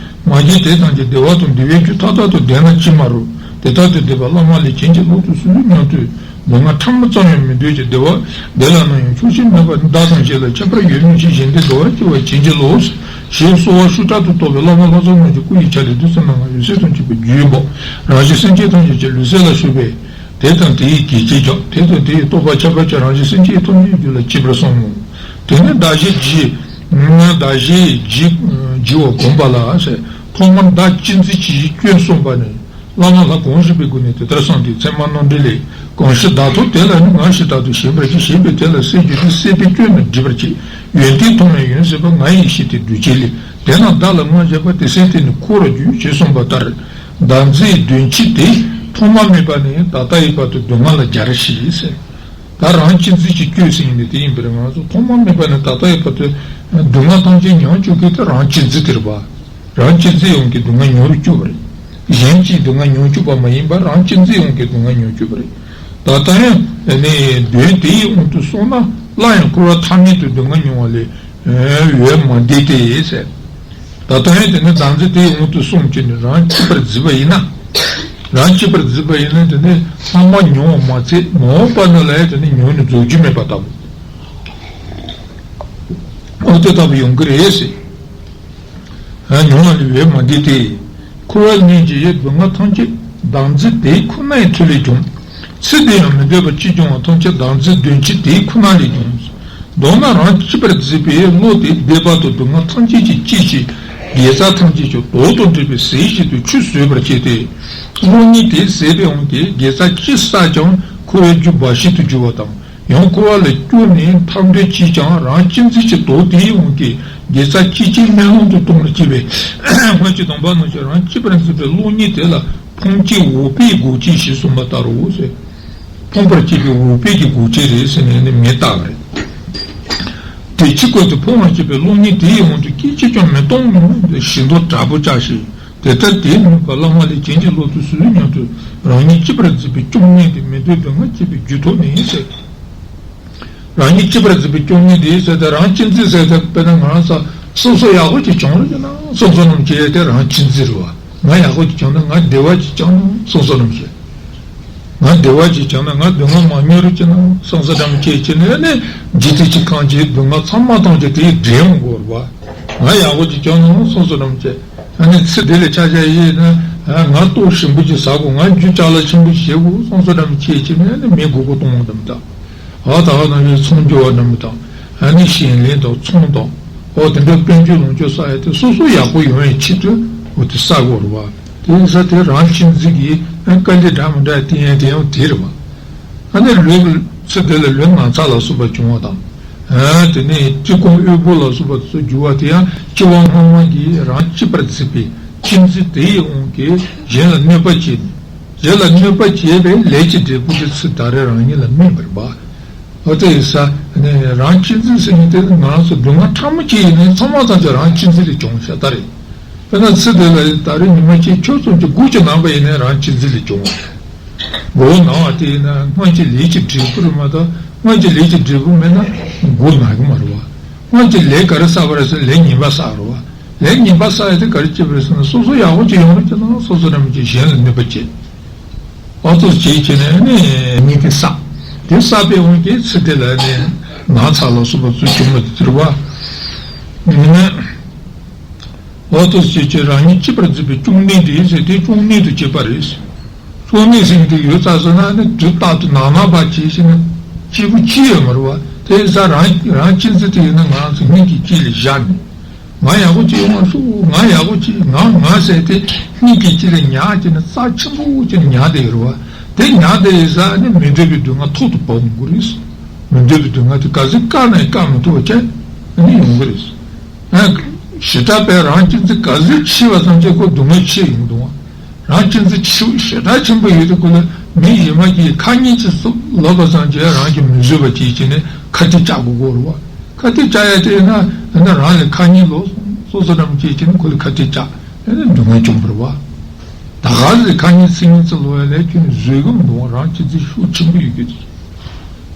མ་གྱུར་དེ་ཐམས་ཅད་བདེ་བ་དང་འདུལ་བའི་རྒྱུ་མཐའ་དག་ཏུ་ལྡན་ན་ཅི་མ་རུང་དེ་ལྟར་དུ་བསྡད་པ་བླ་མ་ལས་བྱིན་གྱིས་བརླབ་ཏུ་གསོལ་སྙམ་དུ། སྡུག་བསྔལ་ཕྲ་མོ་ཙམ་ཡང་མི་འདོད་ཅིང་བདེ་བ་འདི་ལ་ནམ་ཡང་ཆོག་ཤེས་མེད་པར་བདག་དང་གཞན་ལ་ཁྱད་པར་ཡོད་མིན་ཞེས་གཞན་སྡེ་འདུལ་བར་སྐྱེ་བར་བྱིན་གྱིས་རློབས། ཞེས་གསོལ་བ་ཤུགས་དྲག་ཏུ་བཏབ་པས་བླ་མ་ལྷ་ཚོགས་རྣམས་ཀྱིས་སྐུ་ཡི་ཆ་ལས་བདུད་རྩི་སྣ་ལྔ་འོད་ཟེར་དང་བཅས་པའི་རྒྱུན་བབས། རང་བཞིན་སེམས་ཅན་ཐམས་ཅད་ཀྱི་ལུས་སེམས་ལ་ཞུགས་པས། དེ་དང་དེ་ཡི་གེགས་བྱེད་ཀྱང་དེ་དང་དེ་ཡི་རྟོག་པ་ཁྱབ་པ་ཀྱང་རང་བཞིན་སེམས་ཅན་ཐམས་ཅད་ཀྱི་རྒྱུད་ལ་སྐྱེས་པར་གསུངས་མོད། དེ་ནས་གདགས་གཞི་བརྗེ། གདགས་གཞི་བརྗེ་བརྗེ་བ་བསྒོམ་པ་ལ་ཟེར། ཐོག་མར་བདག་གཅེས་འཛིན་གྱི་སྐྱོན་གསུངས་པ་ནས། བླ་མ་ལྷ་གོང་བཞིན་པའི་སྒོ་ནས་དེ་ལྟར་གསུངས་ཏེ། ཚད་མ་རྣམ་འགྲེལ་ལས། གང་ཞིག་བདག་ཐོབ་དེ་ལ་ནི་ང་ཞེས་བདག་ཏུ་ཞེན་པར་བྱེད། ཞེན་པས་དེ་ལ་སྲེད་འགྱུར་ཏེ། སྲེད་པས་སྐྱོན་རྣམས་སྒྲིབ་པར་བྱེད། ཡོན་ཏན་ཐོབ་ན་ཡོན་ཟད་པ། ང་ཡིས་ཤེས་ཏེ་གདུལ་བྱའི་ལས། དེས་ན་བདག་ལ་ང་བཞག་པ་དེ་སྲིད་དེ་ནི་འཁོར་བར་འགྱུར། ཞེས་གསུངས་པ་ལྟར། བདག་འཛིན་གདོན་བགེགས་དེ་ཐོག་མ་མེད་པ་ནས་ད་ལྟ་ཡི་བར་དུ་སྡུག་བསྔལ་ལ་སྦྱར་ཞེས་ཟེར། ད་རང་གཅེས་འཛིན་གྱི་སྐྱོན་ཟེར་ཡིན་ནི་དེ་ཡིན་པ་རེད། ང་ཚོ་ཐོག་མ་མེད་པ་ནས་ད་ལྟ་ཡི་བར་དུ་སྡུག་བསྔལ་ཐམས་ཅད་མྱོང་བཅུག་མཁན་དེ་རང་གཅེས་འཛིན་དེ་རེད་པ། རང་གཅེས་འཛིན་ཡོང་གི་སྡུག་བསྔལ་མྱོང་རུ་བཅུག་པ་རེད། གཞན་གྱིས་སྡུག་བསྔལ་མྱོང་བཅུག་པ་མ་ཡིན་པར་རང་གཅེས་འཛིན་ཡོང་གི་སྡུག་བསྔལ་མྱོང་བཅུག་པ་རེད། ད་ལྟ་ཡང་ནི་གདོན་དེ་ཡི་དབང་དུ་སོང་ན་སླར་ཡང་འཁོར་བ་མཐའ་མེད་དུ་སྡུག་བསྔལ་མྱོང་བ་ལས་འོས་མ་འདས་ཏེ་ཟེར། ད་ལྟ་ཡང་དེ་ནི་བདག་འཛིན་དེ་ཡི་དབང་དུ་སོང་བྱས་ནས་རང་གཅེས་པར་འཛིན་པ་ཡིན་ན། རང་གཅེས་པར་འཛིན་པ་ཡིན་ན་དེ་ནི་ ཚང་མ་མྱོང་བ་མ་ཚད་མ་འོངས་པ་ན་ལ་ཡང་དེ་ནི་མྱོང་ནས་རྫོགས་རྒྱུ་མེད་པ་ལྟ་བུ། འོ་དེ་ལྟ་བུ་ཡོང་གི་རེད་ཟེར། ཨ་མྱོང་བ་ལས་འོས་མ་འདས་ཏེ། འཁོར་བ་ཉིད་ཀྱི་ཡུལ་སྡུག་བསྔལ་ཐམས་ཅད་བདག་འཛིན་དེ་ཁོ་ནའི་མཐུ་ལས་བྱུང་། ཚེ་འདི་ཡང་མི་འདོད་པ་ཅི་བྱུང་བ་ཐམས་ཅད་བདག་འཛིན་དོན་ཆེན་དེ་ཁོ་ན་ལས་བྱུང་། མདོར་ན་རང་གཅེས་པར་འཛིན་པའི་བློ་དེ་བདེ་བ་དང་སྡུག་བསྔལ་ཐམས་ཅད་ཀྱིས་གཅེས་ཤིང་། དགེ་རྩ་ཐམས་ཅད་ཀྱང་དོག་དང་འདྲེས་པའི་ཟས་བཞིན་དུ་ཆུད་ཟོས་པར་བྱེད་དེ། བློ་ཉིད་དེ་ཟད་པའི་དབང་གིས་དགེ་རྩ་ཅི་བསགས་ཀྱང་འཁོར་བའི་རྒྱུ་འབའ་ཞིག་ཏུ་འགྱུར་བ་དང་། ཡང་འཁོར་བ་ལ་སྐྱོ་ནས་འཐབ་འདོད་ཀྱིས་ཀྱང་རང་གཅེས་འཛིན་གྱི་དོགས་དེའི་དབང་གིས་དགེ་རྩ་ཅི་ཅིག་སྨོན་ལམ་དུ་གཏོང་བར་བྱེད་པའི་སྔོན་གྱི་དམ་པ་རྣམས་ཀྱིས་རང་གཅེས་པར་འཛིན་པའི་བློ་ཉིད་དེ་ལ་ཕོངས་བྱེད་འོ་བའི་སྒོ་ཅན་ཞེས་གསུངས་པ་ལྟར་རོ་ཟེར། ཕོངས་པར་བྱེད་པའི་འོ་བའི་གི་སྒོ་ཅན་རེད་ཟེར་ནས་ནི་མི་ལྟ་བ་རེད། དེ་ཕྱི་ཁོ་ཚོ་ཕོངས་པར་བྱེད་པའི་བློ་ཉིད་དེའི་དབང་དུ་སྐད་ཅིག་ཀྱང་མི་གཏོང་ཞིང་དུ་དྲག་པོ་བྱ་ཞིང་། དེ་ལྟར་དེའི་ནུས་པ་བླ་མ་ལས་བྱིན་གྱིས་རློབ་ཏུ་གསོལ་སྙམ་དུ་རང་ཉིད་གཅེས་པར་འཛིན་པའི་སྐྱོ་ངལ་དེ་མི་འདོད་སྡུག་བསྔལ་སྐྱེད་པའི་རྒྱུ་ཐོག་ནས་ཡིན་ཟེར། རང་ཉིད་གཅེས་པར་འཛིན་པའི་སྐྱོ་ངལ་དེ་ཟེར་ཏེ་རང་གཅེས་འཛིན་ཟེར་ཏེ་དཔེར་ན་ང་རང་ཚོ་སོ་སོ་ཡག་པོ་ཅིག་བྱུང་རོགས་ཀྱི་ན་སོ་སོ་རྣམས་ཀྱིས་དེ་རང་གཅེས་འཛིན་རེད་བ། ང་ཡག་པོ་ཅིག་བྱུང་ན་ང་བདེ་བ་ཅིག་བྱུང་ན་སོ་སོ་རྣམས་ཀྱིས། ང་བདེ་བ་ཅིག་བྱུང་ན་ང་སྡུག་བསྔལ་མ་མྱོང་རོགས་ཀྱི་ན་སོ་སོ་རྣམས་ཀྱིས་ནས་ནས་འཇིག་རྟེན་གྱི་ཁམས་ཀྱི་སྡུག་བསྔལ་ཚང་མ་ཐམས་ཅད་དེས་འདྲེན་འོང་གི་རེད་བ། ང་ཡག་པོ་ཅིག་བྱུང་ན་སོ་སོ་རྣམས་ཀྱིས། ཨ་ནི་ཚེ་འདི་ལ་ཆ་བཞག་ཡིན་ན། ང་ལྟོ་ཞིམ་པོ་ཅིག་ཟ་དགོས། ང་རྒྱུ་ཅ་ལག་ཆེན་པོ་ཞིག་བྱེད་དགོས། སོ་སོ་རྣམས་ཀྱིས་ནས་ནི་མི་མགོ་སྐོར་གཏོང་བ་རྣམས་དང་། ཨ་ད་ག་ནང་བཞིན་ཚོང་སྒྱུར་བ་རྣམས་དང་། ཨ་ནི་ཞིང་ལས་དང་ཚོང་དང་། ཨོ་དེ་འདྲ་དཔལ་འབྱོར་ལོངས་སྤྱོད་བསགས་ཡ་དེ་སོ་སོ་ཡག་པོ་ཡོང་བའི་ཆེད་དུ་ཨོ་དེ་བསགས་དགོས་རེད་བ། དེ་ཡིན་ས་དེ་རང་གཅེས་འཛིན་གྱི་དཀའ་ལས་འདྲ་མི་འདྲ་བསྟེན་ཡ་དེ་ཡང་དེ་རེད་བ། ཨ་ནི་ལུས་ཚེ་འདི་ལ་ལུས་ངག་ཚ་ལ་སོགས་པ་བྱུང་བ་དང་། ཨ་དེ་ནས་སྤྱི་ཁོག་དབུལ་པོ་ལ་སོགས་པ་ཚོ་འགྱུར་བ་དེ་ཡང་སྐྱེ་བ་སྔ་མ་གིས་རང་གཅེས་པར་འཛིན་པའི་གཅེས་འཛིན་དེ་ཡི་དབང་གིས་གཞན་ལ་གནོད་པ་བྱས་ནས། གཞན་ལ་གནོད་པ་བྱས་པའི་ལས་ཀྱི་འབྲས་བུ་དེ་ཚུར་ད་རེས་རང་ཉིད་ལ་སྨིན་པར་འབད། འོ་དེ་ཡིན་ས་ནས་རང་གཅེས་འཛིན་ཟེར་མཁན་དེ་ནི་ང་རང་ཚོ་སྡུག་བསྔལ་ཕྲ་མོ་ཅིག་ཡིན་ནའི་ཚང་མ་ཐམས་ཅད་རང་གཅེས་འཛིན་ལས་བྱུང་ཤ་སྟག་རེད། དཔེར་ན་ཚེ་འདི་ལ་ད་རེས་ཉི་མ་གཅིག་ཁྱོད་ཙམ་གྱི་སྒོ་ཅིག་ནང་པ་ཡིན་ནའི་རང་གཅེས་འཛིན་ལས་བྱུང་བ་རེད། སྒོ་ནང་བ་དེ་ཡིན་ན་སྔོན་གྱི་ལས་ཀྱི་འབྲས་བུ་རེད་མ་གཏོགས་སྔོན་གྱི་ལས་ཀྱི་འབྲས་བུ་མེད་ན་སྒོ་ནང་གི་མ་རེད་བ། སྔོན་གྱི་ལས་ག་རེ་བསགས་པ་རེད་ཟེར་ན་ལས་ངན་པ་བསགས་རེད་བ། ལས་ངན་པ་བསགས་ཡ་དེ་ག་རེ་བྱེད་པ་རེད་ཟེར་ན་སོ་སོ་ཡག་པོ་ཅིག་ཡོང་རེད་ཀྱི་ན་སོ་སོ་རང་གིས་གཞན་ལ་གནོད་པ་བྱེད། ཨོ་ཙོ་ཅིག་བྱས་ནས་ནི་ཉིད་དེ་བསགས། དེ་བསགས་པའི་དབང་གིས་ཚེ་འདི་ལ་ནི་ངག་ཚ་ལ་སོགས་པ་ཚུར་བྱུང་བ་དེ་ཟེར་བ། ཨོ་ཙོ་ཅིག་བྱས་རང་ཉིད་གཅེས་པར་འཛིན་པའི་སྐྱོ་ངལ་དེ་ཟེར་དེ་སྐྱོ་ངལ་དུ་བྱེད་པ་རེད། སྐྱོ་ངལ་ཟེར་དེ་ཡོད་ཙང་ཟེར་ན་ནི་དུས་རྟག་ཏུ་ནང་ནང་པ་བྱེད་ཞེ་ན་སྐྱིད་པོ་ཅི་ཡོད་མ་རེད་བ། དེ་ཡིན་ཙང་རང་རང་གཅེས་འཛིན་དེ་ཡིན་ན་ང་རང་ཚོ་སྙིང་གི་དཀྱིལ་ལ་བཞག་ནས། ང་ཡག་པོ་ཅིག་ཡོང་བ་ཤོག་ང་ཡག་པོ་ཅིག་ང་ང་ཟེར་ཏེ་སྙིང་གི་དཀྱིལ་ལ་ཉར་གྱི་ནི་རྩ་ཆེན་པོ་ཅིག་ཉར་བསྡད་ཡོད་རེད་བ། དེ་ཉར་བསྡད་ཡོད་ས་ནི་མི་འདོད་པའི་སྡུག་བསྔལ་ཐོག་ཏུ་བབས་འོང་གི་རེད། མི་འདོད་པའི་སྡུག་བསྔལ་དེ་ག་ཚོད་བཀག་ནའི་བཀག་མི་ཐུབ་པ་ཅིག་ཨ་ནི་ཡོང་གི་རེད། ཨ་ཞེ་དྲག་པས་རང་གཅེས་འཛིན་ག་ཚོད་ཆེ་བ་ཙམ་གྱིས་ཁོ་སྡུག་བསྔལ་ཆེ་ཡོང་གི་འདུག་བ། རང་གཅེས་འཛིན་ཆེ་ཞེ་དྲག་ཆེན་པོ་ཡོད་དུས་ཁོ་ལ་མི་གཞན་མ་གིས་ཁ་ཉིན་གཅིག་སུ་ལབ་པ་ཙམ་གྱིས་རང་གིས་མི་བཟོད་པ་ཅིག་བྱས་ནས་ཁ་གཏད་བཅག་དགོས་ཀྱི་རེད་བ། ཁ་གཏད་བཅག་ཡ་དེ་ཡིན་ན་ཡང་ན་རང་ལ་ཁ་ཉིན་ལོག་སོ་སོ་རང་གིས་བྱས་ནས་ཁོ་ལ་ཁ་གཏད་བཅག་ཡང་ན་སྡུག་བསྔལ་བྱུང་བ་རེད་བ། ད་ག་ཟེ་ཁ་ཉིན་ཚིག་ཉིན་ཚིག་ལོག་ཡ་ལས་ཁྱོད་ནི་བཟོད་ཀྱི་མི་འདུག་བ། རང་གཅེས་འཛིན་ཤུགས་ཆེན་པོ་ཡོད་ཀྱི་འདུག་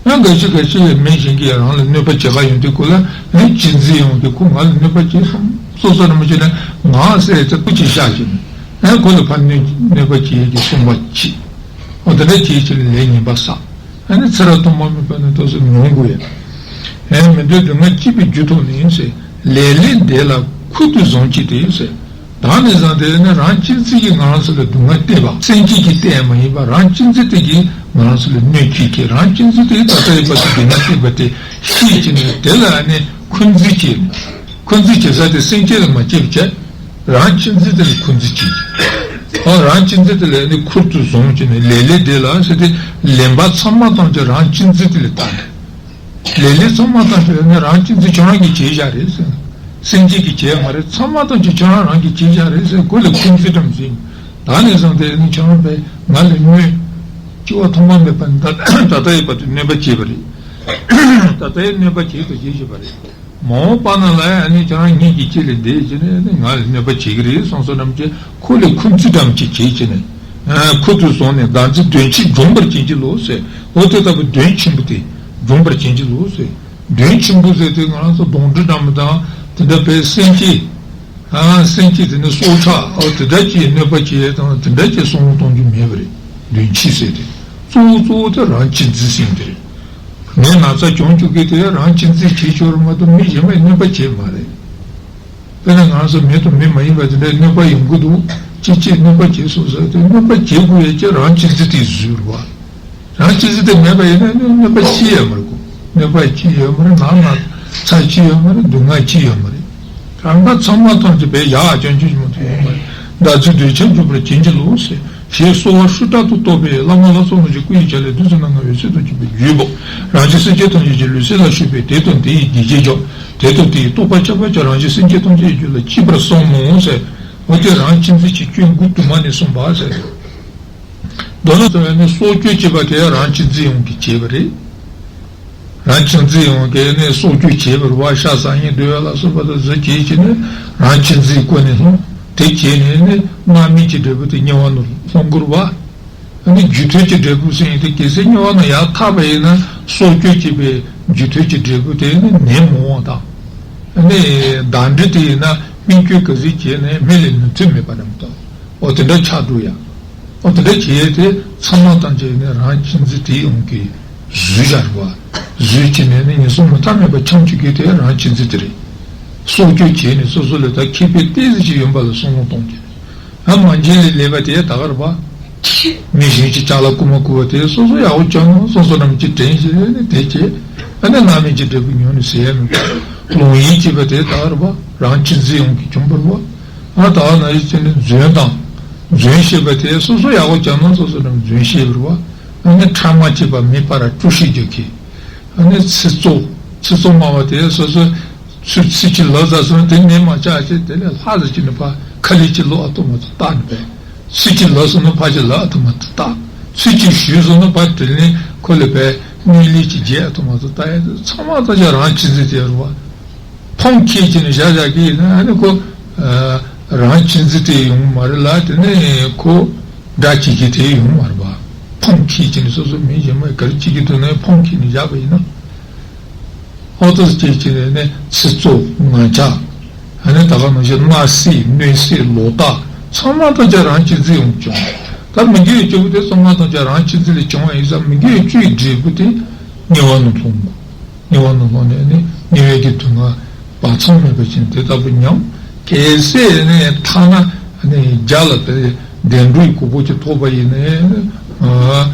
ཡང་འགའ་ཞིག་འགའ་ཞིག་ཡང་མི་གཞན་གྱིས་རང་ལ་གནོད་པ་བྱེད་པ་ཡོང་དུས་ཁོ་ལ་ཡང་གཅེས་འཛིན་ཡོང་དུས་ཁོ་ང་ལ་གནོད་པ་བྱས་སོང་སོ་སོ་རང་མ་བྱས་ན་ང་ཟེར་ཚེ་སྐུ་ཅིག་བཤགས་ཀྱིན་ཡང་ཁོ་ལ་ཕར་གནོད་གནོད་པ་བྱེད་ཀྱི་གསུངས་པ་ཅིག་ཨོ་དེ་འདྲ་བྱེད་ཀྱི་ལས་ངན་པ་བསགས་ཨ་ནི་ཚེ་རབས་སྟོང་པ་མེད་པ་ནི་ཏོག་ཙམ་མྱོང་དགོས་ཡ། ཡང་མི་འདོད་སྡུག་བསྔལ་སྐྱེད་པའི་རྒྱུ་ཐོག་ནས་ཡིན་ཟེར་ལས་ལས་འདས་ལ་ཁུར་དུ་བཟུང་བྱས་ཏེ་ཡིན་ཟེར། ད་ནས་བཟུང་སྟེ་ནི་རང་གཅེས་འཛིན་གྱིས་ང་རང་ཚོ་ལ་སྡུག་བསྔལ་སྟེར་བ་སེམས་བསྐྱེད་ཀྱིས་སྟེར་མ་ཡིན་པ་རང་གཅེས་འཛིན་དེ་གིས་ང་རང་ཚོ་ལ་གནོད་བྱེད་ཀྱི་རང་གཅེས་འཛིན་དེ་གིས་ད་ལྟ་ཡོད་པ་དེ་སྡུག་བསྔལ་སྟེར་བ་དེ་ཤེས་ཀྱི་ནས་དེ་ལ་ནི་འཁོན་འཛིན་བྱེད། འཁོན་འཛིན་བྱེད་ས་དེ་སེམས་བསྐྱེད་ལ་མ་སྐྱེས་པ་བྱས། རང་གཅེས་འཛིན་དེ་ལ་འཁོན་འཛིན་བྱེད། ཨ་རང་གཅེས་འཛིན་དེ་ལ་ནི་ཁུར་དུ་བཟུང་བྱས་ནས་ལས་ལས་འདས་ལ་ཟེར་ཏེ་ལེན་པ་ཚང་མ་ཐམས་ཅད་རང་གཅེས་འཛིན་དེ་ལ་བཏང་ནས། ལས་ལས་ཚང་མ་ཐམས་ཅད་ནི་རང་གཅེས་འཛིན་ཁྱོད་རང་གིས་བྱས་བཞག་རེད་ཟེར། སེམས་ཅན་གྱིས་བྱས་མ་རེད། ཚང་མ་ཐམས་ཅད་ཁྱོད་རང་རང་གིས་བྱས་བཞག་རེད་ཟེར་ཁོ་ལ་འཁོན་འཛིན་བཏང་ཟིན། ད་ནས་བཟུང་སྟེ་ནི་ཁྱོད་རང་པས་ང་ལ་གནོད། སྐྱེ་བ་ཐོག་མ་མེད་པ་ནས་ད་ད་ལྟ་ཡོད་པ་དེ་གནོད་པ་བྱེད་པ་རེད། ད་ལྟ་ཡང་གནོད་པ་བྱེད་དུ་བྱེད་བཞིན་པ་རེད། མ་འོངས་པ་ན་ལ་ཡང་ནི་ཁྱོད་རང་སྙིང་གི་དཀྱིལ་ལ་བསྡད་ཀྱི་ནི་ནི་ང་ལ་གནོད་པ་བྱེད་ཀྱི་རེད་བསམ་བསམ་རྣམས་ཀྱིས་ཁོ་ལ་འཁོན་འཛིན་འདྲ་མོ་ཅིག་བྱེད་ཀྱི་ནི། ཁུར་དུ་བཟུང་ནས་བདག་འཛིན་དོན་ཆེན་སྦྱོང་བར་བྱེད་ཀྱི་ལོ་ཟེར། འོ་དེ་ལྟ་བུ་དོན་ཆེན་པོ་དེ་སྦྱོང་བར་བྱེད་ཀྱི་ལོ་ཟེར། དོན་ཆེན་པོ་ཟེར་དེ་ང་རང་ཚོ་གདོན་འདྲེ་འདྲ་མོ་དང་དེ་འདྲ་བའི་སེམས་ཅན། ཨ་སེམས་ཅན་དེ་ནི་སྲོག་ཆགས་ཨ་དེ་འདྲ་ཅིག་གནོད་པ་བྱེད་དང་དེ་འདྲ་ཅིག་སྲུང་གཏོང་རྒྱུ་མེད་པ་རེད། དོན་ཆེ་ཟེར་ཏེ། གཙོ་བོ་གཙོ་བོ་དེ་རང་གཅེས་འཛིན་ཟེར་དེ་རེད། མི་ན་ཚ་བྱུང་བཅུག་གི་དེ་རང་གཅེས་འཛིན་བྱེད་ཆོག་རེད་མ་གཏོགས་མི་གཞན་པས་གནོད་པ་བྱེད་མ་རེད། དཔེར་ན་ང་ཚོ་མི་དང་མི་མ་ཡིན་པ་དེ་འདྲའི་གནོད་པ་ཡོང་གི་འདུག་ཅི་ཅིག་གནོད་པ་བྱེད་སོང་ཟེར་དེ་གནོད་པ་བྱེད་དགོས་ཡས་ཀྱི་རང་གཅེས་འཛིན་དེ་བཟོས་རེད་བ། རང་གཅེས་འཛིན་དེ་མེད་པ་ཡིན་ན་གནོད་པ་ཅི་ཡང་མ་རེད་གོ། གནོད་པ་ཅི་ཡང་མ་རེད། ན་ན་ཚ་ཅི་ཡང་མ་རེད། སྡུག་བསྔལ་ཅི་ཡང་མ་རེད། རང་དགར་ཚང་མ་ཐམས་ཅད་པའི་ཡག་ཅན་ཅུང་ཞིག་མ་ཐུབ་ཡོང་བར། བདག་འཛིན་འདོད་ཆགས་འཇོམས་པར་བྱིན་གྱིས་རློབས་ཟེར། ཞེས་གསོལ་བ་ཤུགས་དྲག་ཏུ་བཏབ་པས་བླ་མ་ལ་སོགས་རྣམས་ཀྱི་སྐུ་ཡི་ཕྱག་ལས་བདུད་རྩི་སྣ་ལྔ་འོད་ཟེར་དང་བཅས་པའི་བརྒྱུད་པ། རང་བཞིན་སེམས་ཅན་ཐམས་ཅད་ཀྱི་ལུས་སེམས་ལ་ཞུགས་པས་དེ་དང་དེ་ཡི་སྡིག་བྱས་ཀྱང་དེ་དང་དེ་ཡི་རྟོག་པ་ཁྱབ་པ་ཀྱང་རང་བཞིན་སེམས་ཅན་ཐམས་ཅད་ཀྱི་རྒྱུད་ལ་སྐྱེས་པར་བསམ་མོ་ཟེར། འོ་དེ་རང་གཅེས་འཛིན་གྱི་སྐྱོན་དགུ་དུ་མ་ནས་གསུངས་པ་ཟེར། མདོར་ན་ཚོ་ནི་སྲོག་གཅོད་བྱེད་པ་དེ་རང་གཅེས་འཛིན་ཡོང་གི་བྱེད་པ་རེད། རང་གཅེས་འཛིན་ཡོང་གི་ནི་སྲོག་གཅོད་བྱེད་པར་བ་ཤ་ཟ་ཡིན་འདོད་ལ་སོགས་པ་དང་ཟ་བྱེད་ཀྱི་ནི་རང་གཅེས་འཛིན་ཀུན་ནས་སློང་། དེ་བྱས་ནས་ནི་རྣམ་སྨིན་གྱི་འབྲས་བུ་དེ་དམྱལ་བ་ནང་ལྷུང་དགོས་པ། ཨ་ནི་རྒྱུ་མཐུན་གྱི་འབྲས་བུ་ཟེར་ཡིན་དེ་གལ་སྲིད་དམྱལ་བ་ནང་ཡར་ཐར་པ་ཡིན་ན་སྲོག་གཅོད་བྱེད་པའི་རྒྱུ་མཐུན་གྱི་འབྲས་བུ་དེ་ནི་ནད་མང་བ་དང་། ཨ་ནི་བདག་འདྲེ་དེ་ཡིན་ན་སྨིན་སྤྱོད་ག་ཟིག་བྱས་ནས་མི་ལ་ནུས་མཐུ་མེད་པ་རྣམས་དང་། འོ་དེ་འདྲ་ཆགས་འགྲོ་ཡ། འོ་དེ་འདྲ་བྱས་ཏེ་ཚང་མ་ཐམས་ཅད་ནི་རང་གཅེས་འཛིན་དེ་ཡོང་གི་བཟོས་བཞག་རེད་བ། བཟོས་བྱས་ནས་ནི་ངན་སོང་མུ་མཐའ་མེད་པ་འཁྱམས་བཅུག་གི་དེ་རང་གཅེས་འཛིན་དེ་རེད། སྲོག་གཅོད་བྱས་ནས་སོ་སོ་ལ་ད་ཁེ་ཕན་ཏོག་ཙམ་ཅིག་ཡོང་པ་ལ་བསམ་བློ་གཏོང་གི་རེད། ཨ་མ་འཇིག་ལས་ལས་པ་དེ་ད་ག་རེད་བ། མི་གཞན་གྱི་ལྕགས་ལ་རྐུ་མ་རྐུ་བ་དེ་སོ་སོ་ཡག་པོ་བྱུང་ན་སོ་སོ་རང་གིས་དྲན་བྱས་ནས་དེ་བྱས། ཨ་ནི་རྣམ་སྨིན་གྱི་འབྲས་བུ་མྱོང་ནས་ཟེར་ཡ་མེད་པ། ལོང་ཡིན་བྱས་པ་དེ་ད་ག་རེད་བ། རང་གཅེས་འཛིན་ཡོང་གི་བྱུང་བ་རེད་བ། ཨ་ད་ནང་བཞིན་བྱས་ནས་རྫུན་དང་། རྫུན་བཤད་པ་དེ་སོ་སོ་ཡག་པོ་བྱུང་ན་སོ་སོ་རང་རྫུན་བཤད་པ་རེད་བ། ཨ་ནི་ཕྲ་མ་བྱས་པ་མི་ཕར་བཀྲུ་བཤད་རྒྱག་གི། ཨ་ནི་ཚིག་རྩུབ། ཚིག་རྩུབ་སྨྲ་བ་དེ་སོ་སོ་ཚུར་ཚིག་གཅིག་ལབ་ཚར་སོང་དེ་ནས་མ་ཆགས་ཅིག་དེ་ལས་ལྷག་ཟེར་གྱི་ནི་ཕར་ཁ་ལས་ཀྱི་ལོག་ཨ་ཐུ་མ་ཐུ་བཏགས་ནི་པས། ཚིག་གཅིག་ལབ་སོང་ན་ཕར་གྱི་ལབ་ཨ་ཐུ་མ་ཐུ་བཏགས། ཚིག་གཅིག་ཞུས་སོང་ན་ཕར་དྲིས་ལན་ཁོ་ལ་པས་སྣོན་ལེན་གྱི་རྗེས་ཨ་ཐུ་མ་ཐུ་བཏགས་ཡ་དེ་ཚང་མ་ཐམས་ཅད་རང་གཅེས་འཛིན་དེ་རེད་བ། ཕམ་ཁེས་ཀྱི་ནི་བཞག་བཞག་གི་ཡིན་ན་ཨ་ནི་ཁོ། རང་གཅེས་འཛིན་དེ་ཡོང་མ་རེད་ལ་དེ་ནས་ཁོ། དགྲ་གཅེས་ཀྱི་དེ་ཡོང་མ་རེད་བ། ཕམ་ཁེས་ཀྱི་ནི་སོ་སོ་མི་གཞན་མ་ག་རེ་གཅེས་ཀྱི་འདུག་ན་ཕམ་ཁེས་ནི་བཞག་པ་ཡིན་ན། ཨོ་ཏོ་སྐྱེས་ཀྱི་ནི་ཚིག་རྩུབ་ངན་ཆགས། ཨ་ནི་ད་ག་ནང་བཞིན་མནའ་བསྲེགས་གནོད་བསྲེགས་ལོག་ལྟ། ཚང་མ་ཐམས་ཅད་རང་གཅེས་འཛིན་ཡོང་བྱུང་། ད་མི་དགེ་བའི་སྐྱེ་བོ་དེ་ཚང་མ་ཐམས་ཅད་རང་གཅེས་འཛིན་ལས་བྱུང་བ་ཡིན་ཙང་མི་དགེ་བའི་བཅུའི་འབྲས་བུ་དེ་དམྱལ་བ་ནང་ལྷུང་དགོས། དམྱལ་བ་ནང་ལྷུང་ནས་ནི་དམྱལ་བའི་གི་སྡུག་བསྔལ་བག་ཚ་མེད་པ་ཅན་དེ་ལྟ་བུ་མྱོང་། གལ་སྲིད་ནི་ཐ་ན་ནི་རྒྱ་ལ་དེ་བདེ་འགྲོའི་གོ་འཕང་ཅིག་ཐོབ་པ་ཡིན་ནའི།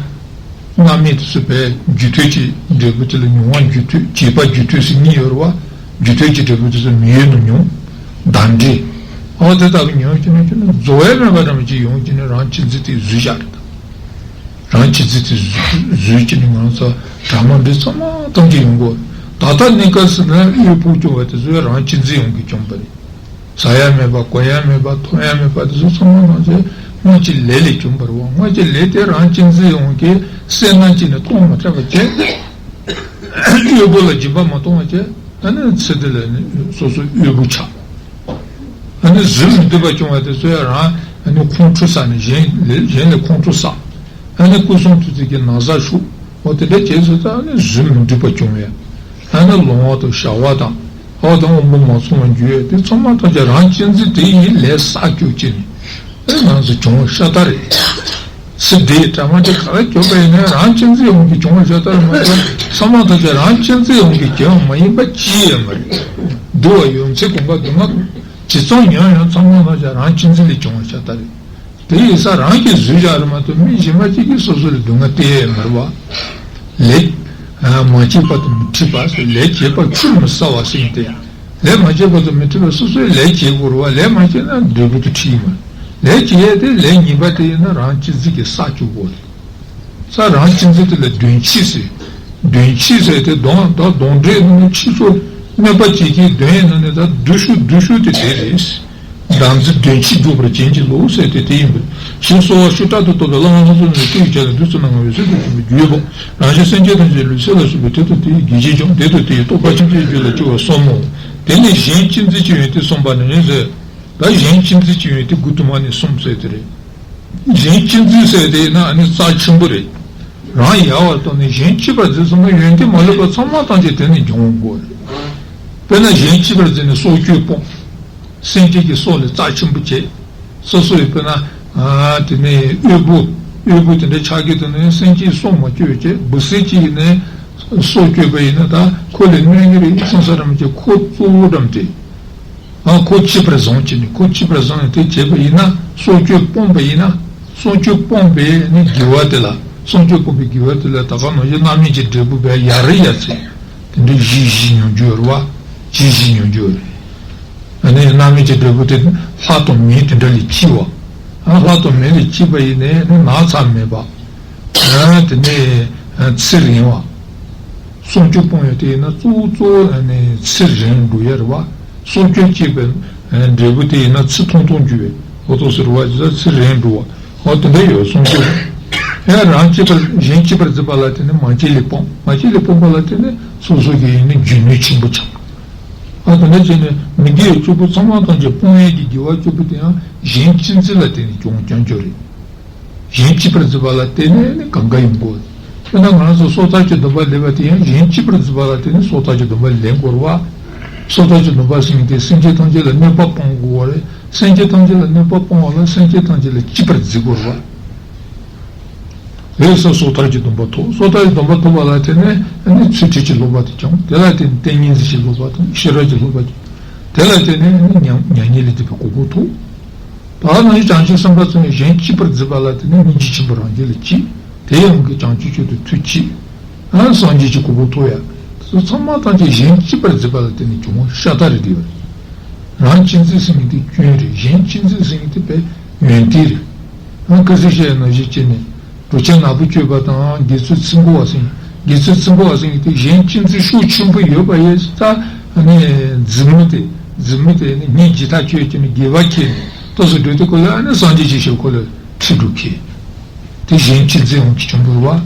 རྣམ་སྨིན་དུ་སུ་བས་རྒྱུ་མཐུན་གྱི་འབྲས་བུ་དེ་ལ་མྱོང་བ་རྒྱུ་མཐུན་བྱས་པ་རྒྱུ་མཐུན་ཟེར་གཉིས་ཡོད་རེད་བ། རྒྱུ་མཐུན་གྱི་འབྲས་བུ་དེ་ཚོ་མི་ཡུལ་ནས་མྱོང་། བདག་འདྲེ། ཨོ་དེ་ལྟ་བུ་མྱོང་བྱས་ནས་ཁྱོད་ནི་རྫོགས་ཡ་མེད་པ་འདྲ་མི་ཅིག་ཡོང་བྱས་ནས་རང་གཅེས་འཛིན་དེ་བཟོས་བཞག་རེད་ད། རང་གཅེས་འཛིན་དེ་བཟོས་བྱས་ནས་ང་ཚོ་དྲ་མ་འདི་ཚང་མ་གཏོང་གི་ཡོང་གོ། ད་ལྟ་གནས་སྐབས་སུ་ན་གཡོག་པོ་སྐྱོང་བ་དེ་ཚོས་རང་གཅེས་འཛིན་ཡོང་གི་བྱུང་པ་རེད། ཟ་ཡ་མེད་པ་གོན་ཡ་མེད་པ་འཐུང་ཡ་མེད་པ་དེ་ཚོ་ཚང་མ་ནང་བཞིན་སྔོན་གྱི་ལས་ལས་བྱུང་བ་རེད་བ། སྔོན་གྱི་ལས་དེ་རང་གཅེས་འཛིན་ཡོང་གི་སེམས་ནང་གཅིག་ནས་གཏོང་མ་ཐུབ་པ་བྱས། གཡོག་པོ་ལ་སྦྱིན་པ་མ་གཏོང་བ་བྱས། ཨ་ནི་ཚེ་འདི་ལ་ནི་སོ་སོ་གཡོག་པོ་ཆགས། ཨ་ནི་གཟུགས་མི་སྡུག་པ་བྱུང་བ་དེ་ཚོ་ཡང་རང་ཨ་ནི་ཁོང་ཁྲོ་ཟ་ནས་གཞན་ལས་གཞན་ལས་ཁོང་ཁྲོ་ཟ། ཨ་ནི་སྐུ་གསུང་ཐུགས་རྗེ་གི་ན་བཟའ་ཤོར། འོ་དེ་འདྲ་བྱས་ཚོ་ད་ཨ་ནི་གཟུགས་མི་འགྲིག་པ་བྱུང་བས། ཨ་ནི་ལོང་བ་དང་ཞ་བ་དང་། ཨོ་དང་དབང་པོ་མ་ཚང་བ་འགྱུར་ཡས་དེ་ཚང་མ་ཐམས་ཅད་རང་གཅེས་འཛིན་དེ་ཡིས་ལས་བསགས་བཅུག་ཅིང་། ཨེ་ང་ཚོ་བྱུང་བ་ཤ་སྟག་རེད། ཚེ་འདིའི་དྲ་མ་དེ་ག་རེ་གྱུར་པ་ཡིན་ནའི་རང་གཅེས་འཛིན་ཡོང་གི་བྱུང་བ་ཤ་སྟག་རེད་མ་གཏོགས་ཚང་མ་ཐམས་ཅད་རང་གཅེས་འཛིན་ཡོང་གི་གྱུར་བ་མ་ཡིན་པ་ཅི་ཡང་མ་རེད། འདུལ་བ་ཡོན་ཚད་གོང་ཁ་སྡུག་བསྔལ་ཇི་ཙམ་ཡོང་ཡང་ཚང་མ་ཐམས་ཅད་རང་གཅེས་འཛིན་ལས་བྱུང་བ་ཤ་སྟག་རེད། དེ་ཡིན་ཙང་རང་གིས་བཟོས་བཞག་རེད་མ་གཏོགས་མི་གཞན་པ་གཅིག་གིས་སོ་སོ་ལ་སྡུག་བསྔལ་སྟེར་ཡས་མ་རེད་བ། ལས་མ་བྱས་པ་དང་མི་འཕྲད་པ་ཟེར་ལས་བྱས་པ་ཆུད་མི་ཟ་བ་ཟེར་ཡིན་ཏེ། ལས་མ་བྱས་པ་དང་མི་འཕྲད་པ་སོ་སོས་ལས་བྱེད་དགོས་རེད་བ། ལས་མ་བྱས་ན་འབྲས་བུ་དེ་འཕྲད་ཀྱི་མ་རེད། ལས་བྱེད་ཡས་དེ་ལས་ངན་པ་དེ་ཡིན་ན་རང་གཅེས་འཛིན་གྱིས་བསགས་བཅུག་དགོས་རེད། ས་རང་གཅེས་འཛིན་དེ་ལ་གདོན་བཤིག་ཟེར། གདོན་བཤིག་ཟེར་དེ་གདོན་ད་གདོན་འདྲེ་ནི་ཆེ་ཤོས་གནོད་པ་བྱེད་ཀྱི་གདོན་ཡིན་ན་ནི་ད་སྡུག་ཤོས་སྡུག་ཤོས་དེ་དེ་རེད། བདག་འཛིན་གདོན་བཤིག་འཇོམས་པར་བྱིན་གྱིས་རློབས་ཟེར་དེ་དེ་ཡིན་པས། ཞེས་གསོལ་བ་ཤུགས་དྲག་ཏུ་བཏབ་པས་བླ་མ་ལྷ་ཚོགས་རྣམས་ཀྱི་སྐུ་ཡི་ཕྱག་ལས་བདུད་རྩི་སྣ་ལྔ་འོད་ཟེར་དུ་བྱུང་བའི་རྒྱུད་པོ། རང་བཞིན་སེམས་ཅན་ཐམས་ཅད་ལུས་སེམས་ལ་ཞུགས་པས་དེ་དང་དེ་ཡི་སྡིག་བྱས་ཀྱང་དེ་དང་དེ་ཡི་རྟོག་པ་ཁྱིམ་བྱས་རྒྱུད་ལ་སྐྱེ་བར་གསུངས་མོ། དེ་ནས་གཞན་གཅེས་འཛིན་གྱི་ཡོན་ཏན་གསུངས་པ་ནི་ཟེར། ད་གཞན་གཅེས་འཛིན་གྱི་ཡོན་ཏན་དགུ་དུ་མ་ནས་གསུངས་ཟེར་དེ་རེད། གཞན་གཅེས་འཛིན་ཟེར་དེ་ཡིན་ན་ཨ་ནི་རྩ་ཆེན་པོ་རེད། རང་ཡལ་བར་བཏང་ནས་གཞན་གཅེས་པར་འཛིན་ཟེར་ན་ཡོན་ཏན་མ་ལུས་པ་ཚང་མ་ཐམས་ཅད་དེ་ནས་འབྱུང་དགོས་རེད། དཔེར་ན་གཞན་གཅེས་པར་འཛིན་ནས་སྲོག་གཅོད་སྤོང་། སེམས་ཅན་གྱི་སྲོག་ལ་རྩ་ཆེན་པོ་བྱེད། སོ་སོ་ཡི་དཔེར་ན་ཨ་དེ་ནས་དབུལ་པོ་ དབུལ་པོ་དེ་འདྲ་ཆགས་ཀྱི་འདུག་ནས་སེམས་ཅན་སྲོག་མ་གཅོད་བྱས། འབུ་སྲིན་གཅིག་ཡིན་ནས་སྲོག་གཅོད་པ་ཡིན་ན་ད་ཁོ་ལས་གནོད་ཀྱི་རེད། སོང་ས་རམ་གྱི་ཁོ་གཙོ་བོ་འགྲམ་དེ། ཨ་ཁོ་གཅིག་པར་བཟུང་བྱས་ནས། ཁོ་གཅིག་པར་བཟུང་ནས་དེ་བྱས་པ་ཡིན་ན། སྲོག་གཅོད་སྤོང་བ་ཡིན་ན། སྲོག་གཅོད་སྤོང་བའི་ནི་དགེ་བ་དེ་ལ། སྲོག་གཅོད་སྤོང་བའི་དགེ་བ་དེ་ལ་ད་ག་ནང་བཞིན་རྣམ་སྨིན་གྱི་འབྲས་བུ་བས་ཡར་ཡར་ཚེ་དེ་འདྲའི་བཞི་བཞི་མྱོང་རྒྱུ་ཡོད་རེད་བ། བཞི་བཞི་མྱོང་རྒྱུ་ཡོད་རེད། ཨ་ནི་རྣམ་སྨིན་གྱི་འབྲས་བུ་དེ་ལྷ་དང་མི་དེ་འདྲ་ལས་སྐྱེ་བ། ཨ་ལྷ་དང་མི་ལས་སྐྱེས་པ་ཡིན་ནའི་ནི་ན་ཚ་མེད་པ། ཨ་དེ་ནས་ཚེ་རིང་བ། སྲོག་གཅོད་སྤོང་ཡ་དེ་ཡིན་ན་གཙོ་བོ་གཙོ་བོ་ཨ་ནི་ཚེ་རིང་འགྲོ་ཡ་རེད་བ། སྲོག་གཅོད་བྱས་པའི་འབྲས་བུ་དེ་ཡིན་ན་ཚེ་ཐུང་ཐུང་འགྱུར་བའི་འོ་ཐོག་ཟེར་བ་ཇི་ལྟར་ཚེ་རིང་འགྲོ་བ། འོ་དེ་འདྲ་ཡོད། སྲོག་གཅོད་ཡང་རང་གཅེས་པར་གཞན་གཅེས་པར་འཛིན་པ་ལ་དེ་ནི་མ་སྐྱེས་ལས་སྤོང་། མ་སྐྱེས་ལས་སྤོང་པ་ལ་དེ་ནི་སོ་སོ་གི་ཡིན་ནི་རྒྱུ་ནུས་ཆེན་པོ་ཆགས། ཨ་དེ་འདྲ་བྱས་ནས་མི་དགེ་བཅུ་པོ་ཚང་མ་ཐམས་ཅད་སྤོང་ཡས་ཀྱི་དགེ་བ་བཅུ་པོ་དེ་ཡང་གཞན་གཅེས་འཛིན་ལ་བརྟེན་ནས་སྐྱོང་སྐྱོང་རྒྱུ་རེད། གཞན་གཅེས་པར་འཛིན་པ་ལ་བརྟེན་ནས་ནི་གང་ག་ཡོང་དགོས། དཔེར་ན་ང་རང་ཚོ་སོ་ཐར་གྱི་སྡོམ་པ་ལེན་པ་དེ་ཡང་གཞན་གཅེས་པར་འཛིན་པ་ལ་བརྟེན་ནས་སོ་ཐར་གྱི་སྡོམ་པ་ལེན་དགོས་རེད་བ། སོ་ཐར་གྱི་སྡོམ་པ་ཟེར་མཁན་དེ་སེམས་ཅན་ཐམས་ཅད་ལ་གནོད་པ་སྤང་དགོས་པ་རེད། སེམས་ཅན་ཐམས་ཅད་ལ་གནོད་པ་སྤང་བ་ལ་སེམས་ཅན་ཐམས་ཅད་ལ་གཅེས་པར་འཛིན་དགོས་རེད་བ། རེས་གཟའ་སོ་ཐར་གྱི་སྡོམ་པ་ཐོབ། སོ་ཐར་གྱི་སྡོམ་པ་ཐོབ་པ་ལ་བརྟེན་ནས་ནི་ཚུལ་ཁྲིམས་ཀྱི་སློབ་པ་དེ་སྦྱངས། དེ་ལ་བརྟེན་ནས་ཏིང་ངེ་འཛིན་གྱི་སློབ་པ་དང་ཤེས་རབ་ཀྱི་སློབ་པ་སྦྱངས། དེ་ལ་བརྟེན་ནས་ནི་མྱ་མྱ་ངན་ལས་འདས་པའི་གོ་འཕང་ཐོབ། ད་ནི་བྱང་ཆུབ་སེམས་དཔའ་ཚོ་ནི་གཞན་གཅེས་པར་འཛིན་པ་ལ་བརྟེན་ནས་སྙིང་རྗེ་ཆེན་པོ་རང་རྒྱུད་ལ་སྐྱེས། དེ་ཡང་གི་བྱང་ཆུབ་མཆོག་ཏུ་ཐུགས་བསྐྱེད། ཨ་སངས་རྒྱས་ཀྱི་གོ་འཕང་ཐོབ་ཡ། དེ་ཚོ་ཚང་མ་ཐམས་ཅད་གཞན་གཅེས་པར་འཛིན་པ་ལ་བརྟེན་ནས་བྱུང་བ་ཤ་སྟག་རེད་དེ། རང་གཅེས་འཛིན་ཟེར་མཁན་དེ་སྐྱོན་རེད། གཞན་གཅེས་འཛིན་ཟེར་མཁན་དེ་བས་ཡོན་ཏན་རེད། ཨ་ཁ་སང་བཤད་ནང་བཞིན་བྱས་ནས། འགྲོ་ཆེན་ནག་པོ་སྤྱོད་པ་དང་དགེ་ཚུལ་ཚིག་འགོ་བ་ཟེར། དགེ་ཚུལ་ཚིག་འགོ་བ་ཟེར་མཁན་དེ་གཞན་གཅེས་འཛིན་ཤུགས་ཆེན་པོ་ཡོད་པ་ཡིན་ཙང་ནི་འཛིན་མི་དེ། འཛིན་མི་དེ་ནི་སྙིང་རྗེ་ཐག་ཆོད་ཀྱི་ནི་དགེ་བ་ཁྱེར་ནས་ཏོག་ཙམ་འགྲོ་དུས་ཁོ་ལ་ནི་སངས་རྒྱས་ཀྱི་ཞབས་ཁོ་ལ་ཁྲིད་འགྲོ་ཁྱེར། དེ་གཞན་གཅེས་འཛིན་འོང་གི་བྱུང་དགོས་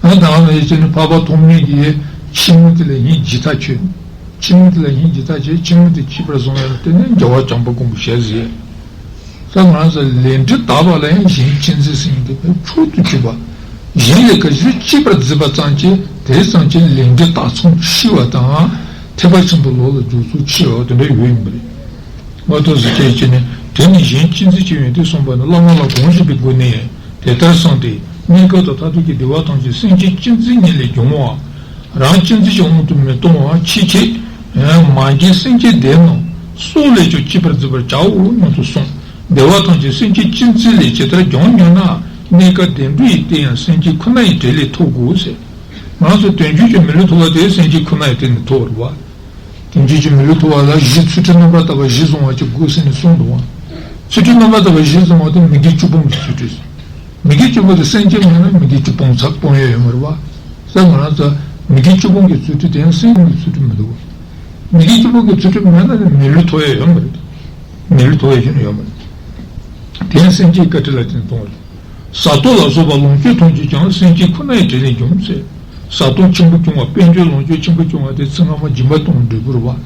པ། ཨ་ད་ང་ཡི་ཚེ་ནི་འཕགས་པ་ཐོགས་མེད་ཀྱི་ཕྱི་མི་དེ་ལ་སྙིང་རྗེ་ཐག་ཆོད། ཕྱི་མི་དེ་ལ་སྙིང་རྗེ་ཐག་ཆོད། ཕྱི་མི་དེ་གཅེས་པར་བཟུང་ཡ་ལ་བརྟེན་ནས་རྒྱལ་བ་བྱམས་པ་མགོན་པོ་ཞལ་གཟིགས། ས་ང་རང་ཚོ་ལས་འབྲས་དག་པ་ལ་ཡང་གཞན་གཅེས་འཛིན་ཟེར་མཁན་དེ་བས་མཆོག་ཏུ་གྱུར་པ། གཞན་ལས་ཀ་ཞིག་གཅེས་པར་འཛིན་པ་ཙམ་གྱིས་དེ་ཙམ་གྱིས་ལས་འབྲས་དག་མཚམས་ཕྱེ་བ་དང་། ཐེག་པ་ཆེན་པོའི་ལོགས་ལ་འཇུག་ཚུལ་ཕྱེ་བ་དེ་འདྲ་ཡོད་ཡིན་པ་རེད། མ་གཏོགས་སུ་སྐྱེས་ཀྱི་ནི་དེ་ནི་གཞན་གཅེས་འཛིན་གྱི་ཡོན་ཏན་གསུངས་པ་ནི། བླ་མ་ལ་དགོངས་བཞེས་པའི་སྒོ་ནས་དེ་ལྟར་གསུངས་ཏེ། གནས་སྐབས་དང་མཐར་ཐུག་གི་བདེ་བ་ཐམས་ཅད་སེམས་ཅན་གཅེས་འཛིན་ཉིད་ལས་འབྱུང་བ། རང་གཅེས་འཛིན་གྱི་དབང་དུ་མི་གཏོང་བ། ཕྱི་ཁྱེད་མ་གྱུར་སེམས་ཅན་བདེ་རྣམས་སྲོག་ལས་ཀྱང་གཅེས་པར་འཛིན་པར་བྱའོ་སྙམ་དུ་གསུངས། བདེ་བ་ཐམས་ཅད་སེམས་ཅན་གཅེས་འཛིན་ལས་ཇི་ལྟར་འབྱུང་སྙམ་ན། གནས་སྐབས་བདེ་འགྲོ་ཡི་རྟེན་ཡང་སེམས་ཅན་ཁོ་ན་ཡི་གྲལ་ལས་ཐོབ་དགོས་ཟེར། ང་ཚོ་དོན་བརྒྱུད་ཀྱི་མི་ལུས་ཐོབ་པ་དེ་སེམས་ཅན་ཁོ་ན་ཡི་རྟེན་ནས་ཐོབ་པ་རེད་བ། དོན་བརྒྱུད་ཀྱི་མི་ལུས་ཐོབ་པ་ལ་གཞི་ཚུལ་ཁྲིམས་རྣམ་པར་དག་པ་གཞི་བཟུང་བ་གཅིག་དགོས་ཟེར་ནས་གསུངས་འདུག་བ། ཚུལ་ཁྲིམས་རྣམ་པར་དག་པ་གཞི་བཟུང་བ་དེ་མི་དགེ་བཅུ་སྤོང་གི་ཚུལ་ཁྲིམས། མི་དགེ་བཅུ་སྤོང་དེ་སེམས་ཅན་མེད་ན་མི་དགེ་བཅུ་སྤོང་ཚར་སྤོང་ཡས་ཡོད་མ་རེད་བ། ས་ང་རང་ཚོ་མི་དགེ་བཅུ་སྤོང་གི་ཚུལ་ཁྲིམས་དེ་ཡང་སེམས་ཀྱི་ཚུལ་ཁྲིམས་མི་འདུག་བ། མི་དགེ་བཅུ་སྤོང་གི་ཚུལ་ཁྲིམས་མེད་ན་ནི་མི་ལུས་ཐོབ་ཡས་ཡོད་མ་རེད། མི་ལུས་ཐོབ་ཡས་ཡོད་མ་རེད། དེ་ཡང་སེམས་ཅན་བཀའ་དྲིན་ལ་བརྟེན་གཏོང་བ་རེད། བཟའ་བཏུང་ལ་སོགས་པ་ལོངས་སྤྱོད་ཐམས་ཅད་ཀྱང་སེམས་ཅན་ཁོ་ན་ཡི་གྲལ་ལས་འབྱུང་ཟེར། བཟའ་བཏུང་ཆེན་པོ་སྐྱོང་བ། དཔལ་འབྱོར་ལོངས་སྤྱོད་ཆེན་པོ་སྐྱོང་བ་དེ་ཚེ་སྔ་མ་སྦྱིན་པ་གཏོང་བའི་འབྲས་བུ་རེད་བ།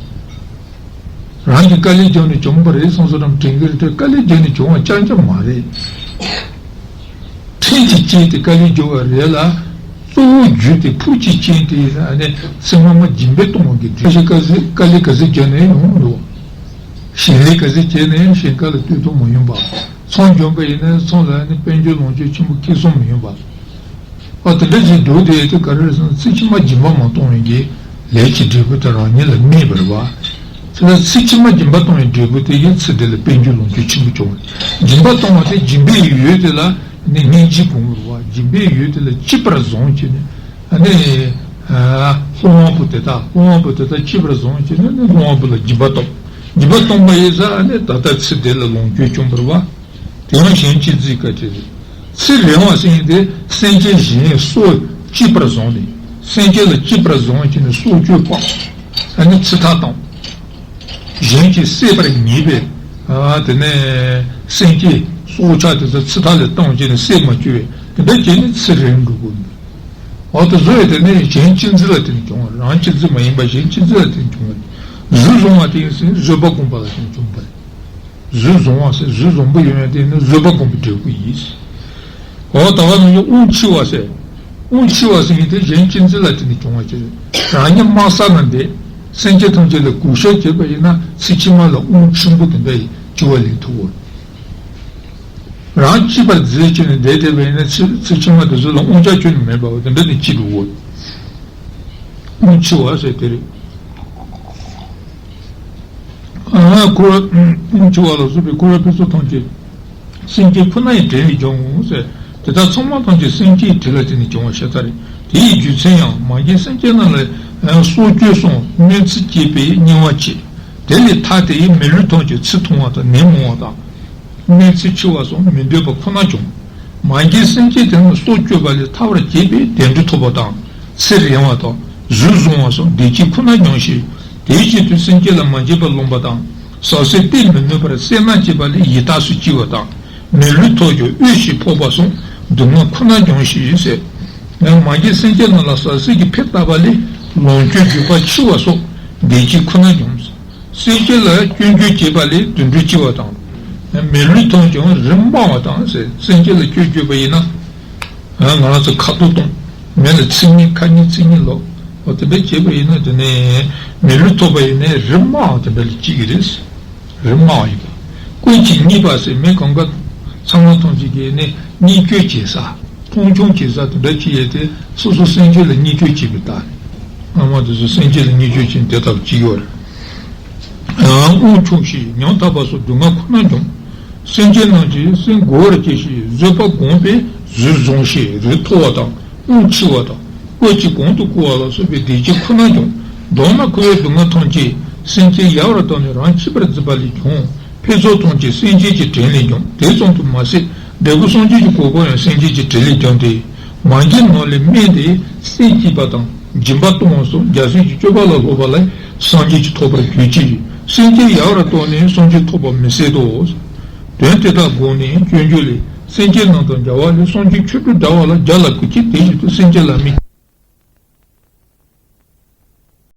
རང་གིས་དཀའ་ལས་བརྒྱབ་ནས་བྱུང་བ་རེད་བསམ་བསམ་རམ་དྲན་གྱི་རེད་དེ། དཀའ་ལས་བརྒྱབ་ནས་བྱུང་བ་རྐྱང་རྐྱང་མ་རེད། ཕྲན་གྱིས་སྐྱེས་ཏེ་དཀའ་ལས་བརྒྱབ་པ་རེད་ལ། གཙོ་བོ་རྒྱུ་དེ་ཕུགས་ཀྱི་རྐྱེན་དེ་ཡིན་ན་ནི་ཚེ་སྔ་མ་སྦྱིན་པ་གཏོང་བ་གི་འབྲས་བུ། དཀའ་ལས་དཀའ་ལས་ག་ཚོད་བརྒྱབ་ནའི་ཡོང་མི་འདུག་ཞིང་ལས་ག་ཚོད་བྱས་ནའི་ཞིང་ཁ་ལ་ལྟོས་ཐུབ་མ་ཡོང་བ། ཚོང་བྱུང་བ་ཡིན་ན་ཚོང་ལ་ནི་དཔལ་འབྱོར་ལོངས་སྤྱོད་ཆེན་པོ་ཁེ་བཟང་མི་ཡོང་བ། ཨ་དེ་འདྲ་ཞིག་འདུག་དེ་དེ་ག་རེ་རེད་ཟེར་ན། ཚེ་ཕྱི་མ་སྦྱིན་པ་མ་གཏོང་བའི་གི་ལས་ཀྱི་འབྲས་བུ་དེ་རང་ཉིད་ལ་སྨིན་པ་རེད་བ། ཚེ་ལ་ཚེ་ཕྱི་མ་སྦྱིན་པ་གཏོང་བའི་འབྲས་བུ་དེ་གིས་ཚེ་འདི་ལ་དཔལ་འབྱོར་ལོངས་སྤྱོད་ཆེན་པོ་བྱུང་བ་རེད། སྦྱིན་པ་གཏོང་བ་དེ་སྦྱིན་པའི་ཡུལ་དེ་ལ་ནི་སྙིང་རྗེ་སྒོམ་པ་རེད་བ། སྦྱིན་པའི་ཡུལ་དེ་ལ་གཅེས་པར་བཟུང་བྱས་ནས་ནི་ལྷུང་བ་པོ་དེ་དག་ལྷུང་བ་པོ་དེ་དག་གཅེས་པར་བཟུང་བྱས་ནས་ནི་ལྷུང་བ་པོ་ལ་སྦྱིན་པ་གཏོང་། སྦྱིན་པ་གཏོང་བ་ཡིན་ཙང་ནི་ད་ལྟ་ཚེ་འདི་ལ་ལོངས་སྤྱོད་བྱུང་བ་རེད་བ། དེ་ཡང་གཞན་གཅེས་འཛིན་སྐད་ཅིག་རེད། ཚེ་རིང་བ་ཟེར་མཁན་དེ་སེམས་ཅན་གཞན་སྲོག་གཅེས་པར་བཟུང་ནས། སེམས་ཅན་ལ་གཅེས་པར་བཟུང་བྱས་ནས་སྲོག་གཅོད་སྤང་། ཨ་ནི་ཚེ་ཐར་བཏང་། གཞན་གྱིས་བསད་པར་ངེས་པའི་ཨ་དེ་ནས་སེམས་ཅན་སྲོག་ཆགས་དེ་ཚོ་ཚེ་ཐར་ལ་བཏང་བྱས་ནས་བསད་མ་བཅུག་པའི་དེ་འདྲ་བྱས་ནས་ཚེ་རིང་འགྲོ་དགོས་འདུག་འོ་དེ་བཟོ་བའི་དེ་ནས་གཞན་གཅེས་འཛིན་ལ་བརྟེན་ནས་བྱུང་བ། རང་གཅེས་འཛིན་མ་ཡིན་པ་གཞན་གཅེས་འཛིན་ལ་བརྟེན་ནས་བྱུང་བ། གཟུགས་བཟང་བ་དེ་ཡིན་ཟེར་བཟོད་པ་སྒོམ་པ་ལ་བརྟེན་ནས་བྱུང་བ་རེད། གཟུགས་བཟང་བ་ཟེར་གཟུགས་བཟང་པོ་ཡོང་ཡ་དེ་ནི་བཟོད་པ་སྒོམ་པའི་འབྲས་བུ་ཡིན། འོ་ད་ག་ནང་བཞིན་དབང་ཆེ་བ་ཟེར། དབང་ཆེ་བ་ཟེར་མཁན་དེ་གཞན་གཅེས་འཛིན་ལ་བརྟེན་ནས་བྱུང་བ་ཅིག་རེད། རང་ཉིད་དམའ་ས་ན་འདས། སེམས་ཅན་ཐམས་ཅད་ལ་གུས་ཞབས་བྱས་པ་ཡིན་ན་ཚེ་ཕྱི་མ་ལ་དབང་ཆེན་པོ་དེ་འདྲ་ཡི་སྤྱོད་པ་ལེན་ཐུབ་བོ། རང་འཆི་བར་བརྫིས་བྱས་ནས་བསྡད་བསྡད་པ་ཡིན་ན། ཚེ་ཚེ་ཕྱི་མ་དེ་ཚོ་ལ་དབང་ཆ་ཁྱོན་ནས་མེད་པ་བ་དེ་འདྲ་དེ་འཆི་འགྲོ་གོ། དབང་འཆི་བ་ཟེར་དེ་རེད། ཨ་འཁོར་བ་དབང་འཆི་བ་ལ་སོགས་པའི་འཁོར་བའི་དཔེ་ཚོགས་ཐམས་ཅད་སེམས་ཅན་ཁོ་ན་ཡི་དྲིན་ལས་འབྱུང་ངོ་ཟེར། དེ་དག་ཚང་མ་ཐམས་ཅད་སེམས་ཅན་གྱི་དྲིན་ལ་བརྟེན་ནས་བྱུང་བ་ཤ་སྟག་རེད། དེ་ཡི་རྒྱུ་མཚན་ཡང་མ་རྒན་སེམས་ཅན་རྣམས་ལ་སྲོག་གཅོད་སོགས་གནོད་འཚེ་བྱེད་པས་དམྱལ་བ་སྐྱེ། དེ་ལས་ཐར་ཏེ་མི་ལུས་ཐམས་ཅད་ཚེ་ཐུང་བ་དང་ནད་མང་བ་དང་། གནོད་འཚེ་ཆེ་བ་སོགས་མི་འདོད་པ་ཁོ་ན་བྱུང་། མ་རྒན་སེམས་ཅན་དེ་རྣམས་སྲོག་གཅོད་པ་ལས་ཐར་བར་བྱེད་པའི་བདེ་འབྲས་ཐོབ་པ་དང་། ཚེ་རིང་བ་དང་གཟུགས་བཟང་བ་སོགས་བདེ་སྐྱིད་ཁོ་ན་འབྱུང་ཞིང་། དེའི་ཆེད་དུ་སེམས་ཅན་ལ་མ་བྱིན་པར་ལོངས་པ་དང་། ཟག་ཟད་གཏན་མི་ནུས་པར་སེར་སྣ་བྱེད་པ་ལས་ཡི་དྭགས་སུ་སྐྱེ་བ་དང་། མི་ལུས་ཐོབ་ཀྱང་དབུལ་ཞིང་ཕོངས་པ་སོགས་སྡུག་བསྔལ་ཁོ་ན་འབྱུང་ཞིང་ཟེར། ཡང་མ་རྒན་སེམས་ཅན་རྣམས་ལ་ཟག་ཟད་ཀྱི་ཕེབས་བཏབ་པ་ལས་ལོངས་སྤྱོད་འཇིགས་པ་ཆེ་བ་སོགས་བདེ་སྐྱིད་ཁོ་ན་འབྱུང་། སེམས་ཅན་ལ་སྐྱོན་བརྗོད་བྱེད་པ་ལས་དུད་འགྲོ་སྐྱེ་བ་དང་། མི་ལུས་ཐོབ་ཀྱང་རིགས་དམའ་བ་དང་ཟེར། སེམས་ཅན་ལ་སྐྱོན་བརྗོད་པ་ཡིན་ན། ང་རང་ཚོ་ཁ་ཐུག་གཏོང་། མི་ལ་ཚིག་ངན་ཁ་ངན་ཚིག་ངན་ལབ། འོ་དེ་འདྲ་བྱས་པ་ཡིན་ན་དེ་ནས་མི་ལུས་ཐོབ་པ་ཡིན་ནའི་རིགས་དམའ་བ་དེ་འདྲ་ལ་སྐྱེ་གི་རེད། རིགས་དམའ་བ་ཡིན་པ། ཀུན་གྱིས་བརྙས་པ་ཟེར། མི་གང་ག་ཚང་མ་ཐམས་ཅད་ཀྱིས་ནི་བརྙས་བཅོས་བྱེད་ས། མཐོང་ཆུང་བྱེད་ས་དེ་འདྲ་ཅིག་ཡོད་དེ། སོ་སོ་སེམས་ཅན་ལ་བརྙས་བཅོས་བྱེད་པའི་རྟགས་རེད། སྔ་མ་དེ་ཚོ་སེམས་ཅན་ལ་བརྙས་བཅོས་བྱེད་དེ་ལྟ་བུ་ཅིག་ཡོད་རེད། ཡང་དབང་ཆུང་ཞིང་ཉམ་ཐག་པ་སོགས་སྡུག་བསྔལ་ཁོ་ན་འབྱུང་། སེམས་ཅན་རྣམས་ཀྱིས་སེམས་མགུ་བར་བྱས་ཤིང་བཟོད་པ་བསྒོམས་པས་གཟུགས་བཟང་ཞིང་རིགས་མཐོ་བ་དང་དབང་ཆེ་བ་དང་། སྐད་ཅིག་གོང་དུ་བཀུར་བ་ལ་སོགས་པའི་བདེ་སྐྱིད་ཁོ་ན་འབྱུང་། མདོར་ན་འཁོར་བའི་སྡུག་བསྔལ་ཐམས་ཅད་སེམས་ཅན་ཡལ་བར་བཏང་ནས་རང་འཆི་བར་བརྫིས་པ་ལས་བྱུང་། འཕེལ་ཚུལ་ཐམས་ཅད་སེམས་ཅན་གྱི་དྲིན་ལས་འབྱུང་། དེ་ཙམ་དུ་མ་ཟད་འབྲས་བུ་སངས་རྒྱས་ཀྱི་གོ་འཕང་ཡང་སེམས་ཅན་གྱི་དྲིན་ལས་འབྱུང་སྟེ། མ་རྒན་ནང་ལས་སྨན་དེ་སྲན་གཅད་པ་དང་སྦྱིན་པ་གཏོང་བ་སོགས་རྒྱལ་སྲས་ཀྱི་སྤྱོད་པ་ལ་སློབ་པ་ལ་སངས་རྒྱས་ཀྱི་ཐོབ་པར་གྱུར་ཅིག། སེམས་ཅན་ཡལ་བར་བཏང་ནས་སངས་རྒྱས་ཐོབ་པ་མི་སྲིད་དོ། དོན་དེ་དག་བསྒོམས་ནས་སྤྱོད་འཇུག་ལས། སེམས་ཅན་རྣམས་དང་མཇལ་བ་ལས། སངས་རྒྱས་ཆོས་དྲུག་བསྒྲལ་བ་ལ། རྒྱལ་ལ་གུས་བྱེད་དེ་བཞིན་དུ། སེམས་ཅན་ལ་མིག